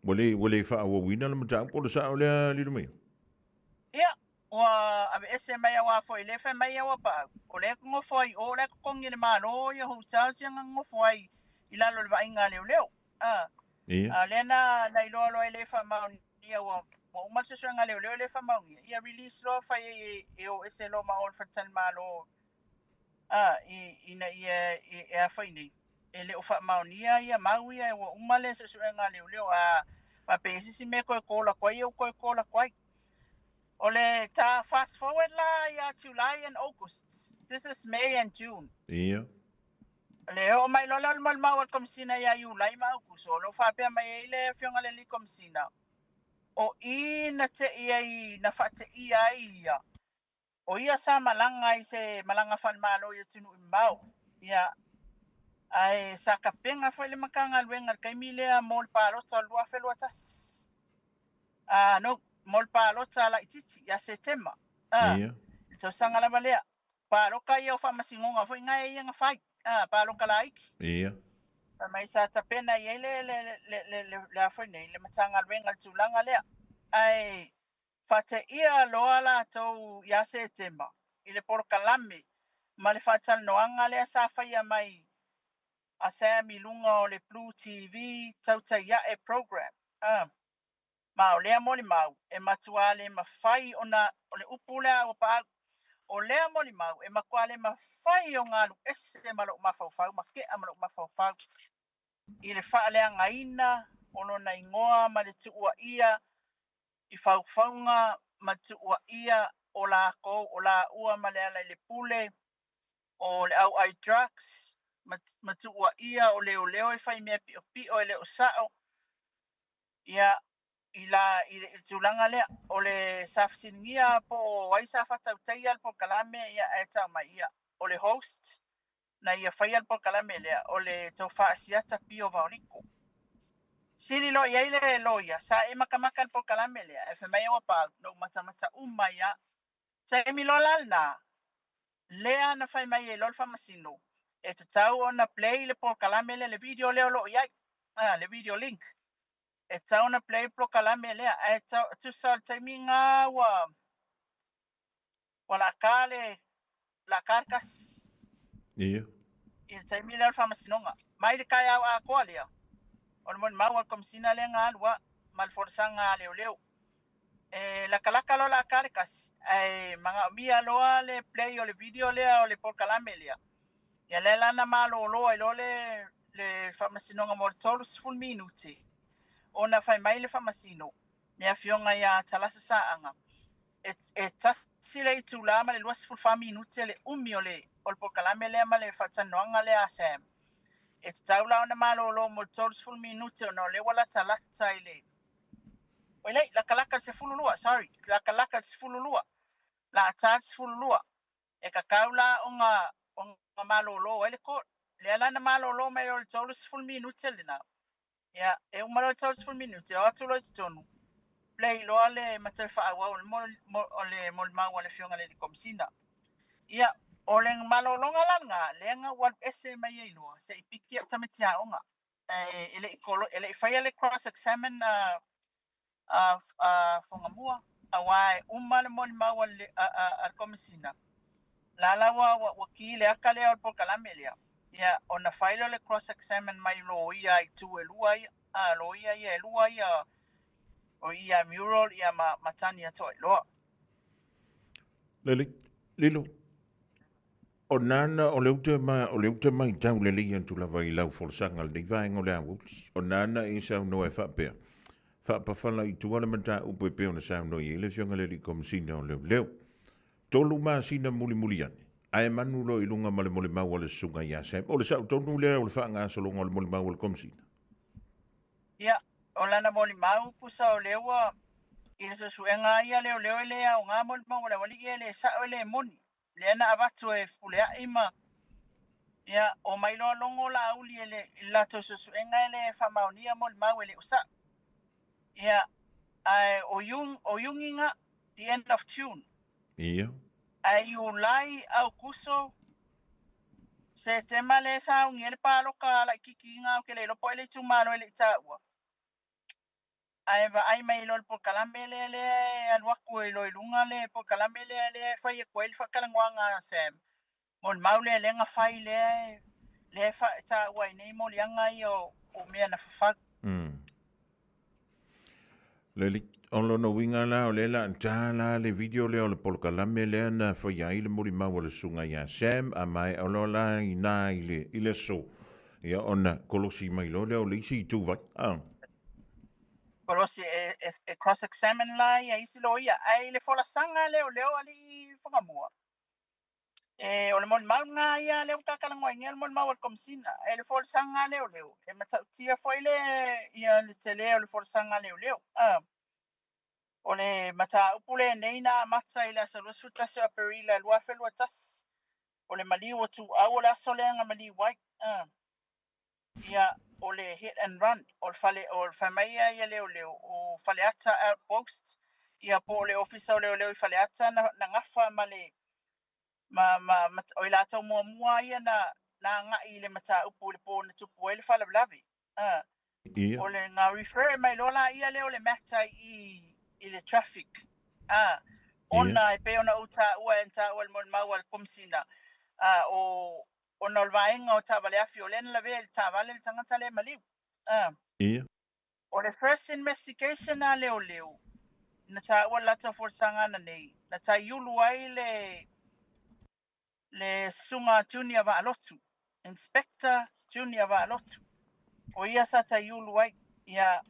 ua le faaauauina le mataupu o le sao lea Lilomaia? Ia, ua aveese mai auā foi lea fai mai Auapaau, o lea e nofo ai i o, o la e totogi e le Malo ia hotels ia na nofo ai i lalo o le vaaiga a leoleo. Ia. A o lea na na iloa loa e le faamaonia ua ua uma le suesuega a leoleo e le faamaonia, ia release loa fai ai e, e o ese loa ma o i le faletalimalo ina ia e a foi nei, e le o faamaonia ia mau ia ua uma le suesuega a leoleo, a faapea e i ai se isi mea e toe call atu ai, ia ua toe call atu ai. O le ta fast forward la ia July and August, this is May and June. Ia. Le oo mai loa lea o le molimau a le Komesina ia Iulai ma Aukuso, o lo o faapea mai ai le Afioga i le Alii Komesina, o i na te'i ai, na faateia ai ia, o ia sa malaga i se malaga faale-Malo i atunuu mamao, ia, ae sa tapena foi le Matagaluega i le taimi lea mo le palota o le 2021. No, mo le palota laitiiti ia Setema. Ia. Le tausaga lava lea. Palota ia o faamasinoga foi na e ia na fai. Palota laiti. Ia. Fai mai sa tapena i ai le, le, le, le, le, le a foi nei, le Matagaluega i le tulaga lea. Ae faateia loa latou ia Setema i le polokalame ma le faatalanoaga lea sa faia mai a Sam i luga o le Blue TV Tautai Ae program. Ma o lea molimau e matuā le mafai ona, o le upu lea ua paau, o lea molimau e matuā le mafai ona alu ese ma lou mafaufau ma tea ma lou mafaufau i le faaleagaina o lona igoa ma le tuuaia i faufauga ma tuuaia o lakou o laua ma Lealailepule o le auai drugs ma tuuaia o leoleo e fai mea piopio e le o sao ia i la i le tulaga lea o le sa fesiligia po o ai sa faatautaia le polokalame ia ae tau mai ia o le host na ia faia le polokalame lea o le Tofa Asiata Pio Vaoliko. Sili loa i ai le loia sa e matamata i le polokalame lea ae fai mai Auapaau na ou matamata uma ai lava. Taimi loa la lena lea na fai mai ai loa le faamasino e tatau ona play le polokalame lea le video lea o lo o i ai, le video link. E tatau ona play le polokalame lea ae tusa o le taimi lena ua ua laka le laka le kasi. Ia. I le taimi lea o le faamasinoga. Mai le taeao atoa lea, o le molimau a le Komesina lea na alu lava ma le folasaga a leoleo. E latalata loa laka le kasi, ae manaomia loa le play o le video lea o le polokalame lea. Ia lea la na malolo ai loa le le faamasinoga mo le 30 minute ona fai mai le faamasino, le Afioga ia Talasa Saaga, e tasi le itulā ma le 24 minute le umi o le o le polokalame lea ma le faatalanoaga lea a Sam. E tatau la ona malolo mo le 30 minute ona o lea ua latalata i le oi lei, latalata i le 12, sorry, latalata i le 12, lata le 12. E tatau la ona ona malōlō ai le court. Lea la na malōlō mai o le 30 minute lena. Ia, e uma loa le 30 minute, o atu loa i totonu, play loa le ma toe faaauau o le molimau a le Afioga i le Komesina. Ia, o le malōlōga la lena, lea na ou alu ese mai ai loa, se i piki au tamaiti aoga. E le i e le i faia le cross examine a a Fogamua, auā e uma le molimau a le Komesina, la la ua ki le aka lea o le polokalame lea. Ia, ona fai lea o le cross examine mai loia i itu e lua ia, a loia ia e lua ia, o ia Muriel ia ma Tania Toailoa. Lelei, Lilo, o nana o le uta ma o le uta mai tau lelei atu lava i lau folasaga lenei vaega o le aoauli. O nana e saunoa e faapea, faapafala i tua le mataupu e pei ona saunoa i ai le Afioga i le Alii Komesina o Leoleo. 3 masina mulimuli ane, ae manu loa i luga ma le molimau a le Susuga ia Sam. O le sao tonu lea o le faagasologa o le molimau a le Komesina. Ia, o lana molimau pusa o lea ua i le suesuega ia leoleo e le aoga molimau a le aualii e le sao e le moni. Lea na avatu e Fepuleai ma ia omai loa logo Laauli e le i le latou suesuega e le faamaonia molimau e le o sao. Ia, ae o Iuni, o Iuni na, the end of June. Ia. Ae Iulai, Aukuso, Setema lea e sauni ai le paloka laitiiti ina ou te le iloa po o ai le itumalo e le i taua. Ae vaai mai loa i le polokalame lea lea e alu atu ai loa i luga le polokalame lea lea e fai atu ai le faatalanoaga a Sam. Molimau lea lea na fai lea lea e taua ai nei moliaga ia o mea na fafau. Leli, o lona uiga la, o lea la ta la le video lea o le polokalame lea na faia ai le molimau a le susuga ia Sam, a maea loa la i na i le aso, ia ona kolosi mai loa lea o le isi ituvai. Ah. Kolosi e cross examine la ia isi loia, ae i le folasaga leoleo a alii Fagamua, E, o le molimau lena ia lea ua ta talanoaina o le molimau a le Komesina. E le folasaga a leoleo, e matautia foi le, ia le tele o le folasaga a leoleo. O le mataupu lenei na amata i le aso 21 o Aperila 2021. O le maliu o Tuau o le aso lea na maliu ai. Ia, o le hit and run, o le fale, o le fai mai ia leoleo, o Faleata Outpost, ia po o le ofisa o leoleo i Faleata na gafa ma le, ma, ma, ma o i latou muamua ia na agai i le mataupu i le po na tupu ai le faalavelave. Ia. O le na refer mai loa la ia lea o le matter i le traffic. Ona e pei ona ou taua e taua le molimau a le Komesina, o ona o le vaega o taavale afi o lea na lavea i le taavale le tagata lea e maliu. Ia. O le first investigation a leoleo na taua le latou folasaga ananei, na taiulu ai le susuga Junior Vaalotu, Inspector Junior Vaalotu. O ia sa taiulu ai. Ia,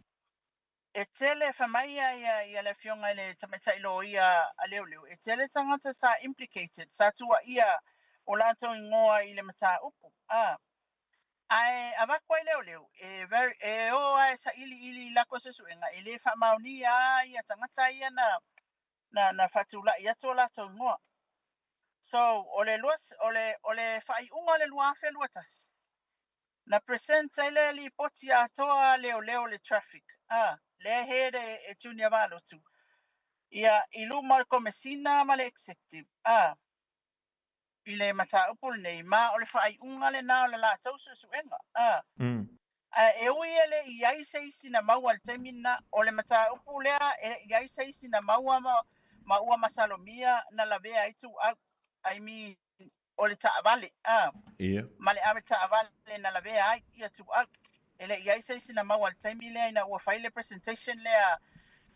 e tele fai mai ia le afioga i le tamaitai loia a leoleo, e tele tagata sa implicated, sa tuuaia o latou igoa i le mataupu. Ae avatu ai leoleo, e, very, e o ae sailiili i latou suesuega, e le faamaonia lava ia tagata ia na faatulai atu o latou igoa. So, o le, lua, o le faaiuga o le 2021, na present ai le lipoti atoa a leoleo le traffic, lea head e Junior Vaalotu, ia i luma o le Komesina ma le executive, i le mataupu lenei, ma o le faaiuga lena o le latou suesuega. Ae e ui e le i ai se isi na maua i le taimi lena, o le mataupu lea e le i ai se isi na maua ma ua masalomia na lavea ai tuau. I mean, o le taavale, Ia. ma le ave taavale na lavea ai ia tuau. E le i ai se isi na maua i le taimi lea ina ua fai le presentation lea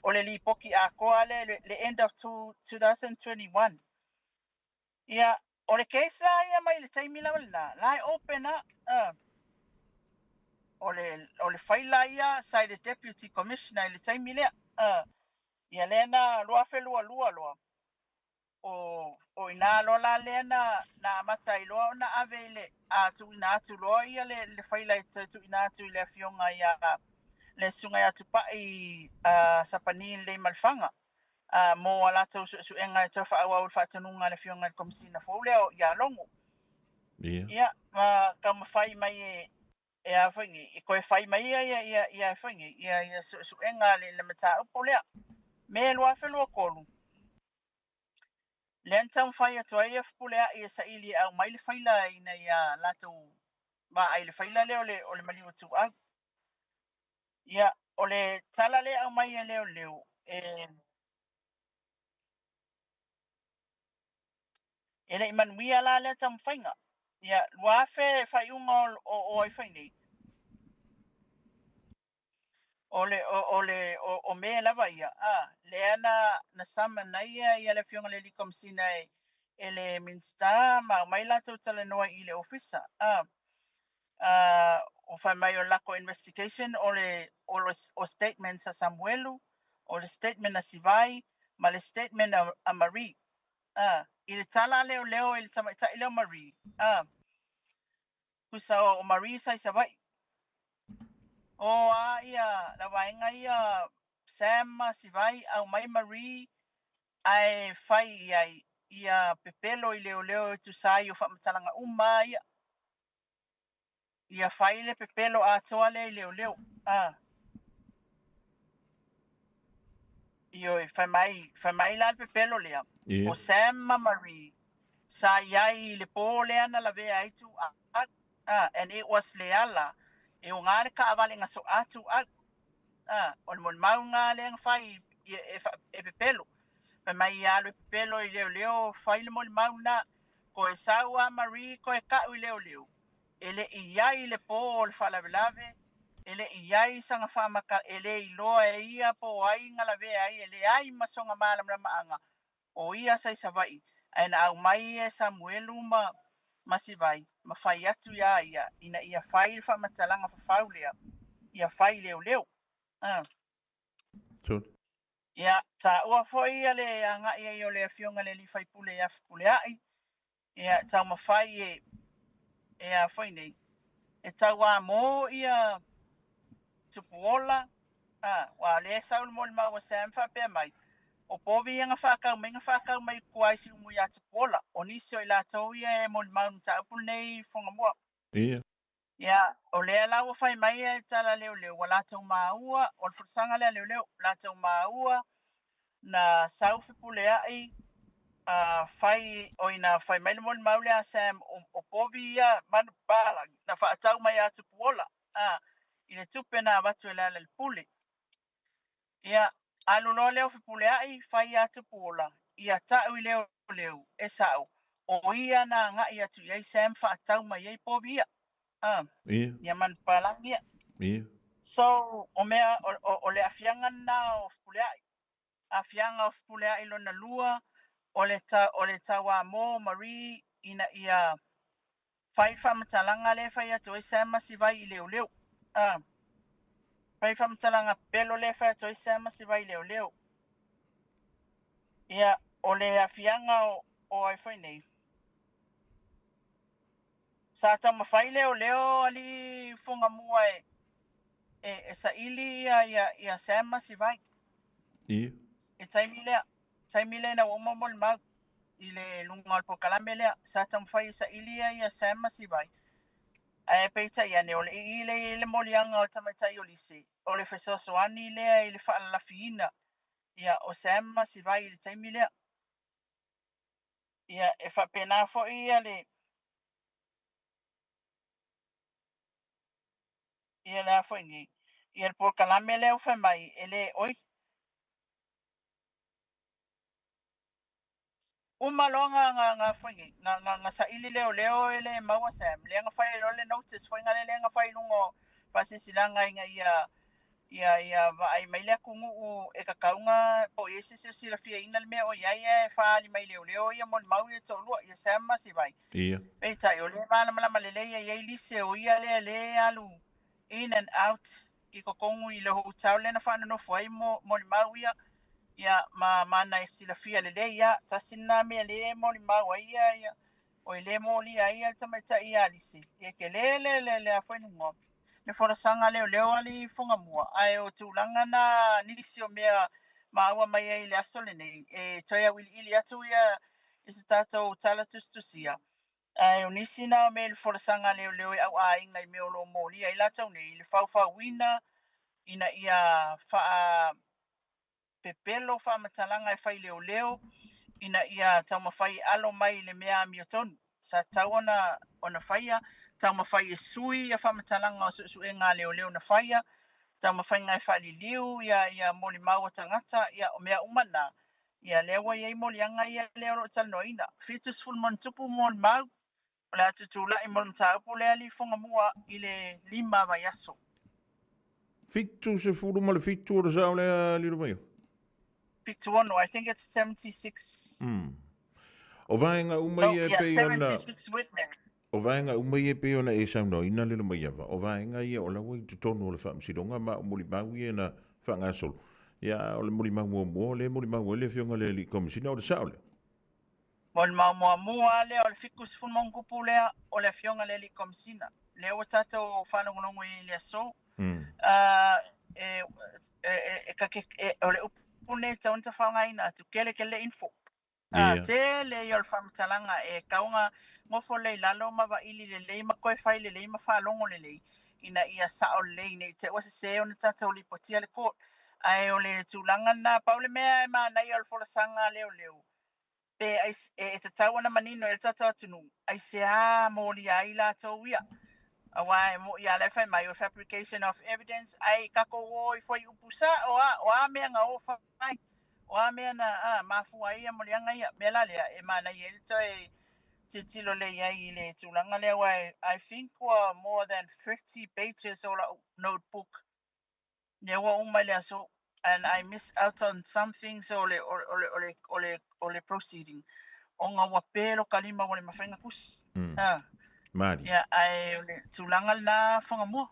o le lipoti atoa lea le end of 2021. Ia, o le case la ia mai le taimi lava lena, la e open a, o le faila ia sa i le deputy commissioner i le taimi lea. Ia lea na 2022 loa, o ina loa la lea na amata ai loa ona ave i le, a tuuina atu loa ia le faila e toe tuuina atu i le afioga ia le susuga ia Tupai Sapani Leimalefanga, mo a latou suesuega e toe faaauau i le faatonuga a le afioga i le Komesina fou lea ia Logo. Ia. Ia, ma taumafai mai e e a foi nei, e toe fai mai ia ia ia ia foi nei, ia ia suesuega a le le mataupu lea. Me 2023, lea na taumafai atu ai ia Fepuleai e saili e aumai le faila ina ia latou vaai i le faila lea o le o le maliu o Tuuau. Ia, o le tala lea e aumai e leoleo, e E le i manuia la lea taumafaiga. Ia, 2000 faaiuga o, o, o ai foi nei. O le, o, o le, o, o Me lava ia, a, lea na, na summon ai ia, ia le afioga i le alii Komesina e, e le Minisita ma aumai latou talanoa i le Ofisa, a. A, ua fai mai o le latou investigation o le, o le, o statements a Samuelu, o le statement a Sivai, ma le statement a, a Marie. A, i le tala a leoleo i le tamaitai lea o Marie, a, tusa o, o Marie sa i Savaii. O a ia la vaega ia Sam ma Sivai aumai Marie ae fai i ai ia pepelo i leoleo e tusa ai o faamatalaga uma a ia. Ia fai le pepelo atoa lea i leoleo. A. Ioe, fai mai, fai mai la le pepelo lea, Ia. o Sam ma Marie sa i ai i le pō lea na lavea ai Tuuau, a, and it was Leala e oga le taavale na soa Tuuau. A, o le molimau lena lea na fai i, e, e, e pepelo. Fai mai ia alu e pepelo i leoleo, fai le molimau lena. Toe sau a Marie toe tau i leoleo. E le i i ai i le pō o le faalavelave, e le i i ai sana faamata, e le iloa e ia po o ai na lavea ai, e leai ma sona malamalamaaga o ia sa i Savaii, ae na aumai e Samuelu ma ma Sivai ma fai atu iā ia ina ia fai le faamatalaga fafau lea, ia fai leoleo. A. Tonu. Ia, taua foi ia le agai ai o le Afioga i le alii faipule ia Fepuleai, Ia, taumafai e, e a foi nei, e tauamo ia Tupuola, a, aua o lea e sau le molimau a Sam faapea mai, o povi ia na faatau mai, na faatau mai i tua i Siumu ia Tupuola. O nisi o i latou ia e molimau i le mataupu lenei i Fuagamua. Ia. Ia, o lea la ua fai mai le tala a leoleo, ua latou maua, o le folasaga lea a leoleo, latou maua na sau Fepuleai a fai, oi na fai mai le molimau lea a Sam, o, o povi ia manupapalagi na faatau mai ia Tupuola, a, i le tupe na avatu e Lealailepule. Ia, alu loa lea o Fepuleai, fai ia Tupuola, ia ta'u i leoleo, e sa'o, o ia na aga'i atu i ai Sam faatau mai ai povi ia. A, Ia. ia manupapalagi ia. Ia. So, o mea, o, o, o le aafiaga lena o Fepuleai. Aafiaga o Fepuleai lona lua, o le, ta, o le tauamo o Marie ina ia fai le faamatalaga lea e fai atu ai Sam ma Sivai i leoleo. A, fai le faamatalaga pepelo lea e fai atu ai Sam ma Sivai i leoleo. Ia, o le aafiaga o, o ai foi nei, Sa taumafai leoleo alii Fugamua e, e, e saili ia, ia, ia Sam ma Sivai. Ia. I taimi lea, taimi lea ina ua uma molimau i le luga o le polokalame lea, sa taumafai e saili ia, ia Sam ma Sivai. Ae peitai ane, o le ii lea e i ai le moliaga o le tamaitai o Lise, o le fesoasoani lea i le faalalafiina ia o Sam ma Sivai i le taimi lea. Ia, e faapena foi ia le, ia le a foi nei, ia le polokalame lea ua fai mai, e le, oi, uma loa na, na, na foi nei, na, na, na saili leoleo e le maua Sam, lea na fai ai loa le notice foi na lea na fai i luga o faasilasilaga ina ia ia ia vaai mai le atunuu e tatau ona po o i ai se isi o silafiaina le mea o i ai ae faaali mai leoleo ia molimau ia e toalua, ia Sam ma Sivai. Ia. Peitai, o lea e malamalama lelei e i ai lise o ia lea lea e alu in and out i totonu i le hotel lea na faanonofo ai mo molimau ia, ia ma ma na e silafia lelei ia, tasi lena mea lea e molimau ai ia ia oi le molia ai ia le tamaitai ia Lise. Ia tele le le le a foi le igoa, le folasaga leoleo a le Fugamua, ae o tulaga na nisi o mea maua mai ai i le aso lenei, e toe auiliili atu ia i se tatou tala tusitusia. Ae o nisi na o mea i le folasaga a leoleo e auaiga i mea o lo o molia ai latou nei i le faufauina ina ia faa pepelo faamatalaga e fai leoleo ina ia taumafai e alo mai i le mea amiotonu sa tatau ona faia, taumafai e sui ia faamatalaga o suesuega a leoleo na faia, taumafaiga e faaliliu ia molimau a tagata, ia o mea uma na, ia lea ua i ai moliaga ia lea o lo o talanoaina. 70+ molimau o le a tutulai mo le mataupu lea lifoga mua i le 5 vaiaso. 77 o le sao lea Lilomaiava. 76, I think it's 76. O vaega uma No, ia e yeah, pei ona 76 witness. O vaega uma ia e pei ona e saunoaina Lilomaiava, o vaega ia o laua i totonu o le faamasinoga ma o molimau ia na faagasolo. Ia, o le molimau muamua, o lea e molimau ai le afioga i le alii Komesina, o le sao lea. Molimau muamua lea o le 70+ lea o le afioga i le alii Komesina. Lea ua tatou faalogologo i ai i le aso. E, e, e, e, e, e, o le upu nei tau ona faaaogaina atu, kele kele info. Tele ia o le faamatalaga e kauga gofo lelei i lalo ma vaili lelei ma toe fai lelei ma faalogo lelei ina ia sao lelei nei te ua sesē ona tatou lipotia le court. Ae o le tulaga lena, pau le mea e manaia o le folasaga a leoleo, pe e tatau ona manino i le tatou atunuu, aisea molia ai latou ia. Auā e mo'i a la e fai mai o fabrication of evidence, ae tatou o i fuaiupu sa'o a, o a mea na o fai, o a mea na mafua ai ia moliaga ia. Mea la lea e manaia ai le toe tilotilo lelei ai i le tulaga lea, aua I think ua more than 30 pages o la'u notebook lea ua uma i le aso, and I miss out on some things o le, o le, o le, o le, o le proceeding ona ua pe lo kalima ua le mafai ona tusi. Mali. Ia, ae o le tulaga lena Fagamua.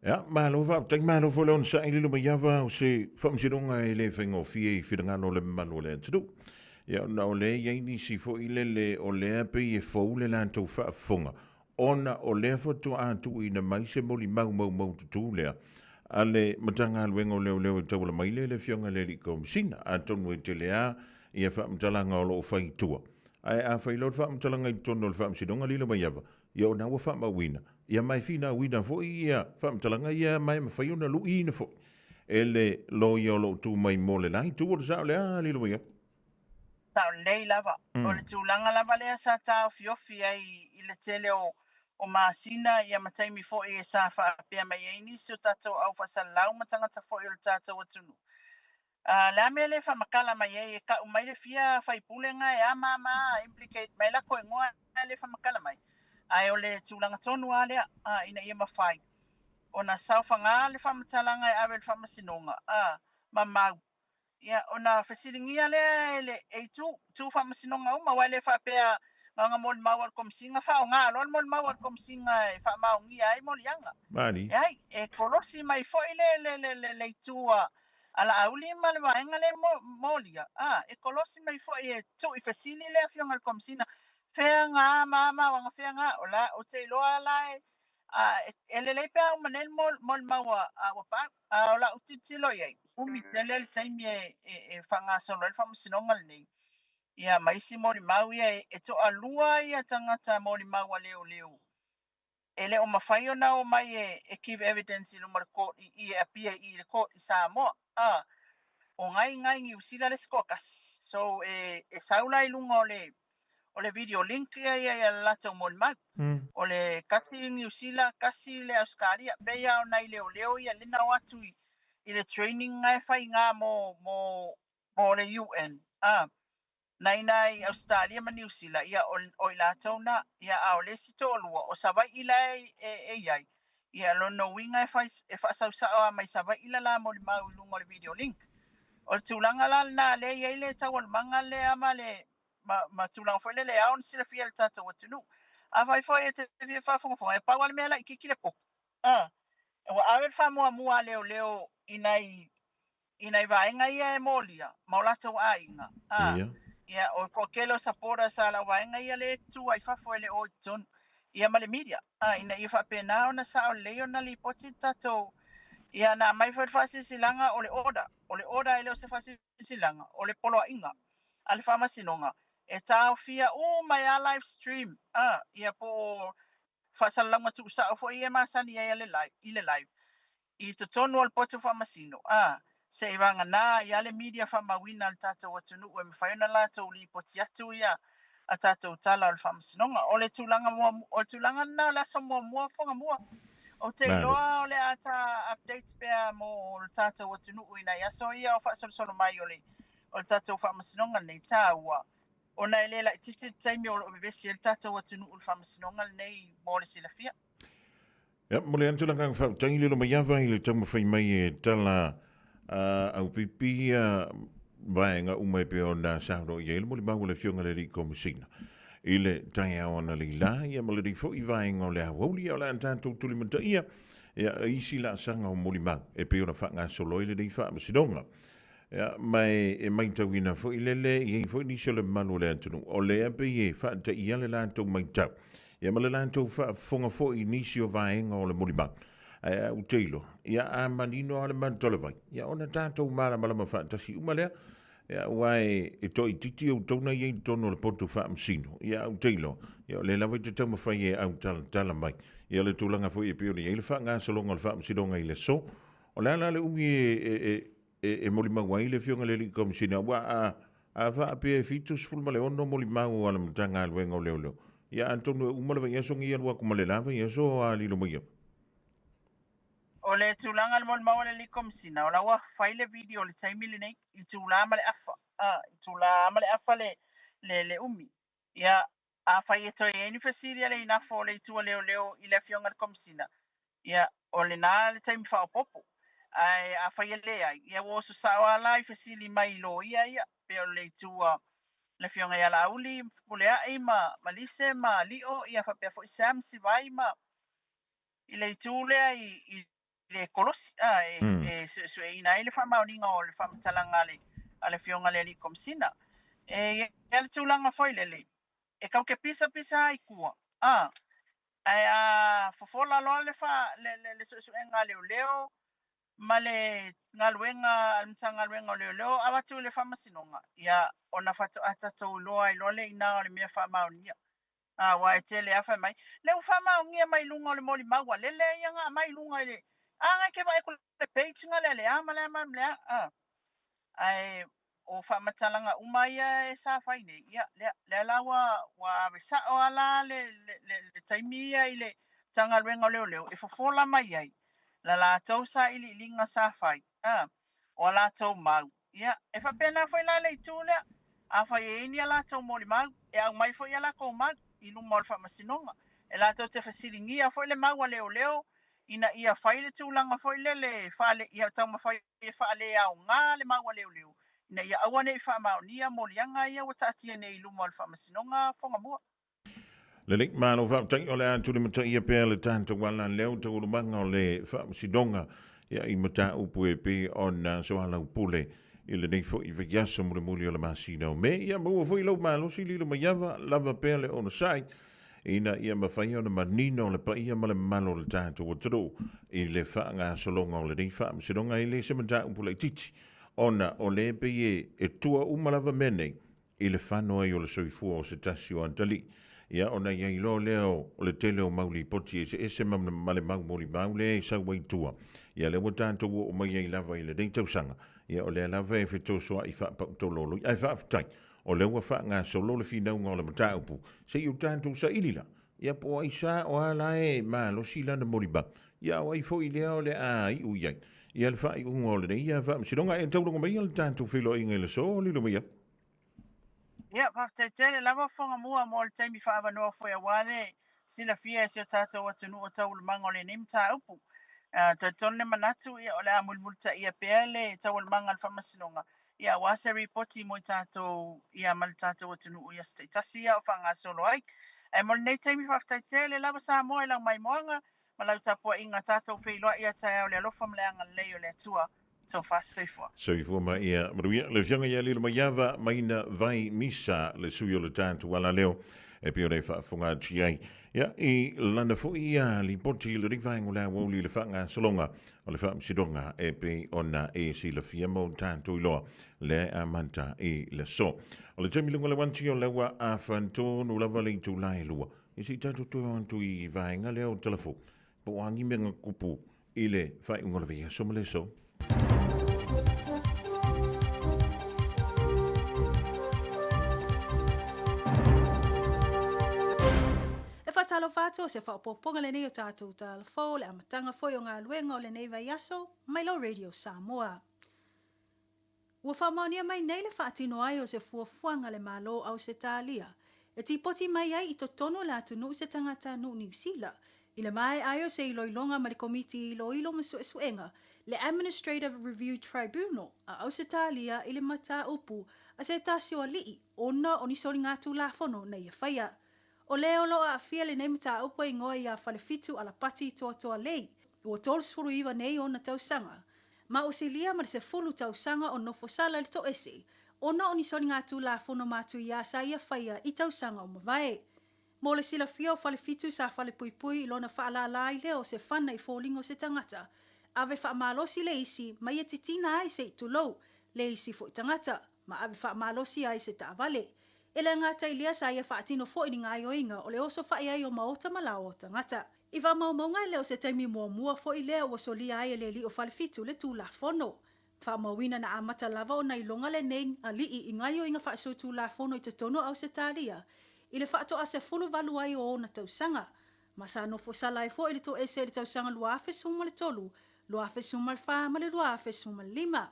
Ia, malo faafetai, malo foi le onosai Lilomaiava o se faamasinoga e le faigofie i finagalo o le mamalu o le atunuu. Ia, ona o lea e i ai nisi foi lele o lea pei e fou le latou faafofoga, ona o lea faatoa tuuina mai se molimau maumaututu lea a le Matagaluega o Leoleo e tauala mai lea i le Afioga i le Alii Komesina. Atonu e tele lava ia faamatalaga o lo o fai i tua. Ae a fai loa le faamatalaga i totonu o le Faamasinoga Lilomaiava, ia o lena ua faamauina, ia ma e finauina foi ia faamatalaga ia ma e mafai ona luiina foi e le loia o lo o tu mai mo le la itu o le sao lea Lilomaiava. Sao lelei lava. O le tulaga lava lea sa taofiofi ai i le tele o masina ia ma taimi foi e sa faapea mai ai nisi o tatou au faasalalau ma tagata foi o le tatou atunuu. Le a mea le faamatala mai ai e tau mai le fia faipule na e ama ama implicate mai latou igoa e le faamatala mai. Ae o le tulaga tonu lava lea ina ia mafai ona saofaga le faamatalaga e ave i le faamasinoga ma mau. Ia, ona fesiligia lea e le e itu, itu faamasinoga uma, aua e le faapea na ona molimau a le Komesina, faaaoga loa le molimau a le Komesina e faamaonia ai moliaga. Mali. E ai, e kolosi mai foi le itu a Laauli ma le vaega lea molia, e kolosi mai foi e tuu i fesili le afioga i le Komesina, fea ga ma ama o aga fea ga, o la, ou te iloa la e, e lelei pe a uma nei le molimau a ua pau. A o lau tilotilo i ai, umi tele le taimi e faagasolo ai le faamasinoga lenei. Ia, ma isi molimau ia e toalua ia tagata molimau a leoleo. E le o mafai ona o mai e give evidence i luma o le court i e appear i le court i Samoa. O ngai ngai Niu Sila le isi toatasi. So e sau la i luga o le video link ia le latou molimau. O le kasi i Niu Sila, kasi le Australia. Pei lava o nai leoleo ia lena o atu i le training nga e fai nga mo le UN. Nai nai Australia ma Niu Sila, ia o i latou na, ia a o le isi toalua, o Savaii la e i ai. Ia lona uiga e fai e faasausao a mai Savaii la la molimau i luga o le video link. O le tulaga la lena lea e i ai le taualumaga lea ma le ma tulaga foi lele e ao ona silafia e le tatou atunuu. Afai foi e te fia faafogafoga, e pau lava le mea laitiiti le poto. Ua ave le faamuamua a leoleo i nai vaega ia e molia ma o latou aiga. Ia, o le toatele o supporters a lau vaega ia le tu ai fafo e le o i totonu. Ia ma le media. Ina ia faapena ona sao lelei ona lipoti le tatou. Ia, na aumai foi le faasilasilaga o le order. O le order e le o se faasilasilaga, o le poloaiga a le faamasinoga. E taofia uma ai lava live stream, a, ia po o faasalalauga tuusao foi ia e masani ai a le live, i le live, i totonu o le poto faamasino, a, se'i vagana ai lava le media faamauina a le tatou atunuu e mafai ona latou lipoti atu ia a tatou tala o le faamasinoga. O le tulaga muamua, o le tulaga lena o le aso muamua Fuagamua. Ou te iloa o le a ta update pea mo le tatou atunuu i nai aso ia o faasolosolo mai o le o le tatou faamasinoga lenei taua, ona e le laitiiti le taimi o lo o vevesi ai le tatou atunuu i le faamasinoga lenei mo le silafia. Ia, momoli atu le agaga faafetai i le Lomaiava i le taumafai mai e tala aupipi ia vaega uma e pei ona saunoa i ai le molimau a le Afioga i le Alii Komesina i le taeao analeila, ia ma lenei foi vaega o le aoauli, ia o le a tatou tulimataia ia isi laasaga o molimau e pei ona faagasolo ai lenei faamasinoga. Ia, ma e maitauina foi lele, e i ai foi nisi o le mamalu o le atunuu, o lea pei e faataia le latou maitau, ia ma le latou faafofoga foi i nisi o vaega o le molimau. Ae ou te iloa, ia a manino lava le malu vai, ia ona tatou malamalama faatasi uma lea, ia aua e toaitiiti outou na i ai i totonu o le poto faamasino, ia ou te iloa, ia o lea lava e te taumafai e autalatala mai, ia le tulaga foi e pei ona i ai le faagasologa o le faamasinoga i le aso. O le a la le umi e e molimau ai le Afioga i le Alii Komesina, aua a, a faapea e 76 molimau a le Matagaluega o Leoleo, ia atonu e uma le vaiaso nei alu atu ma le la vaiaso a lilo mai ai. O le tulaga i le molimau a le Alii Komesina, o la ua fai le video i le taimi lenei, i itula ma le afa, a, itula ma le afa le, le, le umi. Ia, afai e toe i ai ni fesili a le inafo o le Itu a Leoleo i le Afioga i le Komesina, ia, o lena le taimi faaopoopo. Ae afai e leai, ia ua oso sao lava la i fesili mai i loia ia, pei o le itu a le Afioga ia Laauli, Fepuleai ma Malise ma Lio, ia faapea foi Sam Sivai ma i le itu lea i le kolosi a, e, e suesueina ai le faamaoniga o le faamatalaga a le, a le Afioga i le Alii Komesina. E i ai le tulaga foi lele, e kau ke pisapisa ai tua, a, ae a fofola loa le, fa, le, le, le suesuega a leoleo ma le galuega a le Matagaluega o Leoleo avatu i le faamasinoga, ia, ona faatoa tatou iloa ai loa lea i ina o le mea faamaonia. A, aua e tele lava fai mai, lea ua faamaonia mai luga o le molimau a lele ia na aumai i luga i le, a na e te vaai atu i le page na lea le a ma le a ma le a, a. Ae o faamatalaga uma ia e sa fai nei, ia, lea, lea la ua, ua ave sao lava la le, le, le, le taimi ia i le Matagaluega o Leoleo e fofola mai ai la latou sailiiliga sa fai, a, o a latou mau. Ia, e faapena foi la le itu lea, afai e i ai ni a latou molimau, e aumai foi a latou mau i luma o le faamasinoga. E latou te fesiligia foi le mau a leoleo ina ia fai le tulaga foi lele faale, ia taumafai e faaleaoga le mau a leoleo ina ia aua ne i faamaonia moliaga ia ua taatia nei i luma o le faamasinoga Fogamua. Lelei, malo faafetai o le a tulimataia pea le tatou ala leo taualumaga o le faamasinoga ia i mataupu e pei ona soalaupule i lenei foi vaiaso mulimuli o le masina o Me. Ia maua foi lau malosi lilo maiava lava pea le onosai ina ia mafai ona manino le paia ma le mamalu o le tatou atunuu i le faagasologa o lenei faamasinoga. E le se mataupu laitiiti ona o lea e pei e tua uma lava mea nei i le fano ai o le soifua o se tasi o atalii. Ia, ona i ai loa lea o le tele o mau lipoti eseese ma, ma le mau molimau lea e sau ai i tua. Ia, lea ua tatou oo mai ai lava i lenei tausaga, ia, o lea lava e fetosoa'i faapautololo. Ae faafetai, o lea ua faagasolo le finauga o le mataupu, se i o tatou saili la, ia, po o ai sa o a la e malosi lana molimau, ia, o ai foi lea o le a iu i ai, ia, le faaiuga o lenei faamasinoga. E taulaga mai le tatou feiloaiga i le aso, lilo mai. Ia, faafetai tele lava Fuagamua mo le taimi faaavanoa foi aua le silafia e si o tatou atunuu o taualumaga o lenei mataupu. Talitonu le manatu, ia, o le a mulimulitaia pea le taualumaga a le Faamasinoga, ia, aua se ripoti mo i tatou, ia, ma le tatou atunuu i aso taitasi ia o faagasolo ai. Ae mo lenei taimi, faafetai tele lava Samoa i lau maimoaga ma lau tapuaiga tatou feiloai ia taeao i le alofa ma le agalelei o le Atua. Tofa soifua. Soifua ma ia manuia. Le Afioga ia Lilomaiava Maina Vai Misa, le sui o le tatou alaleo. E pei ona e faafofoga atu i ai, ia, i lana foi ia lipoti i lenei vaega o le aoauli i le faagasologa o le Faamasinoga e pei ona e silafia ma o tatou iloa lea e amata i le aso. O le taimi luga o le uati o lea ua afa tonu lava le itula e lua. I se i tatou toe o atu i vaega lea o Talafou, po o a ni mea na tupu i le faaiuga o le vaiaso ma le aso. E faatalofa atu o se faaopoopoga lenei o tatou tala fou, le amataga foi o galuega o lenei vaiaso mai lau Radio Samoa. Ua faamaonia mai nei le faatino ai o se fuafuaga a le Malo o Ausetalia e tipoti mai ai i totonu o le atunuu se tagatanuu Niu Sila i le maea ai o se iloiloga ma le Komiti Iloilo ma Suesuega, le Administrative Review Tribunal a Ausetalia i le mataupu a se tasi o alii ona o ni soligatulafono na ia faia. O le o lo o aafia lenei mataupu e igoa ia Falefitu Alapati Toatoa Lei, ua 39 nei ona tausaga, ma ua silia ma le 10 tausaga o nofo sala i le toese ona o ni soligatulafono matuia sa ia faia i tausaga o mavae. Mo le silafia o Falefitu sa falepuipui i lona faalala ai lea o se fana i foliga o se tagata, ave faamalosi le isi ma ia titina ai se i tulou le isi foi tagata, ma ave faamalosi ai se taavale. E le gata i lea sa ia faatino foi ni gaoioiga o le oso fai ai o maota ma laoa o tagata. I faamaumauga e le o se taimi muamua foi lea ua solia ai e le alii o Falefitu le Tulafono. Faamauina na amata lava ona iloga lenei alii i gaoioiga faasolitulafono i totonu o Ausetalia i le faatoa 18 ai o ona tausaga, ma sa nofo sala ai foi le toese i le tausaga 2013, 2014 ma le 2015.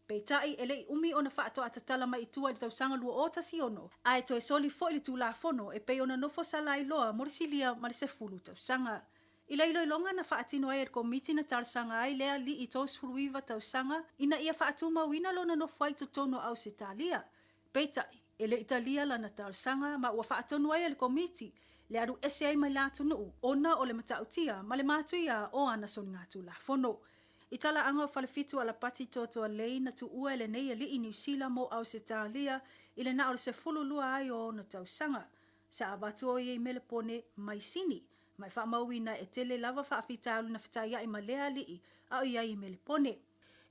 Peitai, e le i umi ona faatoa tatala mai i tua i le tausaga 2016, ae toe soli foi le Tulafono e pei ona nofo sala ai loa mo le silia ma le 10 tausaga. I le iloiloga na faatino ai e le Komiti na talosaga ai le alii 39 tausaga ina ia faatumauina lona nofo ai i totonu o Ausetalia. Peitai, e le i talia lana talosaga ma ua faatonu ai e le Komiti le alu ese ai mai le atunuu ona o le matautia ma le matuia o ana soligatulafono. I talaaga o Falefitu Alapati Toatoa Lei na tuua e lenei alii Niu Sila mo Ausetalia i le na o le 12 ai o ona tausaga. Sa avatu o ia i Melepone mai Sini, ma e faamauina e tele lava faafitauli na fetaiai ma lea alii a o i ai i Melepone.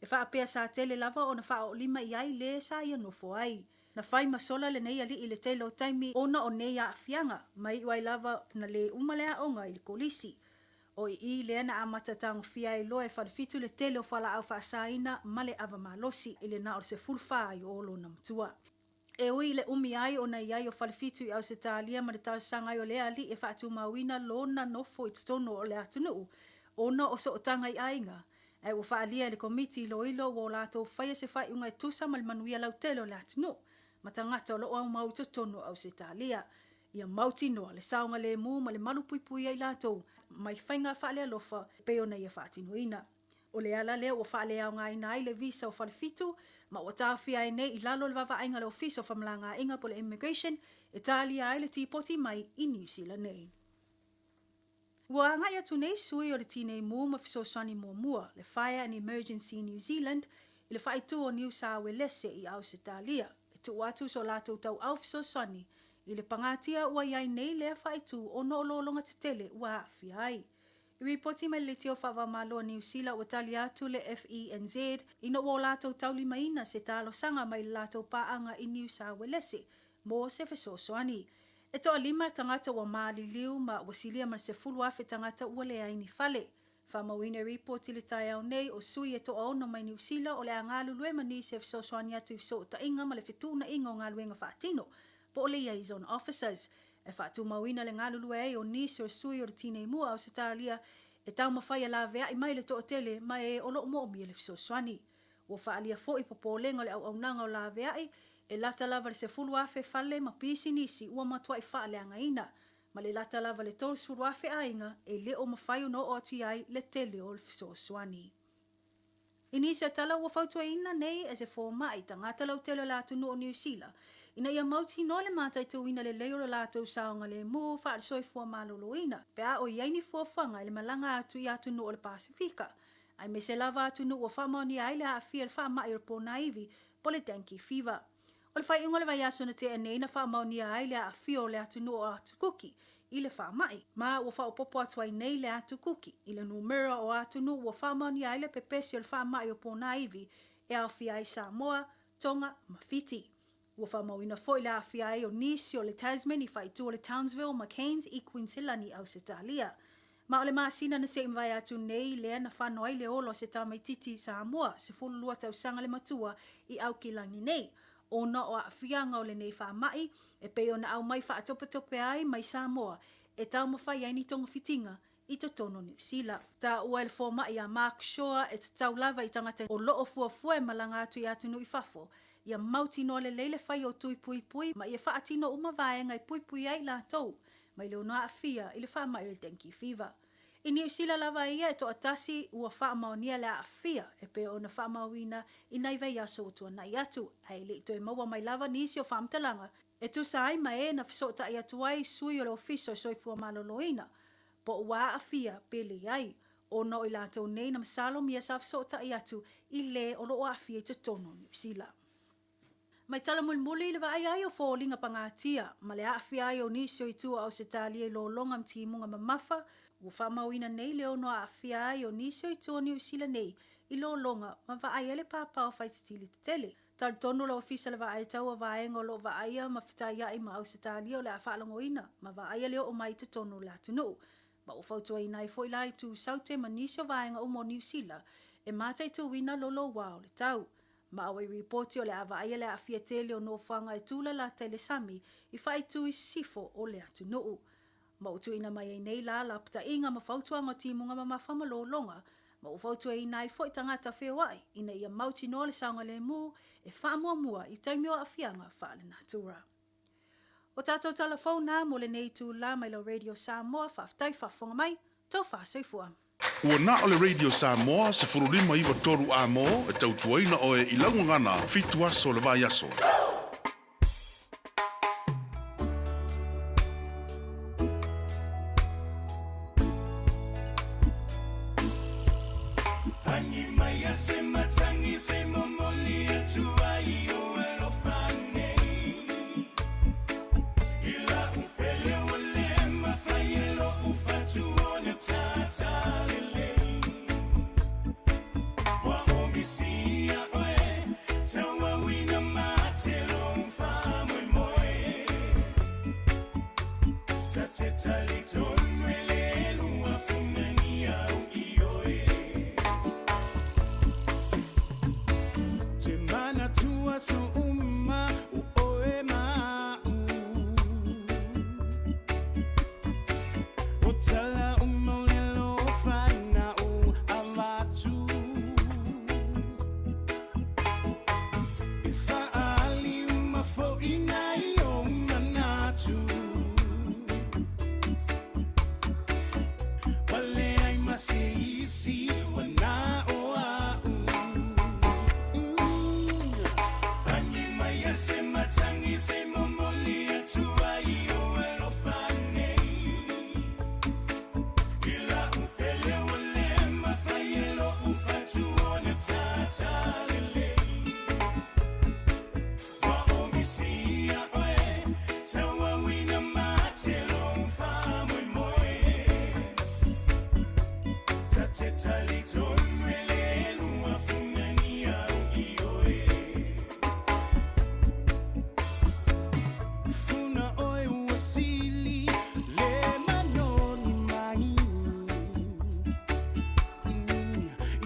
E faapea sa tele lava ona faaoolima i ai le sa ia nofo ai. Na fai ma sola lenei alii i le tele o taimi ona o nei aafiaga, ma iu ai lava na le uma le aoga i le kolisi. O i i lea na amata tagofia ai loa e Falefitu le tele o fualaau faasaina ma le ava malosi i le na o le 14 ai o lona matua. E ui i le umi ai ona i ai o Falefitu i Ausetalia ma le talosaga ai o lea alii e faatumauina lona nofo i totonu o le atunuu ona o sootaga i aiga, ae ua faaalia e le Komiti Iloilo ua o latou faia se faaiuga e tusa ma le manuia lautele o le atunuu ma tagata o lo o aumau i totonu o Ausetalia. Ia mautinoa le saogalemu ma le malupuipuia i latou mai faiga faalealofa e pei ona ia faatinoina. O le ala lea ua faaleaogaina ai le visa o Falefitu ma ua taofia ai nei i lalo o le vaavaaiga a le Ofisa o Famalagaaiga po o le Immigration e talia ai le tipoti mai i Niu Sila nei. Ua agai atu nei sui o le Tinei Mu ma Fesoasoani Muamua, le Fire and Emergency New Zealand, i le faaitu o Niu Sāuelese i Ausetalia, e tuu atu so latou tauau fesoasoani i le pagatia ua i ai nei lea faaitu ona o lologa tetele ua aafia ai. I ripoti mai le Leitio Faavaomalo a Niu Sila ua tali atu le FENZ ina ua o latou taulimaina se talosaga mai le latou paaga i Niu Sāuelese mo se fesoasoani. E toalima tagata ua maliliu ma ua silia ma le 10,000 tagata ua leai ni fale. Faamauina i ripoti i le taeao nei, o sui e toaono mai Niu Sila o le a galulue ma nisi e fesoasoani atu i fesootaiga ma le fetuunaiga o galuega faatino, po o liaison officers. E faatumauina le galulue ai o nisi o sui o le Tinei Mu a Ausetalia e taumafai e laveai mai le toatele ma e o lo o moomia le fesoasoani. Ua faaalia foi popolega o le auaunaga o laveai e lata lava le 10,000 fale ma pisinisi ua matuai faaleagaina, ma le lata lava le 30,000 aiga e le o mafai ona oo atu i ai le tele o le fesoasoani. I nisi o tala ua fautuaina nei e se fomai tagata lautele o le atunuu o Niu Sila ina ia mautinoa le mataituina lelei o lo latou saogalemu faale-soifua maloloina pe a o i ai ni fuafuaga i le malaga atu i atunuu o le Pasefika aemaise lava atunuu ua faamaonia ai le aafia i le faamai o le ponaivi po o le dengue fever. O le faaiuga o le vaiaso na tea nei na faamaonia ai le aafia o le atunuu o Atukuki i le faamai, ma ua faaopoopo atu ai nei le Atukuki i le numera o atunuu ua faamaonia ai le pepesi o le faamai o ponaivi e aofia ai Samoa, Tonga ma Fiti. Ua faamauina foi le aafia ai o nisi o le Tasman i faaitu o le Townsville ma Cairns i Kuiniselani, Ausetalia. Ma o le masina na se i mavae atu nei lea na fano ai le ola o se tamaitiiti Samoa, 12 tausaga le matua, i Aukilani nei, ona o aafiaga o lenei faamai e pei ona aumai faatopetope ai mai Samoa e taumafai ai ni togafitiga i totonu o Niu Sila. Taua e le fomai a Mark Shaw e tatau lava i tagata o loo fuafua e malaga atu i atunuu i fafo, ia mautinoa lelei le fai o tui puipui ma ia faatino uma vaega e puipui ai i latou mai le ono aafia i le faamai o le dengue fever. I Niu Sila lava ia e toatasi ua faamaonia le aafia e pei ona faamauina i nai vaiaso ua tuanai atu, ae le i toe maua mai lava nisi o faamatalaga e tusa ai ma e na fesootai atu ai sui o le Ofisa o Soifua Maloloina po ua aafia pe leai, ona o i latou nei na masalomia sa fesootai atu i le o lo o aafia i totonu o Niu Sila. Mai tala mulimuli i le vaaia ai o foliga pagatia ma le aafia ai o nisi o itu o Ausetalia i lologa ma timuga mamafa, ua faamauina nei le ono aafia ai o nisi o itu o Niu Sila nei i lologa ma vaai ai le pāpā o faititili tetele. Talitonu le Ofisa le Vaai Taua vaega o lo o vaaia ma fetaiai ma Ausetalia o le a faalogoina ma vaaia le oo mai i totonu o le atunuu. Ma ua fautuaina ai foi la itu Saute ma nisi o vaega uma o Niu Sila e mataituina lolouā o le tau. Ma auai ripoti o le a vaaia le aafia tele o nofoaga e tūlalata i le sami i faaitu i sisifo o le atunuu. Ma ua tuuina mai ai nei la lapataiga ma fautuaga o timuga mamafa ma lologa, ma ua fautuaina ai foi tagata feoai ina ia mautinoa le saogalemu e faamuamua i taimi o aafiaga faalenatura. O tatou tala fou na mo lenei itula mai lau Radio Samoa, faafetai faafofoga mai, tofa soifua. Ua na o le Radio Samoa 15 93 A mo e tautuaina oe i lau gagana fitu aso o le vaiaso. Agi mai a se matagi se momoli atu ai o alofa nei I la'u pele ua le mafai e lo'u fatu ona tātā lelei Ua ōmisi ia oe tauauina mate lou faamoemoe Ta te talitonu e le lua funani au i oe Te manatua so uma o oe ma'u O tala uma o le lofa na'u avatu E fa'aali uma fo'i nai ou manatu Ua leai ma se isi ua na o a'u Agi mai a se matagi se momoli atu ai o alofa nei I la'u pele ua le mafai e lo'u fatu ona tātā lelei Ua ōmisi ia oe tauauina mate lou faamoemoe Ta te talitonu e le lua funani au i oe Funa oe ua sili le manoni mai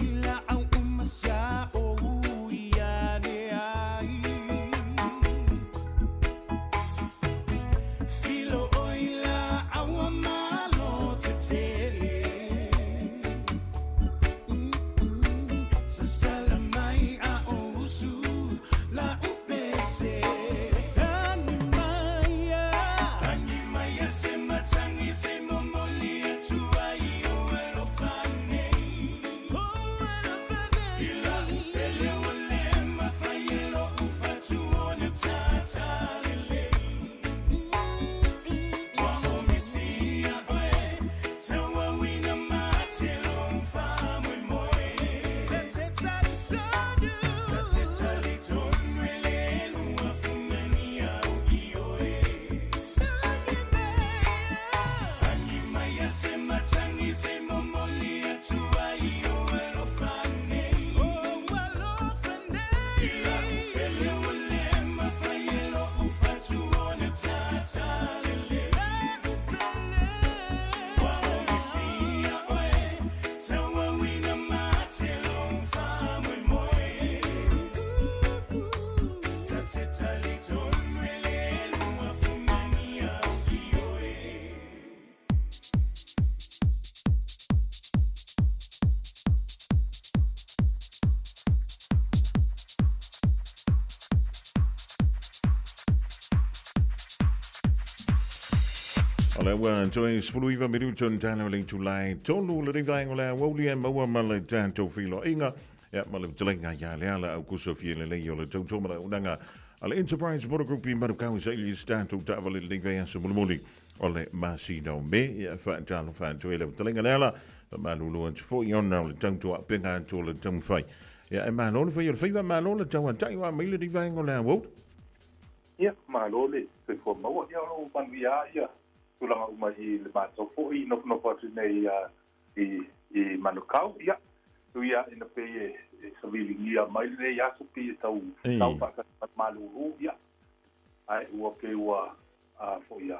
I laau uma sa ou ia ne ai Filo oi la aua malo te tele Sasala mai a o usu la upese Agi mai a Agi mai a se matagi se momoli atu ai o alofa nei I la'u pele ua le mafai e lo'u fatu ona tātā lelei Ua ōmisi ia oe tauauina mate lou faamoemoe Ta te talitonu e O le ua toe 19 minuto na tala o le itulai 3 le vaenga o le aoauli e maua ma le tatou feiloaiga ia ma le fetalaiga ia Leala Aukuso Fialelei o le tautua ma le auaunaga a le Enterprise Motor Group i Manukau i saili i se tatou taavale i lenei vaiaso mulimuli o le masina o Me. Ia faatalofa atu ai le fetalaiga Leala, faamalulu atu foi ona o le tautuaupega atu o le taumafai. Ia e malo le fai o le faiva, malo le tauatai o a mai lenei vaega o le aoauli. Ia, malo le soifua maua. Ia, o lo o manuia lava ia tulaga uma i le matou foi nofonofo atu nei i Manukau. Ia, ui lava ina pei e saviligia mai lenei aso pei e tau tau faatasi ma le malulu, ia, ae ua pei ua a foi a,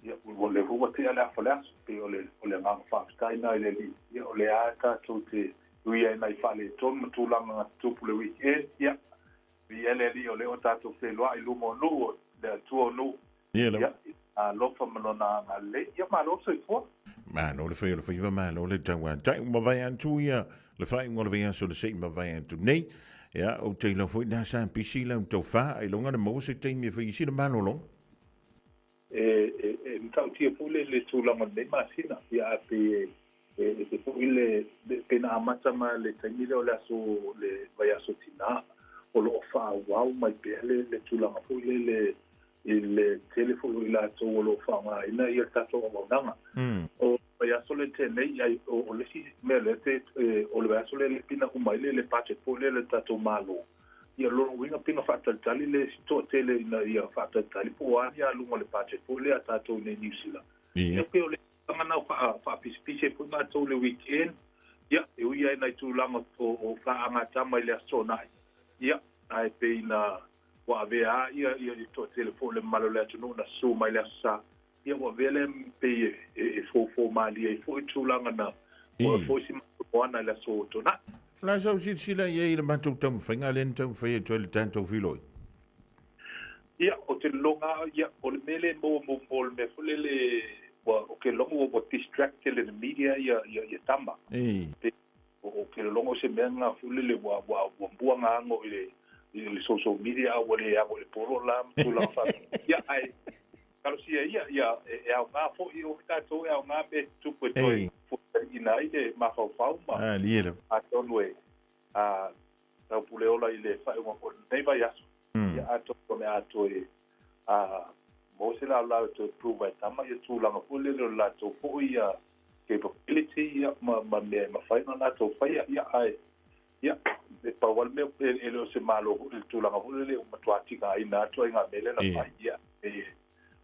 ia, ua lea foi ua tea le afa o le aso, pei o le o le agaga faafetai lena i le Alii. Ia, o lea lava tatou te ui ai nai faaletonu ma tulaga na tutupu i le weekend, ia, Viia le Alii o lea ua tatou feiloai i luma o nuu o le Atua o nuu. Ia lava. Ia, alofa ma lona agalelei. Ia, malo le soifua. Malo le fai o le faiva, malo le tauatai. Ua mavae atu ia le faaiuga o le vaiaso na se i mavae atu nei. Ia, ou te iloa foi na sa pisi lau tofa, ailoga na maua se taimi e fai ai sina malologa. E, e, e matautia foi le, le tulaga o lenei masina. Ia, ae pei e, e ese foi le, le, pei na amata ma le taimi lea o le aso, le vaiaso tinā, o lo o faaauau mai pea le, le tulaga foi lele i le tele foi o i latou o lo o faaaogaina ia le tatou auaunaga. O vaiaso lea na tea nei, ai, o, o le isi mea lea te, e, o le vaiaso lea le pina uma ai le, le budget foi lea a le tatou Malo. Ia lona uiga pei na faatalitali le isi toatele ina ia faatalitali po o a ni aluga o le budget foi lea a tatou i nei Niu Sila. Ia pei o le tulaga na faapisipisi ai foi matou i le weekend, ia e ui lava i nai tulaga o faagatama i le Aso Toonai, ia ae pei na ua avea lava ia ia toatele foi o le mamalu o le atunuu na susu mai i le Aso Sa, ia ua avea lea pei e foufou malie ai foi tulaga na ua foi si matou moana i le Aso Toonai. O le a sau silasila i ai i le matou taumafaiga lea na taumafai atu ai le tatou filoi? Ia, o te loga, ia, o le mea lea e maua mo, mo le mea foi lele, ua, o ke logo ua, ua distract tele le media ia, ia, ia tama. Pe, o, o ke logo se mea nga foi lele ua, ua, ua mua nga ago i le, i le social media a ua le ago i le polo la ma tulaga faapea. Ia, ae, talosia ia, ia, e, e aoga foi, o tatou e aoga mea e tutupu e toe fuataliina ai le mafaufau ma, Ah, lie lava. atonu e, a, taupule ola i le faaiuga o lenei vaiaso. Ia atonu o le a toe a maua se laolao e toe prove ai tama ia tulaga foi lele o le latou foi ia capability ia ma ma mea e mafai ona latou faia ia ae ia e pau lava le mea e le o se malo foi le tulaga foi lele ua matua tigaina atu ai ngā mea lea na fai ia e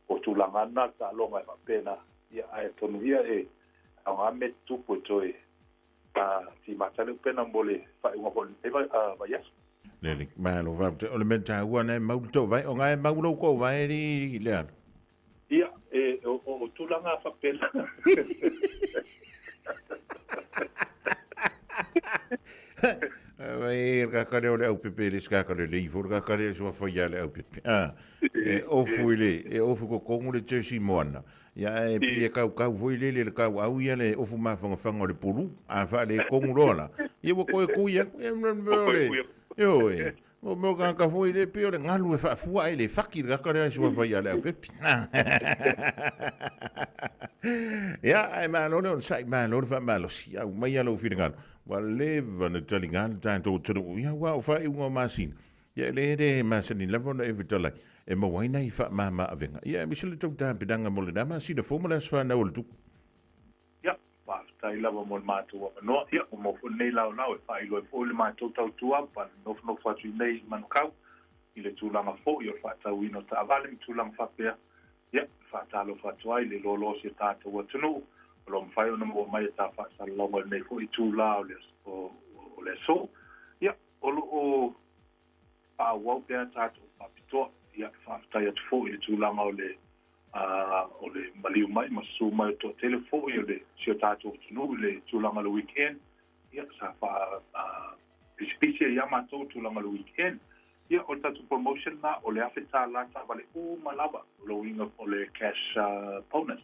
o tulaga lava na le taaloga e faapena ia ae atonu ia e aoga mea tutupu e toe a timata le upena mo le faaiuga foi o lenei vaiaso. Lele, malo faafetai. O le mea taua na e mau le tou vae, o nga e mau lou kou vae li le ala. Ia, e, o, o, o tulaga faapena. Vai, kakale o le au pepe le skakale le ifo, kakale e sua whai le au pepe. Ah, e ofu i le, e ofu ko kongu le jersey moana. Ia ae pei e kaukau foi lele le kauau ia le ofu mafagafanga o le pulu, a faaletonu loa la, ia ua toe kui atu. Ia mea o le, ioe, o mea o tagata foi le pei o le galu e faafua ae le faki le tagata lea e suafa ia le aupepi. Ia, ae malo le onosai, malo le faamalosi, aumaia lou finagalo, ua leva ona taliga le tatou atunuu, ia aua o faaiuga o masina, Ia e le le masani lava ona e fetalai e maua ai nai faamama avega. Ia aemaise le tou tapenaga mo lena masina fou ma le aso fanau o le tupu. Ia, faafetai lava mo le matou avanoa. Ia, ua maua foi lenei laolao e faailoa ai foi le matou tautua ma le nofonofo atu i nei i Manukau i le tulaga foi o le faatauina o taavale ma tulaga faapea. Ia, e faatalofa atu ai i le loaloa o si o tatou atunuu o lo o mafai ona maua mai e ta faasalalauga i lenei foi itula o le aso. Ia, O lo o faaauau pea tatou faapitoa. Ia, e faafetai atu foi i le tulaga o le o le maliu mai ma susu mai o le toatele foi o le si o tatou atunuu i le tulaga o le weekend. Ia, sa faa pisipisi ai ia matou i tulaga o le weekend. Ia, o le tatou promotion lena, o le $1,000 taavale uma lava, o le uiga o le cash bonus.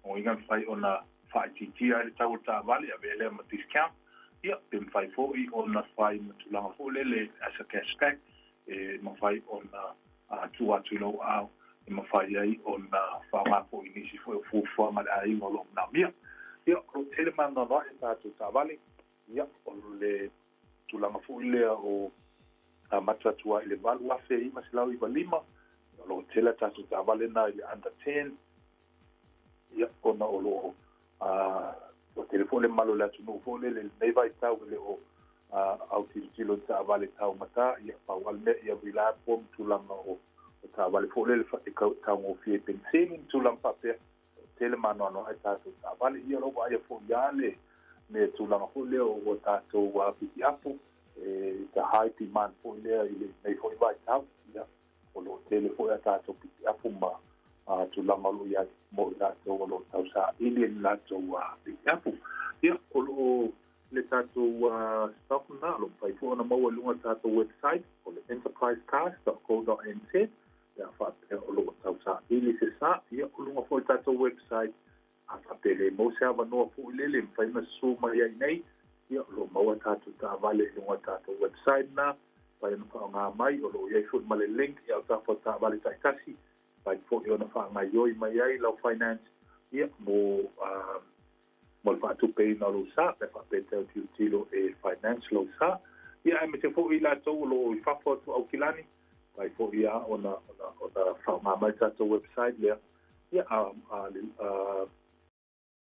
O uiga e mafai ona faaitiitia ai le tau o le taavale, avea lea ma discount, ia, pe mafai foi ona fai ma tulaga foi lele as a cash back, e mafai ona tuu atu i lou aao. e mafai ai ona faaaoga foi i nisi foi o fuafuaga a le aiga o lo o manaomia. Ia, o lo o tele maanoanoa'i a tatou taavale, ia, o le tulaga foi lea o amata atu lava i le $8,995, o lo o tele a tatou taavale na i le under 10, ia, ona o lo o ua tele foi le mamalu o le atunuu foi lele i lenei vaitau e le o autilotilo i taavale taugata, ia, pau lava le mea ia reliable ma tulaga o taavale foi lele e taugofie i penisini ma tulaga faapea, tele maanoanoa ai tatou taavale. Ia, o lou vaaia foi lava le le tulaga foi lea o tatou pikiapu, e the high demand foi lea i lenei foi vaitau. Ia, o lo o tele foi a tatou pikiapu ma tulaga o lo o i ai mo i latou o lo o tausaili i ni latou pikiapu. Ia, o lo o le tatou stock lena o lo o mafai foi ona maua i luga o le tatou website o le enterprisecars.co.nz pe a faapea o lo o tausaili se sa. Ia, o luga foi o le tatou website, a faapea e le maua se avanoa foi lele e mafai ona susu mai ai nei, ia, o lo o maua tatou taavale i luga o le tatou website lena, mafai ona faaaoga mai, o lo o i ai foi ma le link i autafa o taavale taitasi, mafai foi ona faagaoioi mai ai lau finance, ia, mo mo le faatupeina o lou sa, pe a faapea e tau tilotilo e finance lou sa. Ia, aemaise foi i latou o lo o i fafo atu o Aukilani, mafai foi lava ona ona ona faaaoga mai le tatou website lea, ia, a a a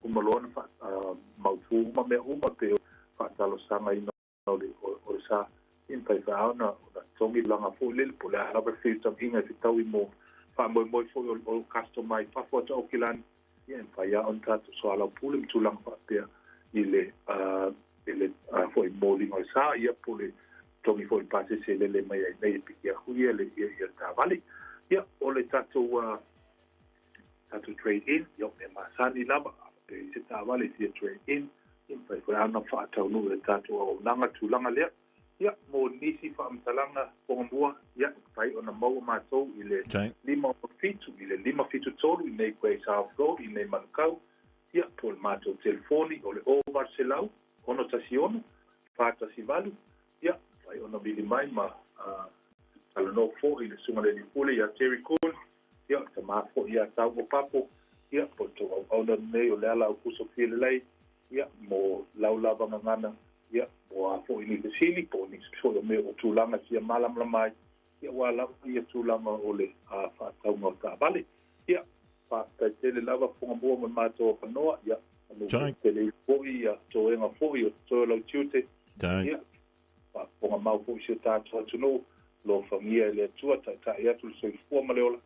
uma loa ona faamautu uma mea uma pe faatalosagaina o le o le sa, ia mafai foi lava ona ona totogi tulaga foi lele, po o le a lava le feutagaiga e fetaui mo faamoemoe foi o customer i fafo atu o Aukilani, ia e mafai lava ona tatou soalaupule ma tulaga faapea i le i le foi moliga o le sa, ia po o le totogi foi i le pasese e lele mai ai nei e piki aku ia le ia le taavale. Ia, o le tatou tatou trade in, ia o mea masani lava, a faapea e i ai se taavale e fia trade in, ia mafai foi lava ona faataunuu e le tatou auaunaga le tulaga lea. Ia, mo nisi faamatalaga fogamua, ia, mafai ona maua matou i le 567 i le 573 i nei Grey South Road i nei Manukau, ia, po o le matou telefoni o le 0800 616 418, ia, mafai ona vili mai ma talanoa foi i le Susuga i le Alii Pule ia Terry Kuhn, ia, o le tama foi ia Taupo Papo, ia, po o le tou auauna lenei o Leala Aukuso Fialelei, ia, mo lau lava gagana, ia, mo a foi ni fesili po o nisi foi o mea o tulaga e fia malamalama ai, ia, aua lava ia tulaga o le faatauga o taavale. Ia, faafetai tele lava Fugamua mo le matou avanoa, ia, manu tele foi ia toega foi o totoe o lau tiute, ia, faafofoga mau foi si o tatou atunuu, alofagia e le Atua, taitai atu le soifua ma le ola,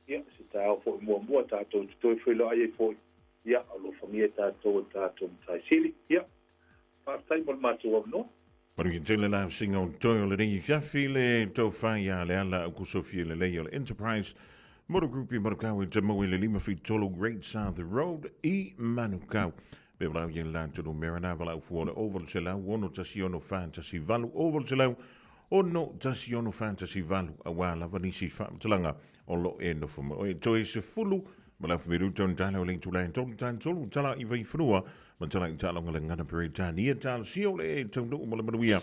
ia, se taeao foi muamua tatou te toe feiloai ai foi, ia, alofagia tatou e tatou Matai Sili. Ia, faafetai mo le matou avanoa. Manuia tele la singa o toe o lenei afiafi le tofa ia Leala Aukusofia Lelei o le Enterprise Motor Group i Manukau e te maua i le 53 Great South Road i Manukau. Pe walau ia la tonu mera nā walau fua o le 0 1 6 6 4 1 8 0 1 6 4 1 8 auā lava nisi faamatalaga o lo o e nofo ma oe. Toe 10 ma le afu minuta ona tala o le itula e tolu tala tolu tala i Vaifanua ma tala i taaloga le gagana Peretania talosia o le e taunuu ma le manuia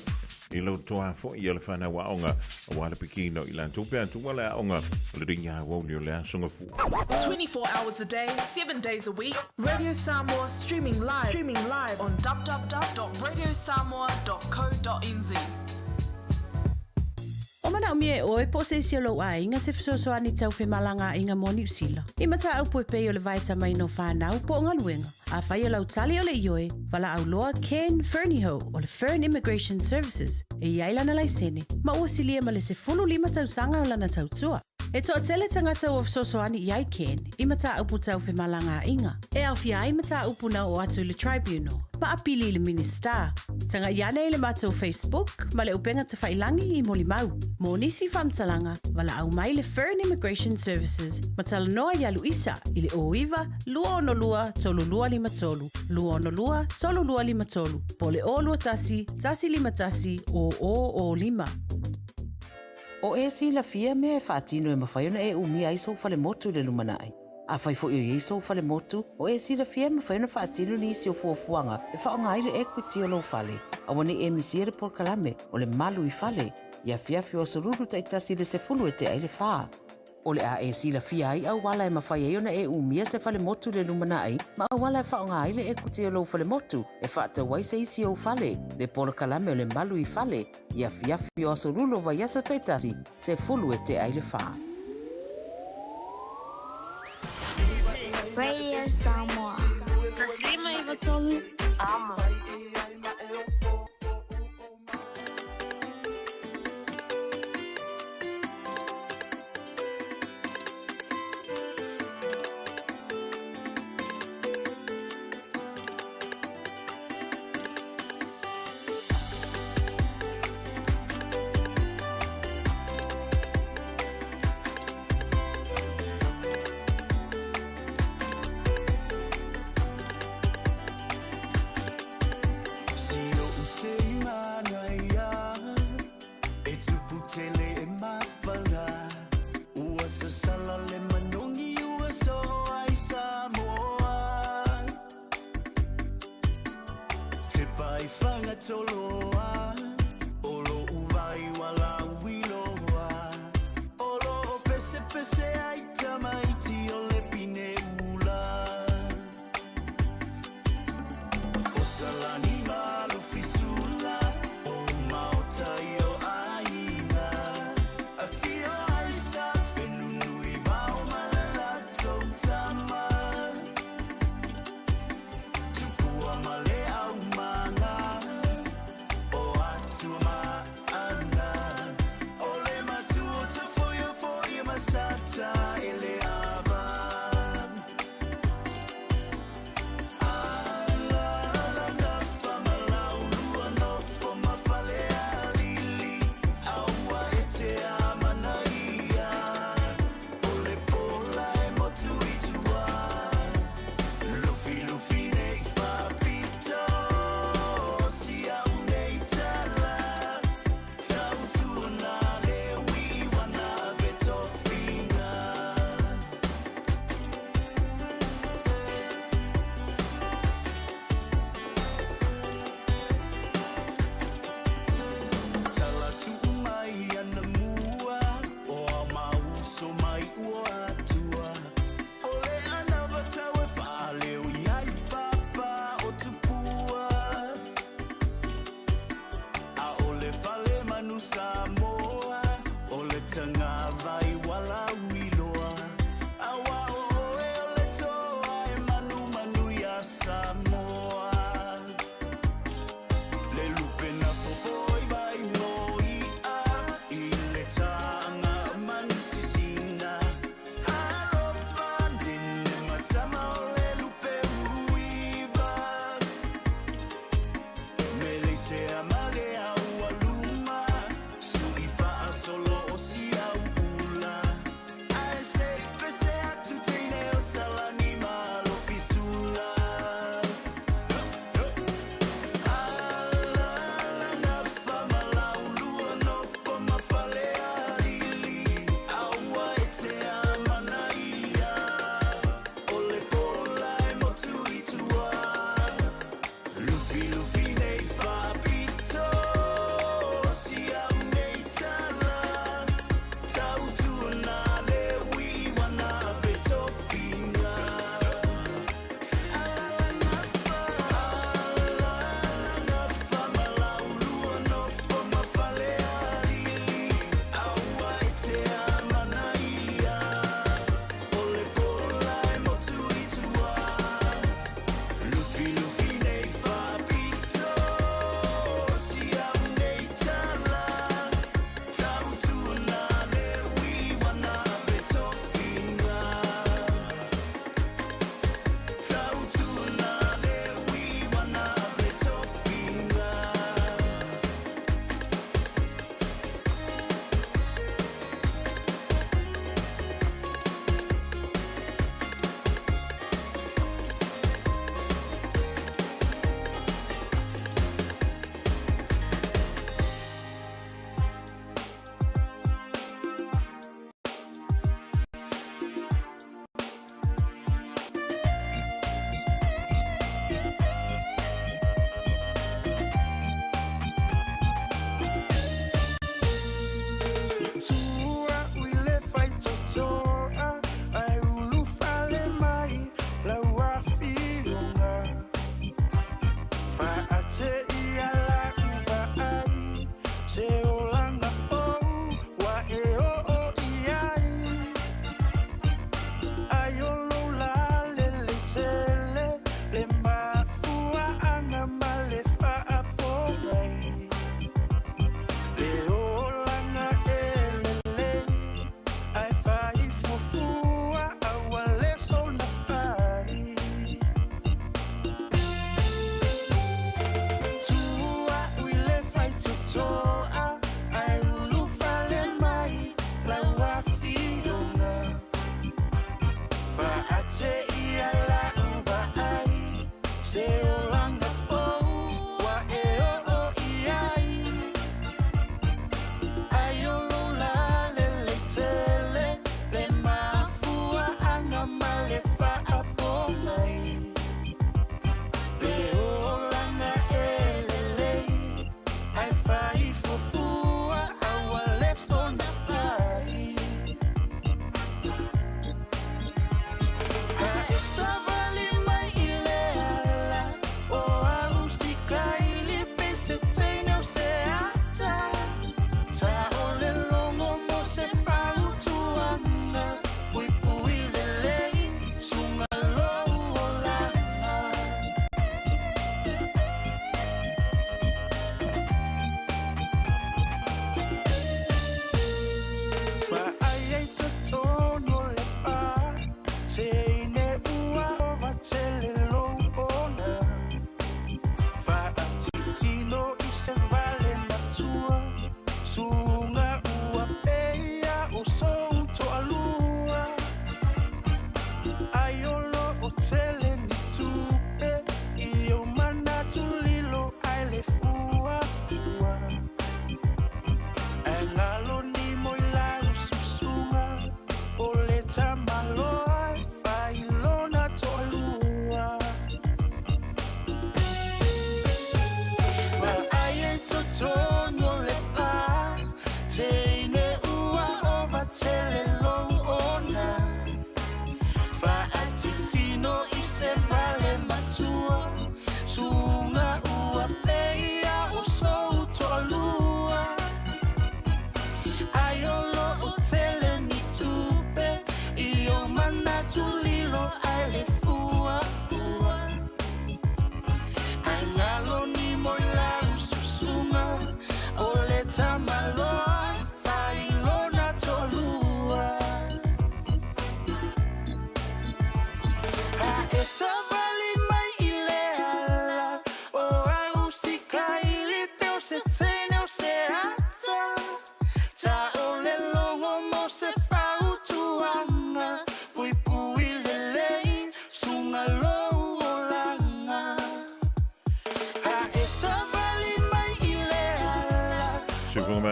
i lo toa foi ia le whanau aoga aua le pikina i latou pe atua le aoga o le ringa aoauli o le aso gafua. 24 hours a day, 7 days a week, Radio Samoa streaming live, streaming live on www.radiosamoa.co.nz. O manaomia e oe po o se isi o lou aiga se fesoasoani tau femalagaaiga mo Niu Sila. I mataupu e pei o le vaetamaina o fanau po o galuega. Afai o lau tali o le ioe, valaau loa Ken Fernihough o le Fern Immigration Services e i ai lana laisene ma ua silia ma le 15 tausaga o lana tautua. E toatele tagata ua fesoasoani i ai Ken i mataupu tau femalagaaiga, e aofia ai mataupu na oo atu i le Tribunal ma apili i le Minisita. Tagai ane i le matou Facebook ma le upega tafailangi i molimau. Mo nisi faamatalaga, valaau mai le Fern Immigration Services ma talanoa iā Luisa i le 09 262 3253, 262 3253, po o le 021 151 0005. O e silafia mea e faatino e mafai ona e umia ai sou falemotu i le lumanai. Afai foi o i ai sou falemotu, o e silafia e mafai ona faatino nisi o fuafuaga e faaaoga ai le equity o lou fale. Aua ne i e misia le polokalame o le Malu i Fale i afiafi o aso Lulu taitasi i le 10 e tea ai le fa. O le a e silafia ai auala e mafai ai ona e umia se falemotu i le lumanai ma auala e faaaoga ai le ekuti o lou falemotu e faatau ai se isi ou fale, le polokalame o le Malu i Fale, i afiafi o aso Lua o vaiaso taitasi, 10 e tea i le 4. Radio Samoa. 153 Amo. Si o se manaia E tupu tele e mafala Ua sasala le manogi ua so ai Samoa Te pai whangatoloa O lo uvai wala uiloa O lo o pese pese ai tamaiti o le pine ula O salani malu fisula O maota i o aina A fia ai sa whenunui vao malala tau tama Tupua ma le au manga O atua ma ana O le matua te foia foia masata e le ava Tofina. Tala tuu mai ana mua O a mauso mai ua atua O le ana vatau e whaaleo i ai papa o tupua A o le fale manu Samoa O le tanga vai wala uiloa A wa o oe o le toa e manu manu ia Samoa Le lupe na fofoi vai moi a I le tānga manu sisina Alofa nene matama o le lupe uiva Mele se amale au aluma Sui faa solo o si au ula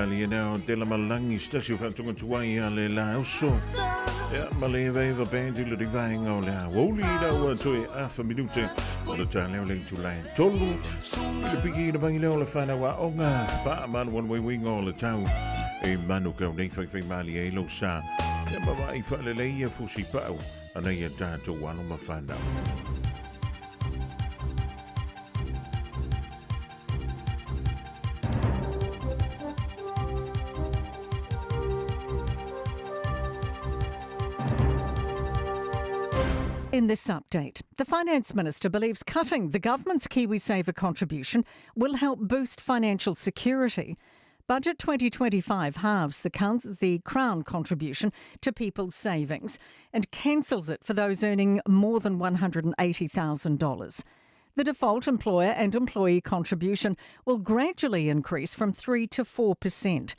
malie nao te la malangi se tasi o whaatunga tuai a le la uso. Ia, ma le eva eva band i le rivaenga o le a wouli i la ua toe afa minute o le tā leo le itu lai tolu. I le piki i le vangi leo le whanau a onga wha manu wan waiwinga o le tau e manu kau nei whai whai mali e lo sa. Ia ma vai wha le leia fusi pau ana ia tātou alo ma whanau. In this update, the Finance Minister believes cutting the government's KiwiSaver contribution will help boost financial security. Budget 2025 halves the, the Crown contribution to people's savings and cancels it for those earning more than $180,000. The default employer and employee contribution will gradually increase from 3 to 4%.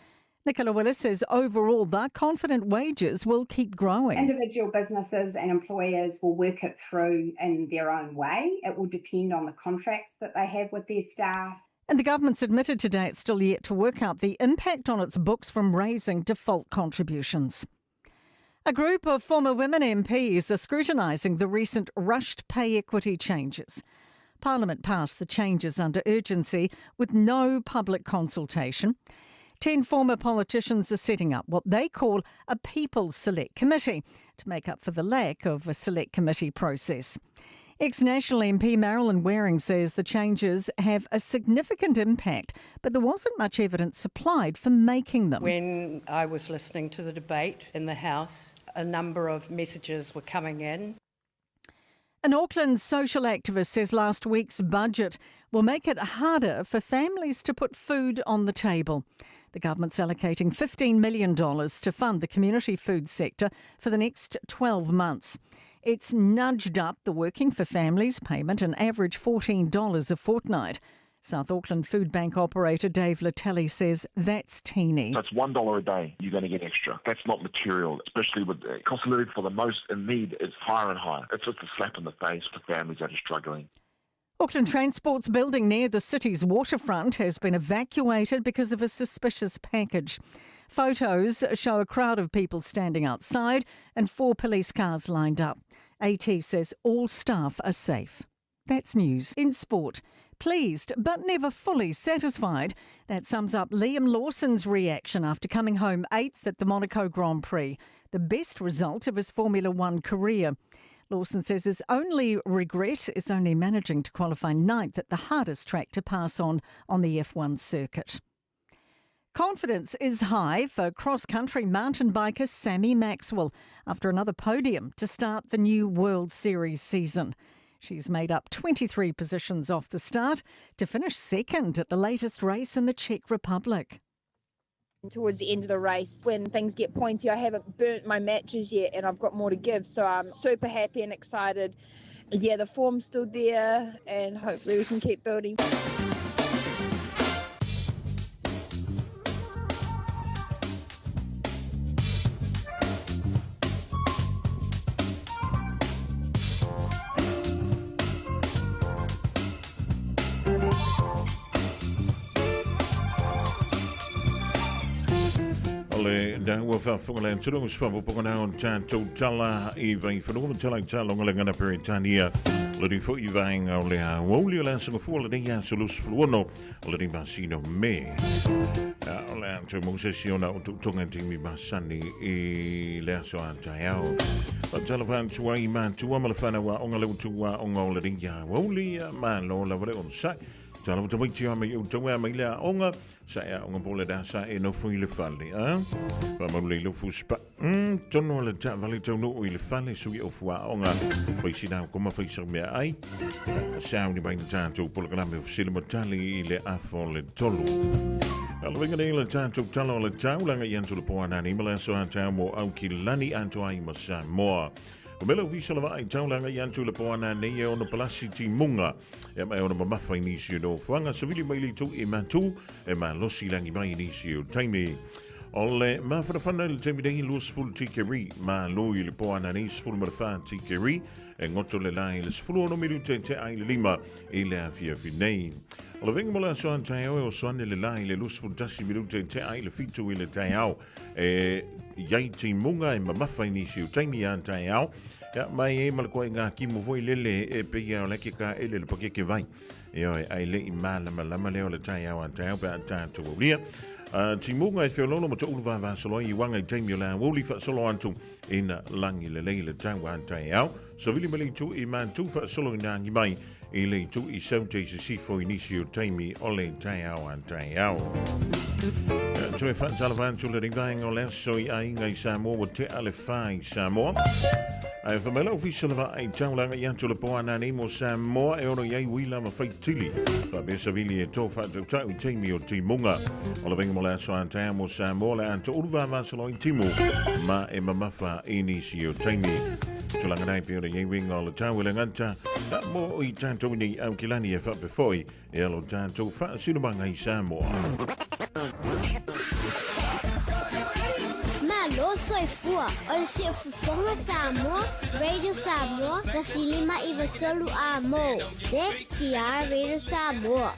Nicola Willis says overall they're confident wages will keep growing. Individual businesses and employers will work it through in their own way. It will depend on the contracts that they have with their staff. And the government's admitted today it's still yet to work out the impact on its books from raising default contributions. A group of former women MPs are scrutinising the recent rushed pay equity changes. Parliament passed the changes under urgency with no public consultation. 10 former politicians are setting up what they call a People's Select Committee to make up for the lack of a select committee process. Ex National MP Marilyn Waring says the changes have a significant impact, but there wasn't much evidence supplied for making them. When I was listening to the debate in the House, a number of messages were coming in. An Auckland social activist says last week's budget will make it harder for families to put food on the table. The government's allocating $15 million to fund the community food sector for the next 12 months. It's nudged up the Working for Families payment an average $14 a fortnight. South Auckland Food Bank operator Dave Latelli says that's teeny. That's $1 a day you're going to get extra. That's not material, especially with the cost of living for the most in need is higher and higher. It's just a slap in the face for families that are struggling. Auckland Transport's building near the city's waterfront has been evacuated because of a suspicious package. Photos show a crowd of people standing outside and 4 police cars lined up. AT says all staff are safe. That's news. In sport, pleased but never fully satisfied. That sums up Liam Lawson's reaction after coming home 8th at the Monaco Grand Prix, the best result of his Formula One career. Lawson says his only regret is only managing to qualify 9th at the hardest track to pass on the F1 circuit. Confidence is high for cross-country mountain biker Sammy Maxwell after another podium to start the new World Series season. She's made up 23 positions off the start to finish second at the latest race in the Czech Republic. Towards the end of the race, when things get pointy, I haven't burnt my matches yet and I've got more to give, so I'm super happy and excited. Yeah, the form's still there and hopefully we can keep building. Le dāua whaafonga le anturunga swapoponga nā o tātou tala i vai whanua ma tala i tālonga le ngana Peretania. Le ni fo i vaenga o le a wauli o le asanga fua le nei aso lusu fluono o le ni masino me. O le antu Moses iona o tutonga timi masani i le aso a taiao. Pa tala whantua i mātua ma le whanau onga le utua onga o le nei a wauli ma lo la wale on sai. Tala wata mai o taua mai le a onga. Sa ea onga pole da sa e no fui le fale, a? Pa maule le fu spa. Tono le ta vale tau no i le fale sui o fua onga. Pai sina o koma fai sa mea ai. Sa ni mai tātou pola kalame o sile matali i le afo le tolu. Alovenga nei le tātou tala o le taulanga i antu le poana ni mala so antau mo au ki lani antu ai ma Samoa. O mele o visa lava ai taulanga i antu le poana nei e ono palasi ti munga. E mai ono mamafa i nisi o no fuanga. Savili mai le tau e matu e malosi langi mai nisi o taimi. O le mafanafana i le taimi nei 20 tikeri, malo i le po ananei 14 tikeri, e goto le la i le 16 minute e tea i le 5 i le afiafi nei. O le venga mo le aso a taeao e oso ane le la i le 21 minute e tea i le 7 i le taeao e iai timuga e mamafa i nisi o taimi a taeao. Ia, mai e ma le koa i ngā kimo foi lele e peia o le ke ka ele le pakeke vai. E oe, ai le i mālamalama lea o le taeao a taeao pe a tātou aulia. Timuga e feololo ma to'ulu vavasoloi i uaga i taimi o le aoauli faasolo atu ina lagi lelei le tau a taeao. Savili ma le itu i mātu faasolo ina agi mai i le itu i saute i sisifo i nisi o taimi o le taeao a taeao. Toe faatalofa atu le vaega o le aso i aiga i Samoa ua tea le 4 i Samoa. Ae fai mai le Ofisa o le Vaai Taulaga i atu le po ana nei mo Samoa e ono i ai uila ma faitili. Faapea savili e tō whaatautau i taimi o timuga. O le venga mo le aso a taeao mo Samoa le a to'ulu vavasolo i timu ma e mamafa i nisi o taimi. Tulaga nei pei ona i ai uiga o le tau e le gata mo i tātou nei Aukilani e faapea foi e alo tātou faasinomaga i Samoa. Malo soifua, o le Siufofoga Samoa, Radio Samoa, 105 93 A mo, CTR Radio Samoa.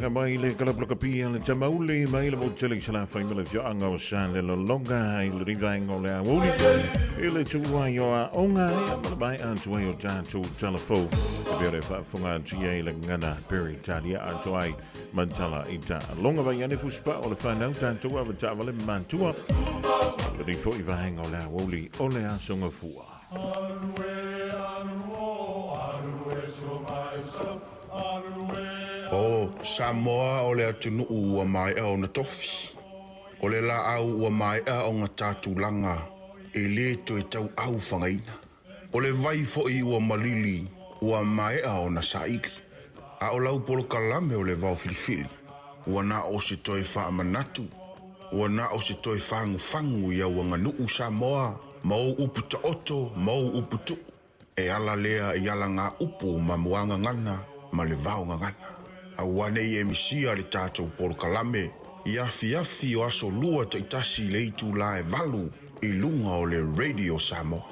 Ia mai le kalapulakapi a le tamauli mai le motele i Salafai ma le afioaga o Salelologa i le rivaenga o le aoauli i le tuuai o aoga ia ma le maea atu ai o tatou talafou e pei o le faafofoga atu i ai le gagana Peretania atoa ai ma tala i taaloga vai ane fusipaa o le fanau tatou avataavale ma matua o lenei foi vaega o le aoauli o le Aso Gafua. O Samoa o le atunuu ua maea ona tofi. O le laau ua maea ona ta tulaga e lē toe tauau fagaina. O le vai foi ua malili ua maea ona saili. A o lau polokalame o le vao filifili, ua na o se toe faamanatu, ua na o se toe fagufagu i au aganuu Samoa ma ou upu taoto ma ou upu tuu. E ala lea i alagaupu ma muagagana ma le vaogagana. Aua ne i e misia le tatou polokalame i afiafi o aso lua taitasi i le itulā e 8 i luga o le Radio Samoa.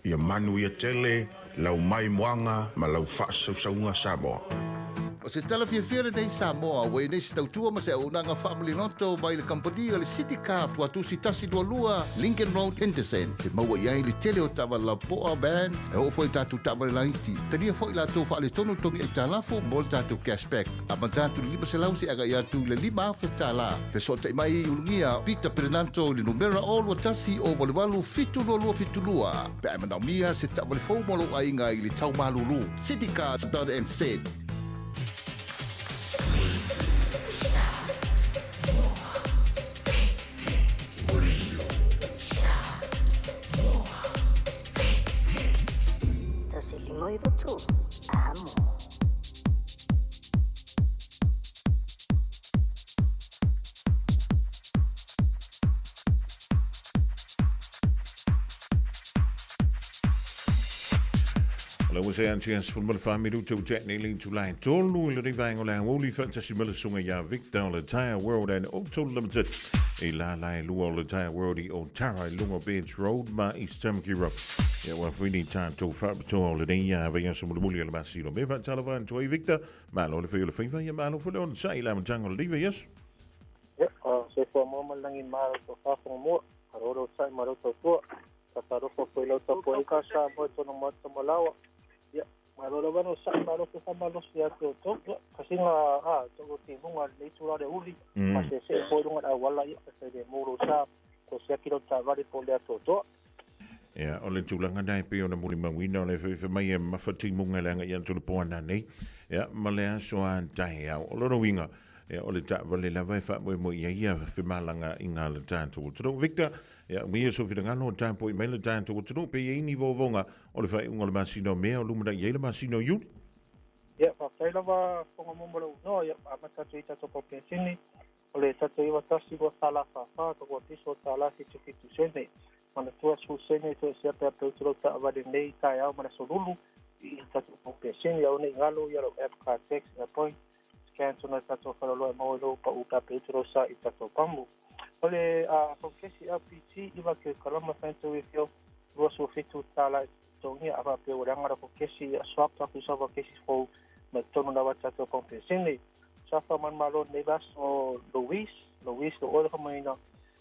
Ia manuia tele lau maimoaga ma lau faasausauga Samoa. O se tala fiafia lenei Samoa ua i nei se tautua ma se auaunaga faamaliloto mai le kamupani o le City Car Tuatusi 122 Lincoln Road Henderson te maua i ai le tele o taavale lapoa van e oo foi i tatou taavale laiti. Talia foi latou faaletonu togi aitalafu mo le tatou cashback amata atu i le 500 seia agai atu i le 5,000 tala. Fesootai mai i Ulugia Peter Perenanto i le numera 0 21 088 722 pe a e manaomia se taavale fou mo lou aiga i le tau malulu. Citycars.nz. 1 5 9 3 Amo. O le ua se anti as fulma le whamiru tau te nei le itulā e 3 i le rivaenga o le aoauli faatasi ma le susuga ia Victor o le Tire World and Auto Limited i lala e lua o le Tire World i Otara i luga o Bairds Road ma East Tamaki Road. Ia ua foi ni tatou faapitoa o lenei vaiaso mulimuli o le masina o Me. Faatalofa atu ai Victor, malo le fai o le faiva, ia malo foi le onosai i le amataga o lenei vaiaso. Ia, soifua mua ma le lagi ma lau tofa fagumua, malo le onosai ma lau tautua. Faatalofa foi i lau tapuaiga Samoa i tona maota ma laoa. Ia, malo lava le onosai, malo foi faamalosi ia te outou. Ia, tasiga a tou timuga i lenei itula o le aoauli, maseesee foi i luga o le auala, ia, faifailemū lou sa, toe siaki lau taavale po o le atoatoa. Ia, o le tulaga lena e pei ona molimauina o le fefe mai e mafa timuga i le agai atu i le po ananei, ia, ma le aso a taeao. O lona uiga, ia, o le taavale lava e faamoemoe i ai ia femalagaaiga a le tatou atunuu. Victor, ia, uia sou finagalo o tapuai mai le tatou atunuu pe i ai ni vovoga o le faaiuga o le masina o Mea o lumanai ai le masina o Iuni. Ia, faafetai lava Fofoga mo ma lou igoa, ia, amata atu i tatou paupensini, o le tatou 91 2 tala 44 toa piso tala 77 sene. Manatua 10 sene toe siape ape utu lau taavale nei taeao ma le aso lulu i tatou paupensini. Aua ne i galo ia lau app car tax airpoint scan tonu e tatou faleoloa e maua i lou pau pe ape utu lau sa i tatou pamu. O le paukesi LPG 9 kilokalama Fanta refill 27 tala e totogia a faapea ua leaga lau paukesi ia swap atu i sau paukesi fou mai totonu lava tatou paupensini. Safa manumalo lenei vaiaso Louise, Louise o oe le faamanuiaina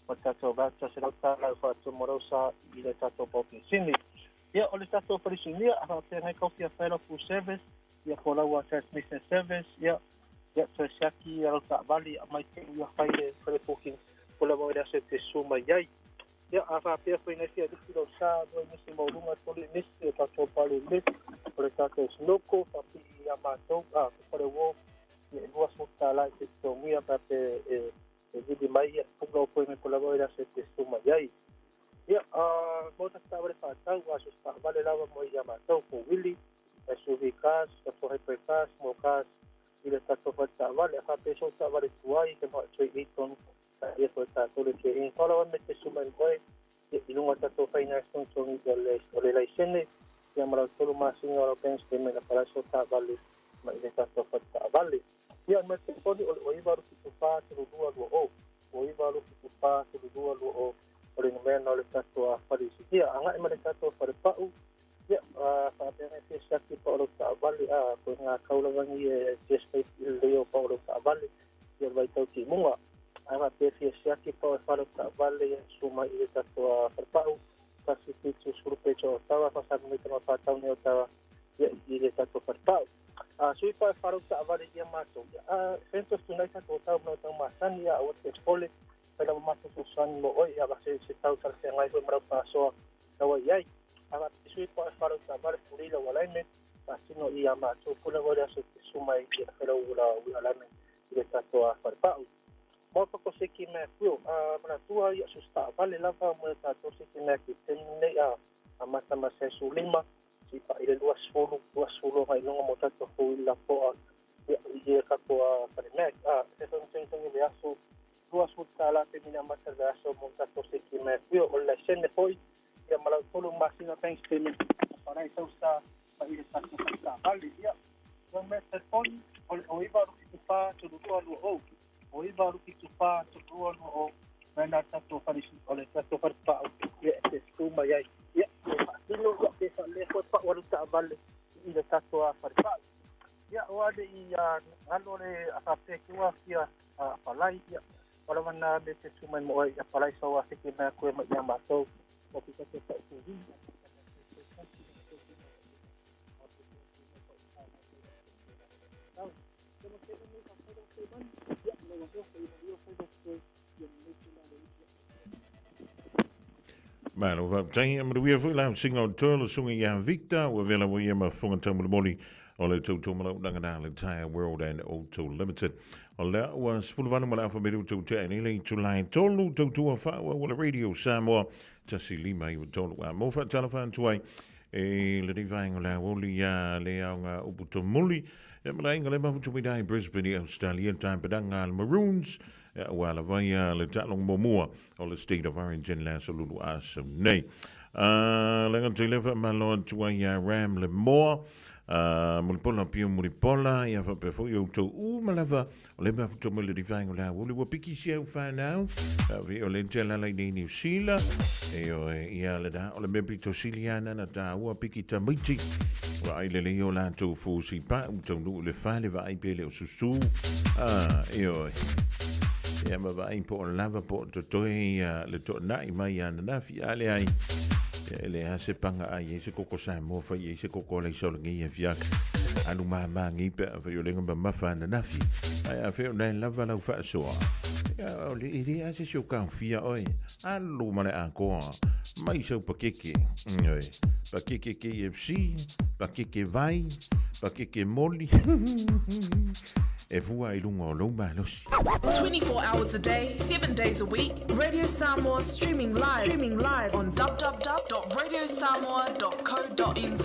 ma le tatou voucher $100 e faatumu lau sa i le tatou paupensini. Ia, o le tatou falesunia, a faapea ngai kau fia fai lau full service, ia po lau transmission service, ia, ia toe siaki ia lau taavale, aumai te ia fai le fai le booking po lava o le aso e te susu mai ai. Ia, a faapea foi nai fia lifi lau sa, 2 inisi maualuga, 3 inisi, o tatou pale lift, o le tatou snorkel, faapii ia matou, a, fale uo, ia e $20 e te totogia pe a pe e vili mai ia book lau appointment po lava o le aso e te susu mai ai. Ia, mo tatou taavale faatau, a so se taavale lava mo ia matou, four wheelie, SUV cars, tatou hybrid cars, small cars, i le tatou fale taavale. A faapea sou taavale tuai, ke ma toe i tonu, ia foi tatou le toe install lava me te susu mai oe, ia, i luga o tatou finance togitogi o le laisene, ia ma lau 3 masina o lau bank statement na palai sou taavale mai le tatou fale taavale. Ia, ma telefoni o le 0974 32 20, 0974 32 20 o le numera o le tatou fale isigia. Agai ma le tatou fale pau, Ia, faapea e fia siaki pa o lau taavale, a koe ngā kaulavagi e fia i le lelei o pa o lau taavale, ia le vaitau timuga. Ae faapea fia siaki pa o e fa lau taavale, ia susu mai i le tatou falepau, 170 pecho o tawa, faasagi mai tama whātau nei o tawa, ia i le tatou falepau. Sui pa e fa lau taavale ia matou, ia, sento tunai tatou tau mau tau masani, ia, aua te pole, fai lava matou fesoasoani mo oe, ia va se se tau talafeagai foi ma lau faasoa laua i ai. A sui pa e fa lau taavale puli lau alaime, faatino i a matou pule o le aso te susu mai ia fai lau ula alaime i le tatou falepau. Mo pa ko seki mea kuio, a manatua ia su taavale lava mo le tatou seki mea ki taimi nei a amata ma se 15, si pa i le 20, 20 ngai lunga mo tatou hui la poa ia i e tatou fale mea. A se fai mo le aso 20 tala te mina amata le aso mo tatou seki mea kuio, o le sene foi ia malau 3 masina bank statement parai sau sa pa i le tatou taavale. Ia o mea telefoni o le o 9 rupi 4 3 2 2 o o 9 rupi 4 3 2 2 o mai na tatou fale o le tatou fale pa'u ia e te susu mai ai ia e faatino ia pe faalea foi pa'u alu taavale i le tatou fale pa'u. Ia o ale i galo le a faapea ke ua fia palai ia o lava na me te susu mai mo ai ia palai sau a seke mea koe mai ia matou o ke tatou pa'u fuvi. Malo faafetai manuia foi lau singa o toa le susuga ia Victor ua vela ua ia ma fofoga taumolimoli o le tautaumalaunaga na le Tire World and Auto Limited. O lea ua 18 ma le afa melu tau tea nei le itulai 3 tautua whaua ua le Radio Samoa 1 5 9 3 a mo whaatala whaantuai e le nei vaenga o le aoli ia le aoga upu tomuli e malainga le mafutu mai dai Brisbane i Australia tapenaga le Maroons ua lava ia le taaloga muamua o le State of Origin le aso lulu aso nei. Le gata i lea faamalo atu ai ia Ram le Moa, Mulipola Pio Mulipola, ia faapea foi outou uma lava o le mafuta mai le vaega o le auli ua piki si au whanau, fi o le te lala i nei New Zealand, e o ia le da o le mea pito sili ana na tāua piki tamaiti, wa ai le lei o latou fusi pa u taunu le fale va ai pele o susu, e o ia ma vai po o lava po o totoe ia le to'ana'i mai ananafi a le ai ia e le a se paga ai ai se koko Samoa fai ai se koko alai saolagi ia fiaka alu mamagi pe a fai o lega mamafa ananafi ae a fea o nae lava lau faasoa ia o le e le a se si o kaofia oe alu ma le akoa mai sau pakeke oe pakeke KFC pakeke vai pakeke moli e fua i luga o lou malosi. 24 hours a day, 7 days a week, Radio Samoa streaming live on www.radiosamoa.co.nz.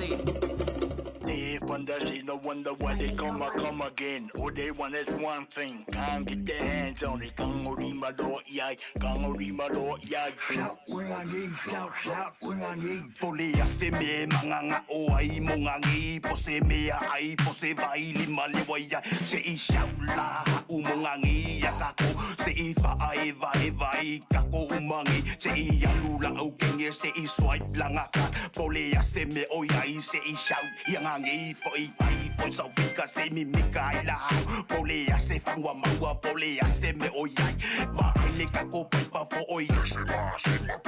If wonder, they no wonder why they come, I come again. All they want is one thing, can't get their hands on it. Kango do yai, kango do yai. Shout when I need, shout, shout when I need. Pole a se me manganga o ai mo ngangi, po se me a ai, po se vai lima le wai ya. Se i shout la u mo ngangi ya kako, se i fa ai vai vai kako umangi. Se i alu la au kenge, se i swipe la ngaka. Pole a se me o yai, se i shout ya ngangi, po i pai, po sau fika se mi mika ai la hau. Pole a se fangwa maua, pole a se me o yai. Va ai le kako pai pa po o yai.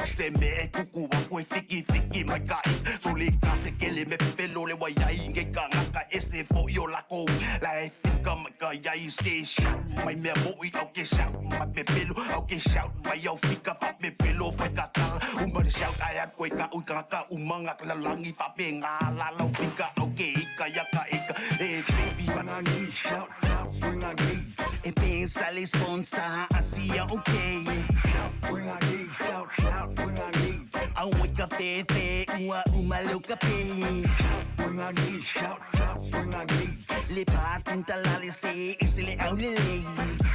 Se me e kuku wa koe fiki fiki mai ka i. So le ka se kele me pelo le wai ai nge ka ngaka e se fo i o lako. La e fika mai ka iai se shout mai mea mo i au ke shout mai pepelo au ke shout mai au fika fa pepelo fai ka kala. Uma le shout ai a koe ka ui ka ka umanga ka lalangi fa pe ngā la lau fika au ke ika ia ka ika. E baby When I need, shout, shout when I need. E pensa le sponsor asia okay. Shout when I need, shout, shout when I need. Au ka fe fe ua uma lo ka pe. Shout when I need, shout, shout when I need. Le patinta la le se e se le au le le.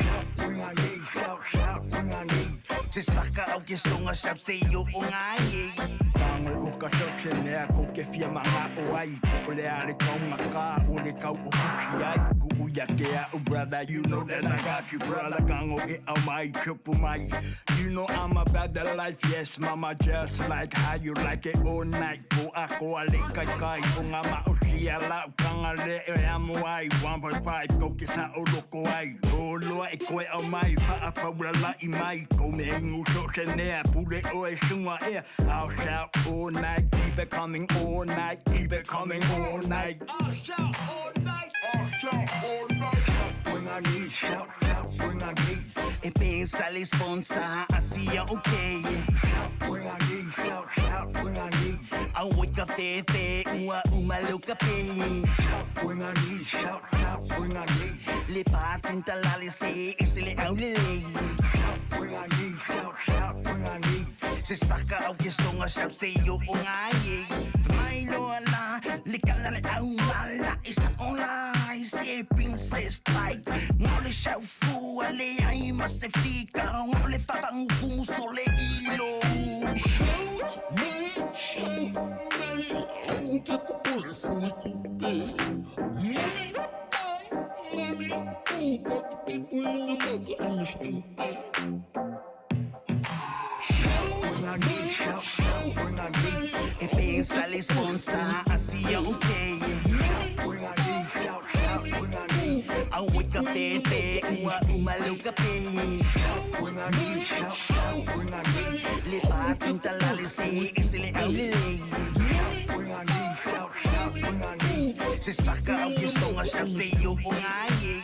Shout when I need, shout, shout when I need. Se staka au ke songa shap se yo o ngai. Tango o ka soke nea ko ke fia manga o ai. O le ale kaunga ka o le kau o kuki ai. Ku uia ke au brother, you know that I got you brother. Kango e au mai, chupu mai. You know I'm about the life, yes mama, just like how you like it all night. Ko a ko a le kai kai, o ngā ma o sia lau kanga le e amu ai. 1.5, ko ke sa o loko ai. O loa e koe au mai, wha paura lai mai. Ko me ingu so se nea, pule o e sunga ea. I'll shout all night, keep it coming all night, keep it coming all night. I'll shout all night, I'll shout all night. When I need, shout, shout when I need. E pensa le sponsa asia okay. Shout when I need, shout, shout when I need. Au oi ka fe fe ua umaluka pe. Shout when I need, shout, shout when I need. Le patinta la le se e se le au le le. Shout when I need, shout, shout when I need. Se staka au ke songa shap se yo o ngai. Mai lo ala le kala le au ala e sa ola i se princess like. Ngau le shau fu ale ai ma se fika. Ngau le fafangu kumu sole ilo. Shout me, shout me, I won't get the police we could be. Money, money, oh, but the people in the mother and the stupid. When I need, shout, shout when I need. E pensa le sponsa asia okay. When I need, shout, shout when I need. Au oi ka fe fe ua umaluka pe. Shout when I need, shout, shout when I need. Le patinta la le se e se le au le le. When I need, shout, shout when I need. Se staka au ke songa shap se yo o ngai.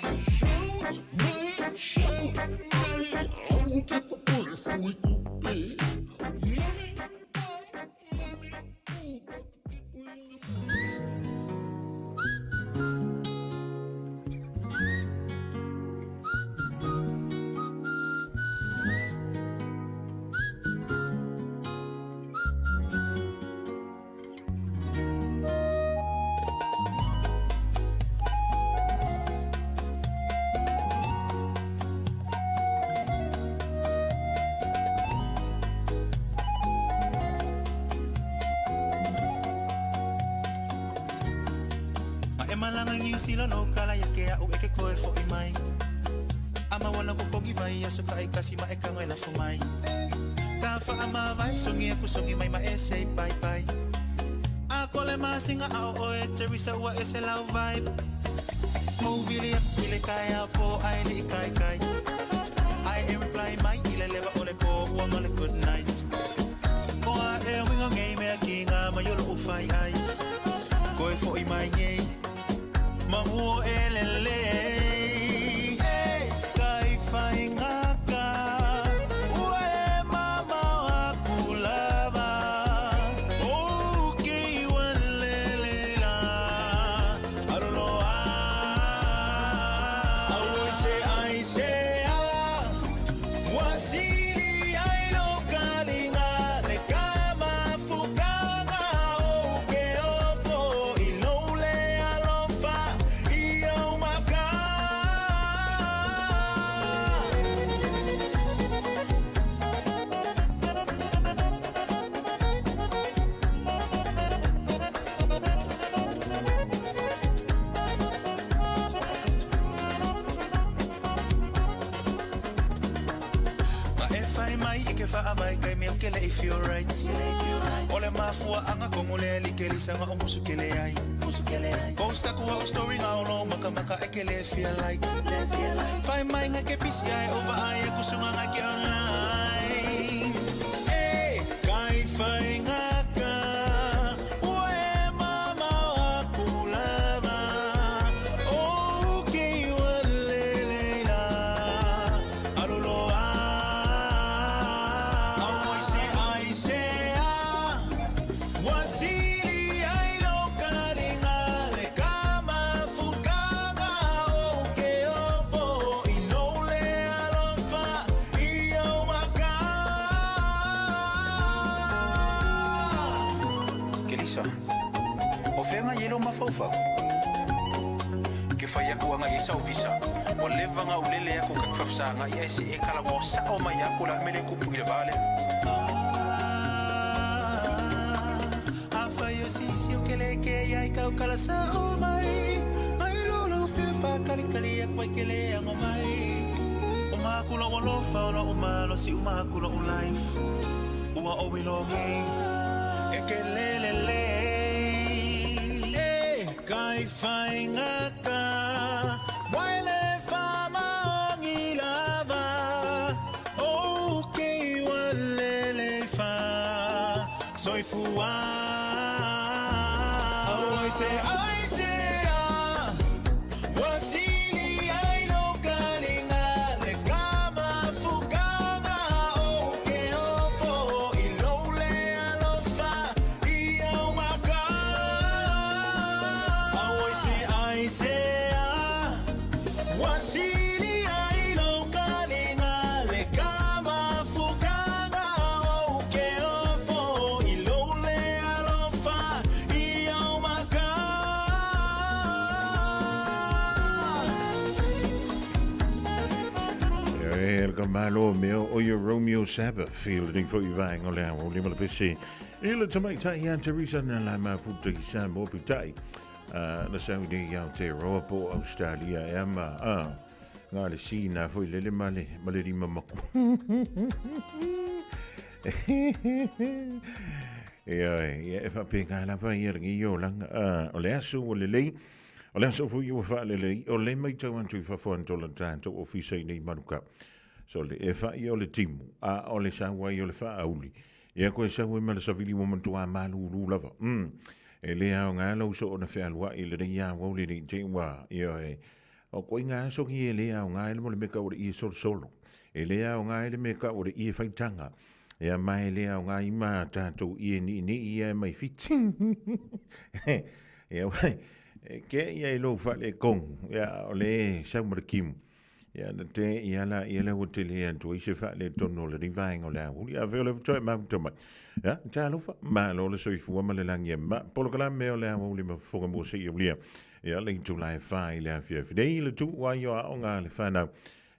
Shout me, shout me, I won't get the police we could be. Money, money, oh, but the people in the Ma e malanga ngiu sila no kala ya ke au e ke koe fo i mai. Ama wana ko kongi vai aso ka i kasi ma e ka ngai la fo mai. Ka fa ama vai songi aku songi mai ma e say bye bye. A kole ma singa au o e Teresa ua e se lau vibe. Movili a ile kai au po ai li kai kai. Ai e reply mai ile leva ole po ua ngole good night. O a e winga ngei mea ki ngā mai olo u whai ai. Koe fo i mai ngei. Manguo elele. Hey, kai whai ngaka. Ua e mama o aku lava. O ke walele la. Arolo a. Au se ai se a. Wasili ai lo kalinga. Le kama fukanga o ke ofo. I lole alofa. I au maka. Ma e whai mai i ke whaawai kai mea ke le if you're right. Ole mafua anga kongo le li ke lisanga o musu ke le ai. Posta kua o story ngā olo maka maka e ke le feel like. Whai mai ngā ke pisi ai over ai e kusunga ngā ke online. Hey, kai whai ngaka. Ua e mama o aku lava. O ke walele la. Arolo a. Au ai se ai se a. Wasili ai lo kalinga le kama fukanga o ke ofo i lole alofa i au maka. Kelisa, o whenga i ero mafaufau. Ke fai aku aga i sau visa. Ua leva ona ou lele aku ka faafesaga'i ae se e talanoa sa'o mai aku o le a le mea lea e tupu i le va lea. Afai o se isi o ke le ke ai kau kala sa'o mai Mai lo lau fia faakalikali aku ai ke le ago mai O maku lo'u alofa o lo'u malosi o maku lo'u life Ua ou iloa nei e ke lele lei E kai faiga ka wai le faamaoni lava O ke ua lele fa soifua Oh I say I say ah Ua sili ai lou kaliga le ka mafukaga o ke ofo i lou le alofa i au maka Oh I say I say ah Ua sili ai lou kaliga le ka mafukaga o ke ofo i lou le alofa i au maka. E le ka malo mea o ia Romeo Sabbath i lenei foi vaega o le ao lima le pese i le tamaitai ia Teresa na la mafuta i Samoa pitai na sau nei i Aotearoa po o Australia e ama ngā le si nā foi lele ma le, ma le rima maku. Ia, ia, e whapēngā lava ia rangi i o langa. O le aso o le lei, o le aso foi ua whaalelei, o le mai tau antu i whawha antola tātou ofisa i nei manuka. So le e wha ia o le timu, a o le sauai o le whaauli. Ia koe sau e ma le savili ua matua malūlū lava. E le ao ngā lau so o na whealua i le rei a wau le rei te ua. Ia e, o koe ngā aso ki e le ao ngā ele mo le meka o le ie solosolo. E le ao ngā ele meka o le ie whaitanga. Ia mai le ao ngā ima tātou ie ni ni ia e mai whiti. Ia wai, ke ia i lou whale kong. Ia o le sau ma le kimu. Ia na te ia la ia le ua tele atu ai se faaletonu o lenei vaega o le aoauli. A fea o le toe mafuta mai. Ia, talofa, malo le soifua ma le lagi e ma. Polokalame o le aoauli ma fofoga mo se ia. Ia le itula e whā i le afiafi nei le tu ai o aoga a le whanau.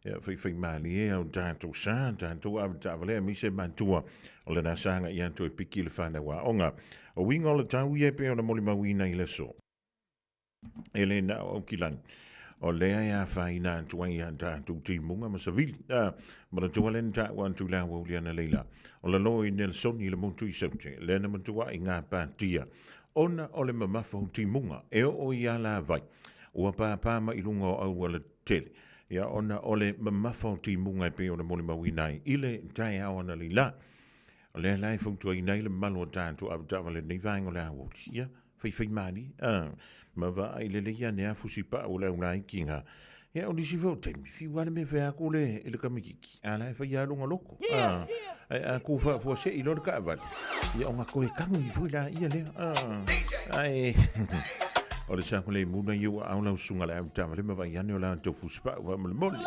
Ia whaiwhai malie au tātou sa, tātou awataawalea mi se matua. O le nasanga i atu e piki le whanau aoga. O winga o le tau ia pe o na moli mauina i le so. E le na o Aukilani. O lea e afaina atu ai ia tatou timuga ma savili. A, manatua lea na taua atu i le aoauli analeila. O lalo i Nelson i le motu i Saute, lea na matua i ngā pātia. Ona o le mamafa o timuga e oo i alavai, ua pāpā mai i luga o auala tele. Ia ona o le mamafa o timuga e pei ona molimauina ai i le taeao analeila. O lea la e fautuaina ai le mamalu o tatou avetaavale lenei vaega o le aoauli. Ia, faifai malie, a, ma vaai lelei ane a fusi pau o le au laiti ngā. Ia, o nisi foi o taimi, fiu lava le mea fai aku le, i le kamikiki, a la e fai lava lona loto, a, ae a ku faafuasei loa le taavale, ia ona toe kagi foi laia lea, a, ae, o le saogalemu lena ia ua ao lau susuga le avetaavale ma vaai ane o latou fusi pau faamolemole.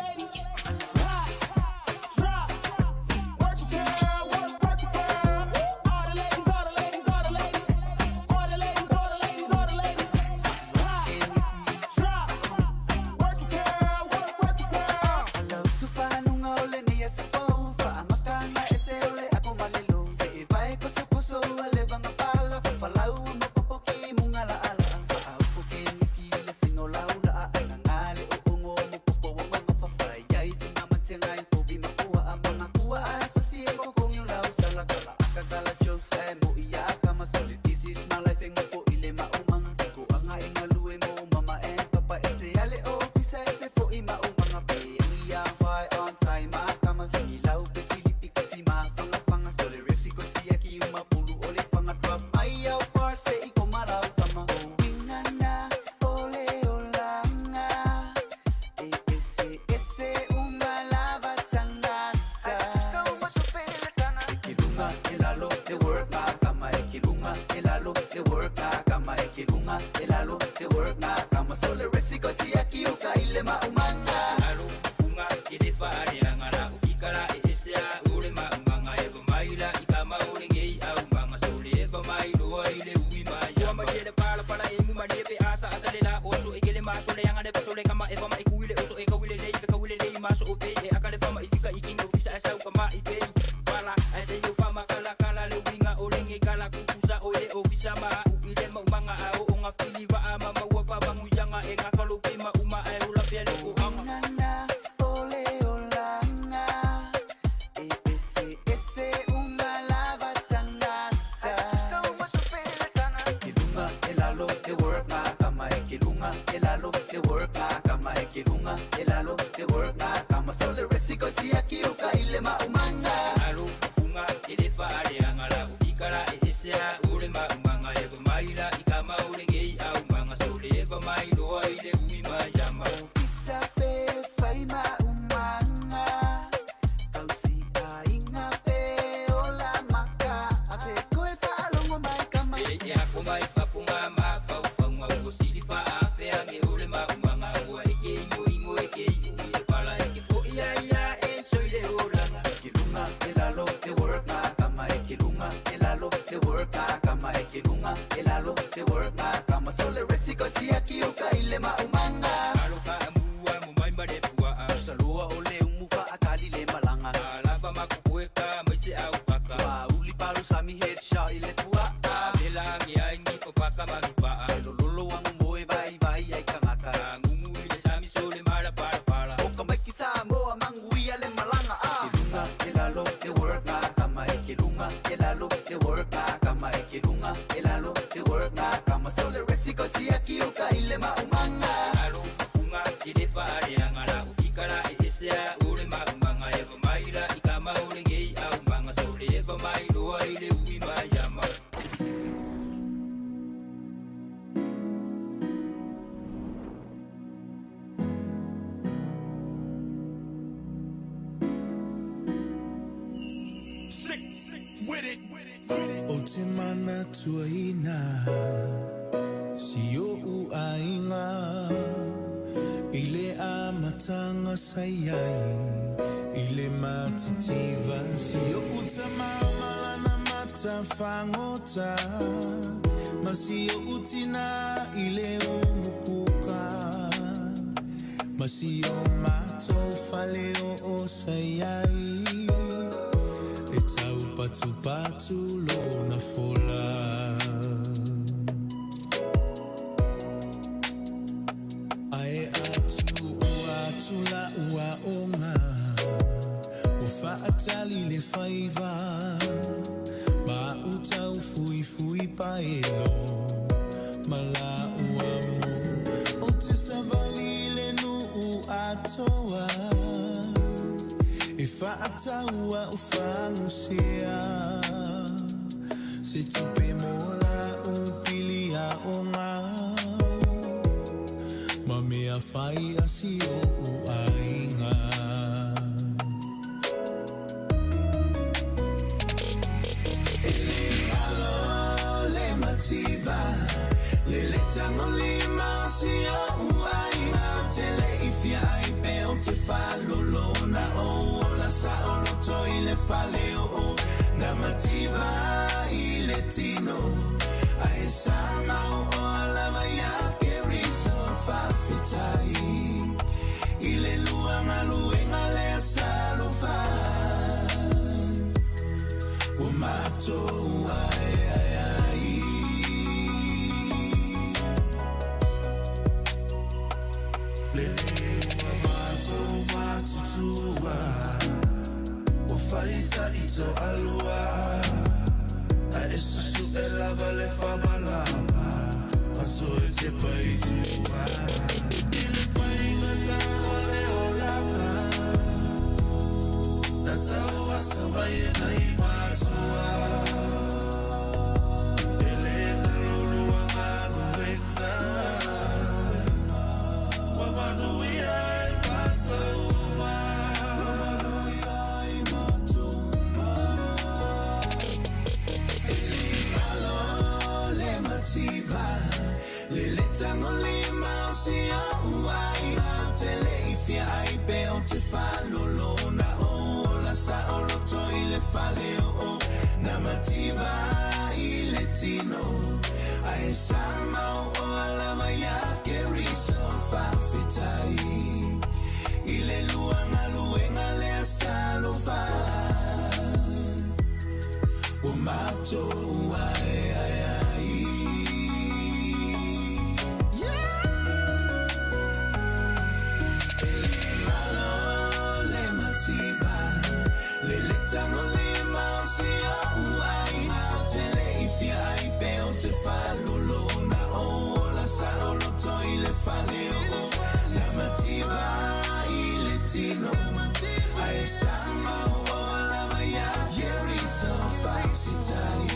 Afrika mai se au paka. Wa uli palu sami headshot i le pua'a. Le lagi ai ni papaka manupa'a. Lololo wa moe vai vai ai kangaka. Ngumu i le sami sole mala pala pala. O ka maiki Samoa manguia le malanga a. Ke lunga ke lalo ke work nga kama e ke lunga ke lalo ke work nga kama e ke lunga ke lalo ke work nga kama sole rexiko siaki uka ile maumanga. Alo unga ke le faaleaga la ufika la e esea o le maumanga e vamaila i kama o le gei aumanga sole e vamailoa i le ui maiama. Sick with it. O te mana tuaina si o uainga I le amatanga sai ai I le matitiva Si o uta mamalana mata whangota Ma si o utina i le umukuka Ma si o mato fale o o sai ai E tau patu patu lona fola. Ae atu ua atu la ua onga O whaatali le whaiva Ma utau fui fui paelo Ma la ua mu O te savali le nuu atoa E whaataua o whangusea Se tupe mola o pili a o ngā Ma mea whai a si o uainga. E le alo le mativa Le le tango le mausi o uainga O te le ifia ai pe o te whalolona o ola sa o loto i le fale o o Na mativa i le tino Ae sa mau o alava ia ke riso whawhitai I le luanga luenga le salofa Ua matou ai ai ai. Le ua matou matutua Ua faita i to alua A e susu e lava le whamalama Ma toe te paitua I le whainga o le olanga Na tau asa mai e nai matua E le ngalolua ngaluenga Wa manuia e mātou Alo le mativa Le le tango le mausi o uainga O te le ifia ai pe o te whalolona o ola sa o loto i le fale o o Na mativa i le tino Ae sa mau o alava ia ke riso whawhitai I le luanga luenga le salofa Ua matou ai ai ai. Alo le mativa Le le tango le mausi o uainga O te le ifia ai pe o te whalolona o ola sa o loto i le fale o o Na mativa i le tino Ae sa mau o alava ia ke riso whawhitai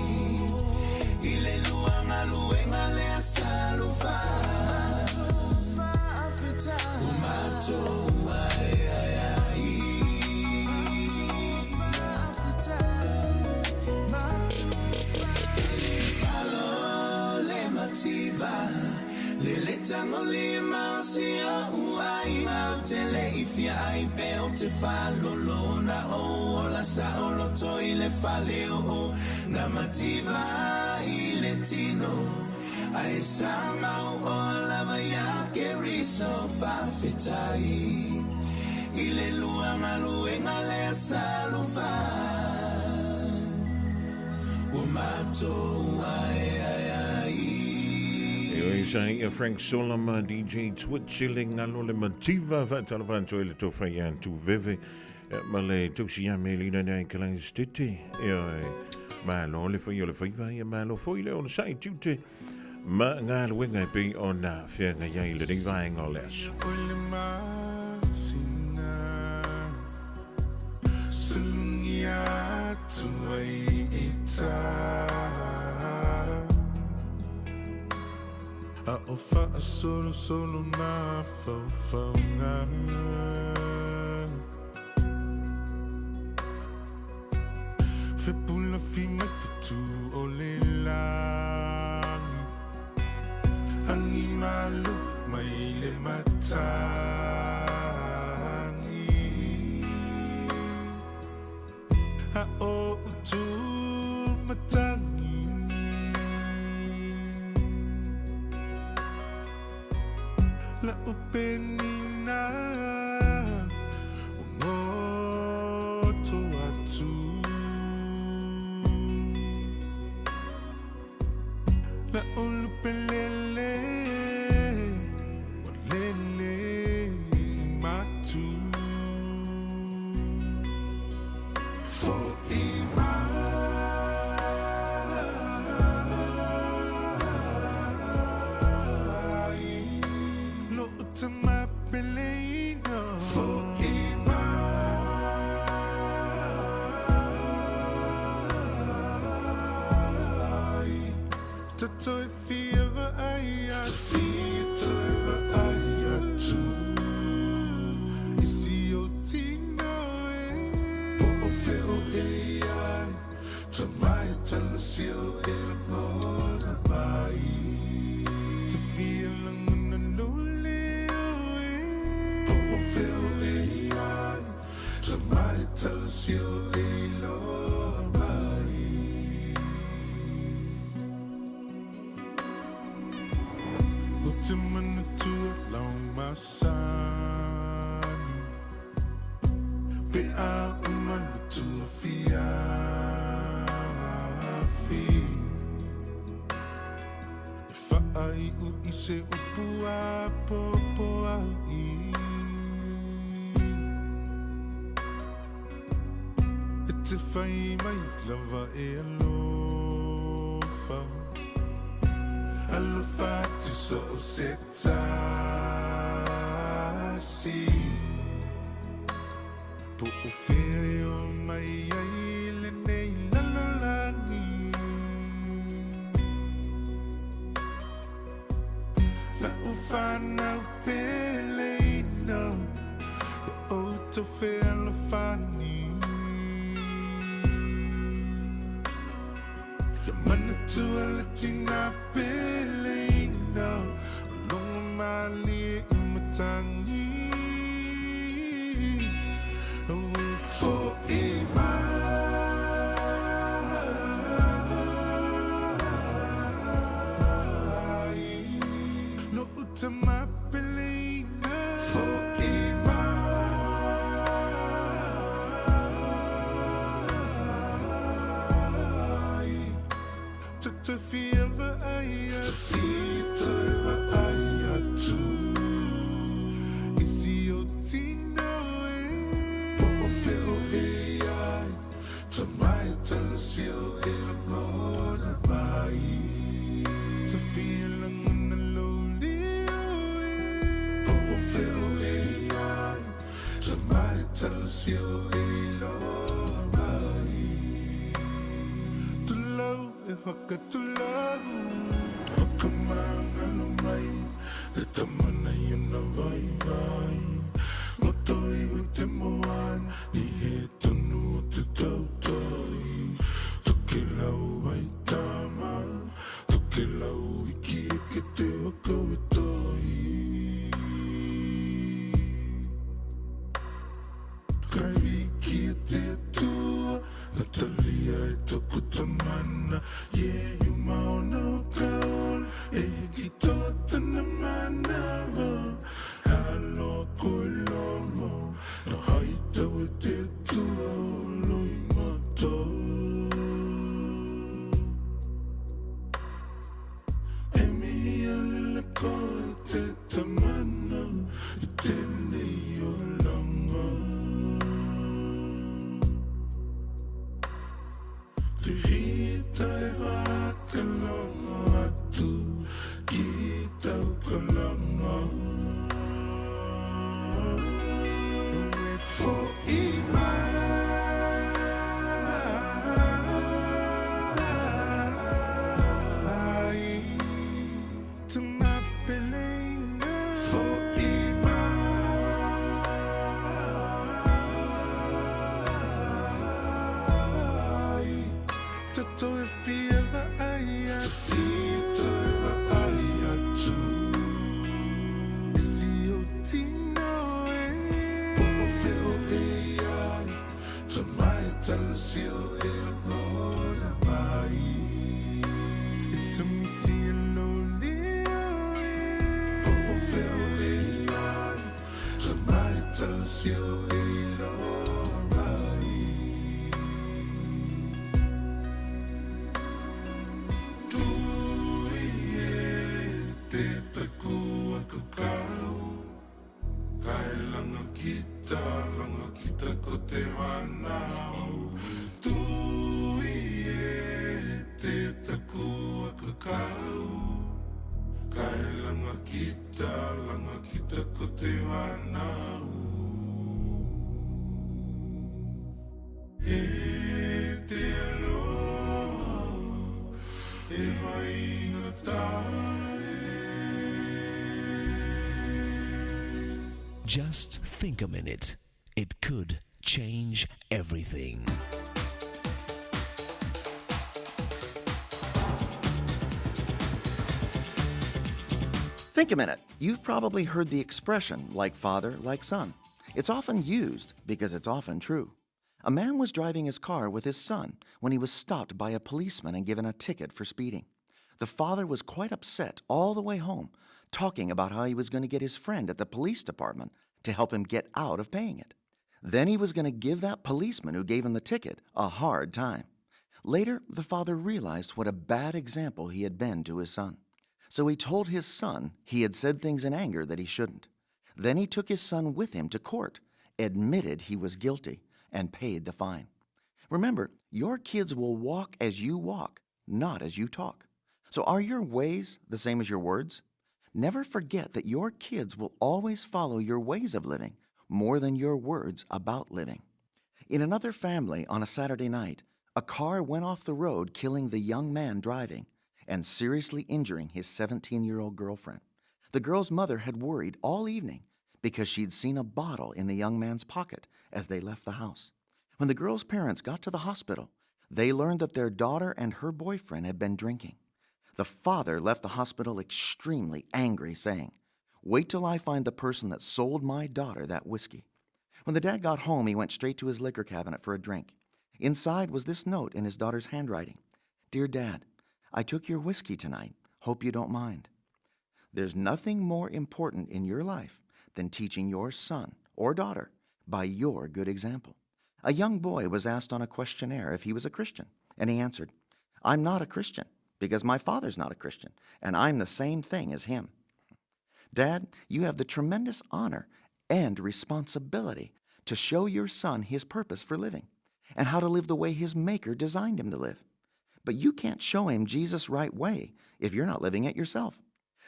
I le luanga luenga le salofa Ua matou ai ai ai. Alo le mativa Le le tango le mausi o uainga O te le ifia ai pe o te whalolona o ola sa o loto i le fale o o Na mativa i le tino Ae sa mau o alava ia ke riso whawhitai I le luanga luenga le salofa matou ai ai ai. E oi sa ia Frank Sola ma DJ Twitch i le ngalo le mativa whaatalofa atu ai le tofa ia tu veve ma le tausi ia me lina nei kalai stete e oi malo le whai o le whaiva ia malo foi le ona sai tute ma ngā luenga e pei ona whianga iai le nei vaenga o le aso. O le masina Sulungi atu ai i tā A o whaasolosolo mafaufauga Fepulafi mai fetu o le lagi Agi malu mai le matagi A o utu matagi La upenina Ua goto atu La ulupelele Ua lele matu Fo'i mai Lo uta mapeleina Fo'i mai Tatoi fia vaai atu Fia toi vaai atu I si o tino e Po o feo e ai Tamai tala si o e langona mai Te fia langona lo leo e Po o feo e ai Tamai tala si o e loa mai O te manatua lau masani Pe a uma le tua fiafi E whaai u i se upu a popo ai E te whai mai lava e alofa Alofa atu so o se tasi Po o whea o mai ai le nei lalolagi La u whanau peleina Ia o tau whea la whani Ia manatua le tina peleina O longa malie i matangi Aue fo'i mai Lo uta mapeleina Fo'i mai Te fia vaai atu Te fia vaai atu I si o tino e Po o feo e ai Tamai tala si o e langona mai Te fia langona lo leo e Po o feo e ai Tamai tala si o e loa mai Tulau e whakatulau Whakamangalo mai Te tamana i ona vai vai Moto iwi te moana Ni he tonu o te tautai Toke lau ai tama Toke lau iki e ke te waka e tai Kai wiki e te atua Natalia e toko tamana Ye yuma ona o kaola E hiki tō tana manawa Aloha koe lomo Na haitau e te atua o loi matou. Te hita e whakalongo atu ki tau kalongo. Fo'i mai te mapelenga. Fo'i mai Tato e fia vaai atu. Te e vaai atu. E si o tino e. Po o feo e ai. Te mai tala si o e rona mai. E te misi e lo leo e. Po o feo e ai. Te mai tala si o e lo mai. Tui e te taku aku kau. Kai langa kita, langa kita ko te whanau. Tui e te taku aku kau. Kai langa kita, langa kita ko te whanau. E te aloha, e hainga Just think a minute. It could change everything. Think a minute. You've probably heard the expression, like father, like son. It's often used because it's often true. A man was driving his car with his son when he was stopped by a policeman and given a ticket for speeding. The father was quite upset all the way home, talking about how he was going to get his friend at the police department to help him get out of paying it. Then he was going to give that policeman who gave him the ticket a hard time. Later, the father realized what a bad example he had been to his son. So he told his son he had said things in anger that he shouldn't. Then he took his son with him to court, admitted he was guilty, and paid the fine. Remember, your kids will walk as you walk, not as you talk. So are your ways the same as your words? Never forget that your kids will always follow your ways of living more than your words about living. In another family on a Saturday night, a car went off the road, killing the young man driving and seriously injuring his 17 year old girlfriend. The girl's mother had worried all evening because she'd seen a bottle in the young man's pocket as they left the house. When the girl's parents got to the hospital, they learned that their daughter and her boyfriend had been drinking. The father left the hospital extremely angry, saying, Wait till I find the person that sold my daughter that whiskey. When the dad got home, he went straight to his liquor cabinet for a drink. Inside was this note in his daughter's handwriting Dear Dad, I took your whiskey tonight. Hope you don't mind. There's nothing more important in your life than teaching your son or daughter by your good example. A young boy was asked on a questionnaire if he was a Christian, and he answered, I'm not a Christian because my father's not a Christian, and I'm the same thing as him. Dad, you have the tremendous honor and responsibility to show your son his purpose for living and how to live the way his Maker designed him to live. But you can't show him Jesus' right way if you're not living it yourself.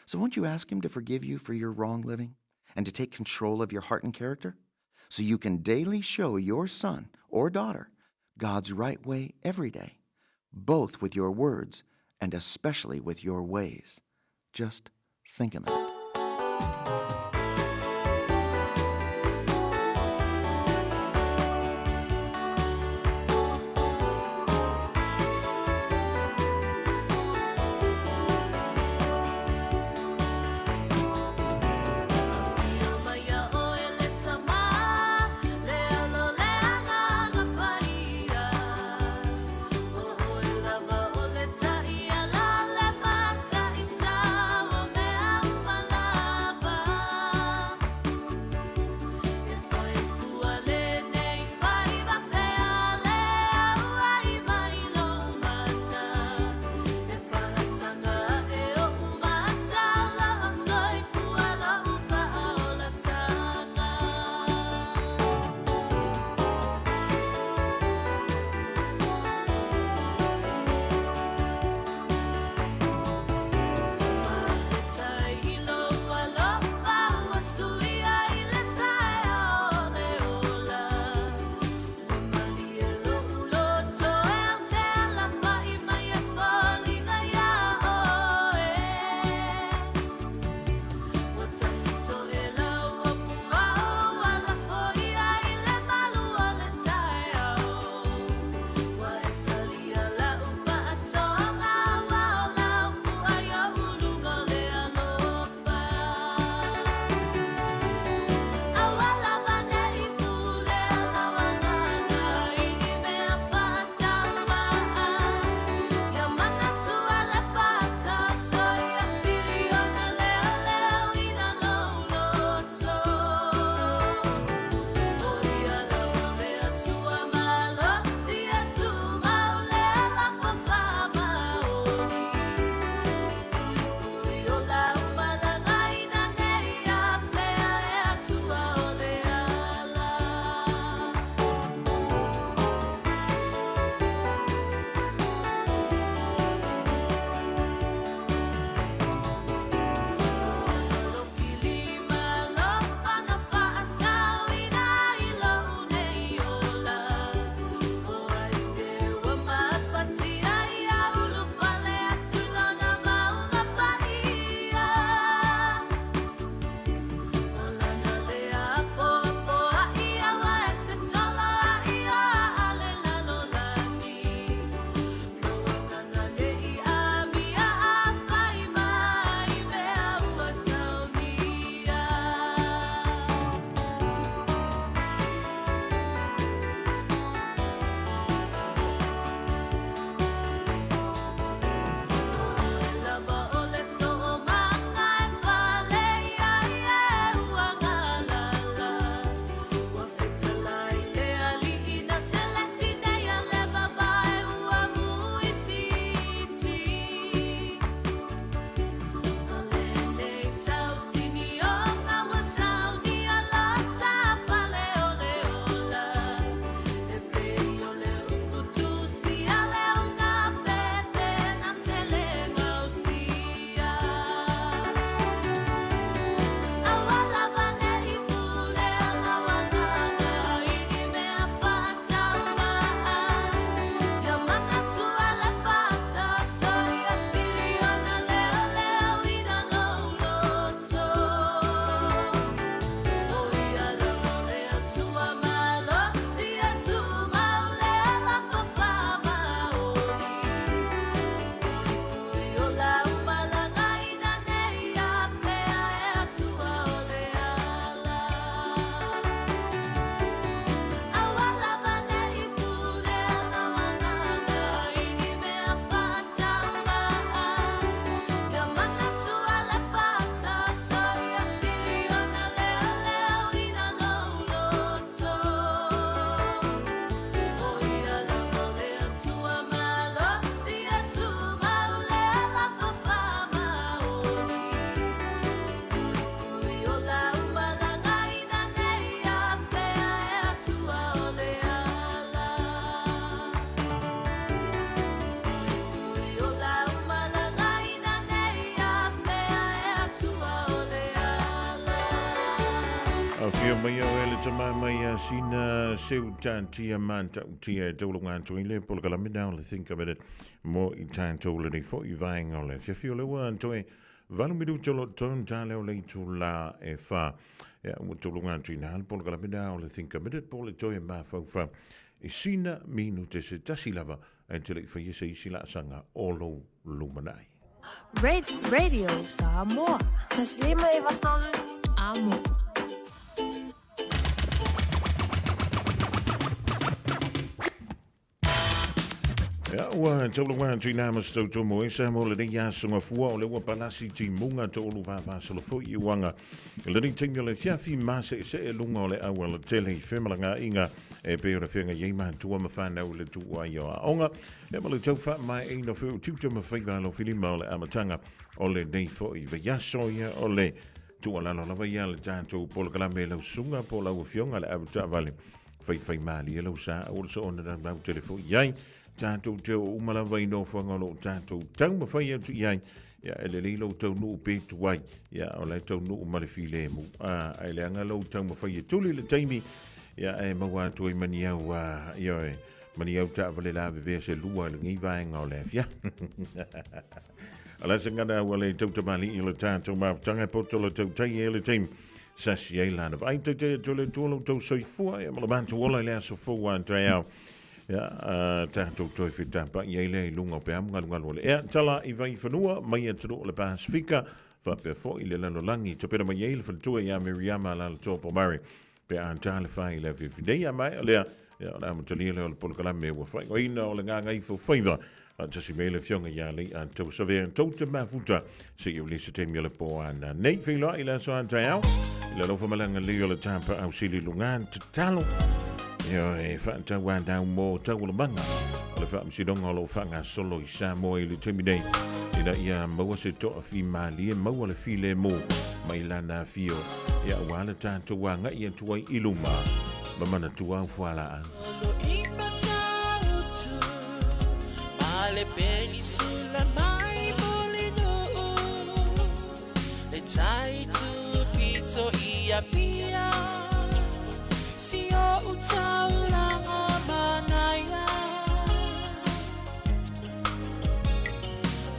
So won't you ask him to forgive you for your wrong living and to take control of your heart and character? So you can daily show your son or daughter God's right way every day, both with your words and especially with your ways. Just think a minute. Ia mai au e le tama mai a sina seu tātia mātautia e taulunga atu i le polokalame nā o le Think a Minute mo i tātou le nei foi vaenga o le afiafi o le ua toe 8 minuta o lo tonu tā leo le itu la e wha. Ia, ua taulunga atu i nā le polokalame nā o le Think a Minute po le toe mawhauwha i sina minute se tasi lava e te lei whai se isi la sanga o lo lumanai. Radio Samoa. 153 Amo. Ia, ua taulunga atu i nā masitau mo e sa mo le nei aso fua o le ua palasi timuga to olu vavasolo foi i uaga i lenei taimi o le afiafi ma se'ese'e luga o le auala tele i femalaga'iga e pei ona feagai ai matua ma fanau i le tuua ai o a'oga e ma le tau fa'amae'aina foi o tiute ma faiva alofilima o le amataga o lenei fo'i vaiaso. Ia, o le tu'ualalo lava ia le tatou polokalame lau susuga po lau afioga le avetaavale faifai malie lau sa aua le soona naunau tele fo'i ai tatou te o uma lava i nofoaga o loo tatou taumafai atu i ai. Ia, e lelei lou taunuu pe tuai, ia o lae taunuu ma le filemu a ae leaga lou taumafai e tuli le taimi, ia e maua atu ai maniau a ia e maniau taavale lavevea se lua i lenei vaega o le afia o la se gana ua le tautamali'i o le tatou mafutaga e poto le tautai e le taimi sasi ai lana vaai taitai atu le Atua lou tau soifua ia ma le matou ola i le aso fou a taeao. Ia, tatou toe fetapa'i ai lea i luga o peamu galugalu o le ea tala i vaifanua mai atunuu o le Pasifika faapea fo'i le lalolagi tapena mai ai le faletua iā Miriama Lalatoa Pomare pe a talefa i le afiafi nei. A maea lea, ia, o le amatalia lea o le polokalame ua faaigoaina o le Gagaifo Faiva faatasi mai le afioga iā Lei'a Tausavea tou te mafuta seia uli se taimi o le po ana nei feiloa'i le aso a taeao i le alofa malaga lei o le tapa ausili lugā tatalo ia e faatauanau mo taualamaga o le faamasinoga o loo faagasolo i Samoa i le taimi nei ina ia maua se toafimalie maua le filemu mai lana afio ia auā le tatou aga'i atu ai i luma ma manatua au fualaau. Le penisula mai Mulinuu Le tai tu pito i Apia Si o utaulanga manaia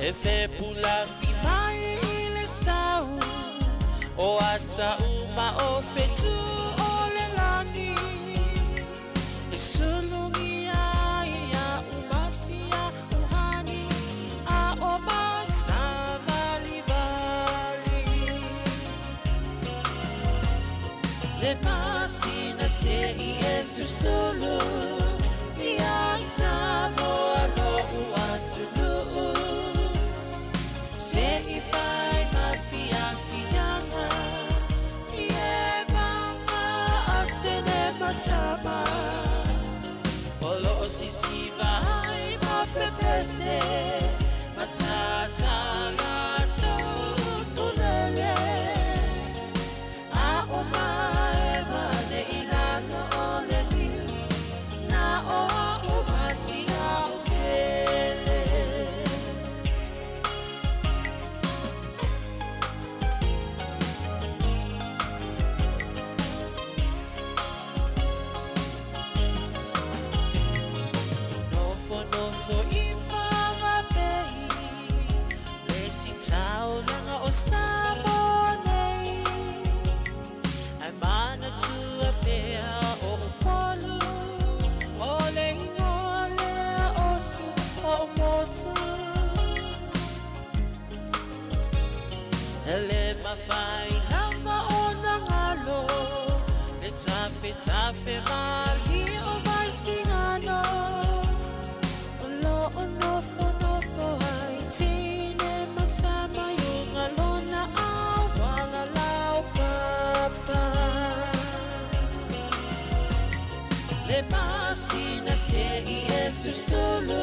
E fepula fi mai i le sau O ata uma o fetu o le lani E sulungi ai ia umasia uhani A o masa vali vali Le masina se i e susulu Ia Samoa lo uatunuu Se i fai ma fiafiaga I e mama a tene matama O lo o sisiva ai ma pepese Matata latou tulele A o mae mane i lalo o le liu Na o a o masia o pele. Nofo nofo i whangapei Le si taulaga o Samoa nei Ai manatua pea o Upolu O le ingoa lea o si o motu E le mawhai lava o nangalo Le tafe tafe mali o mai singano O lo o nofo nofo ai tine matama Iunga lona awala lau papa Le masina se i e susulu.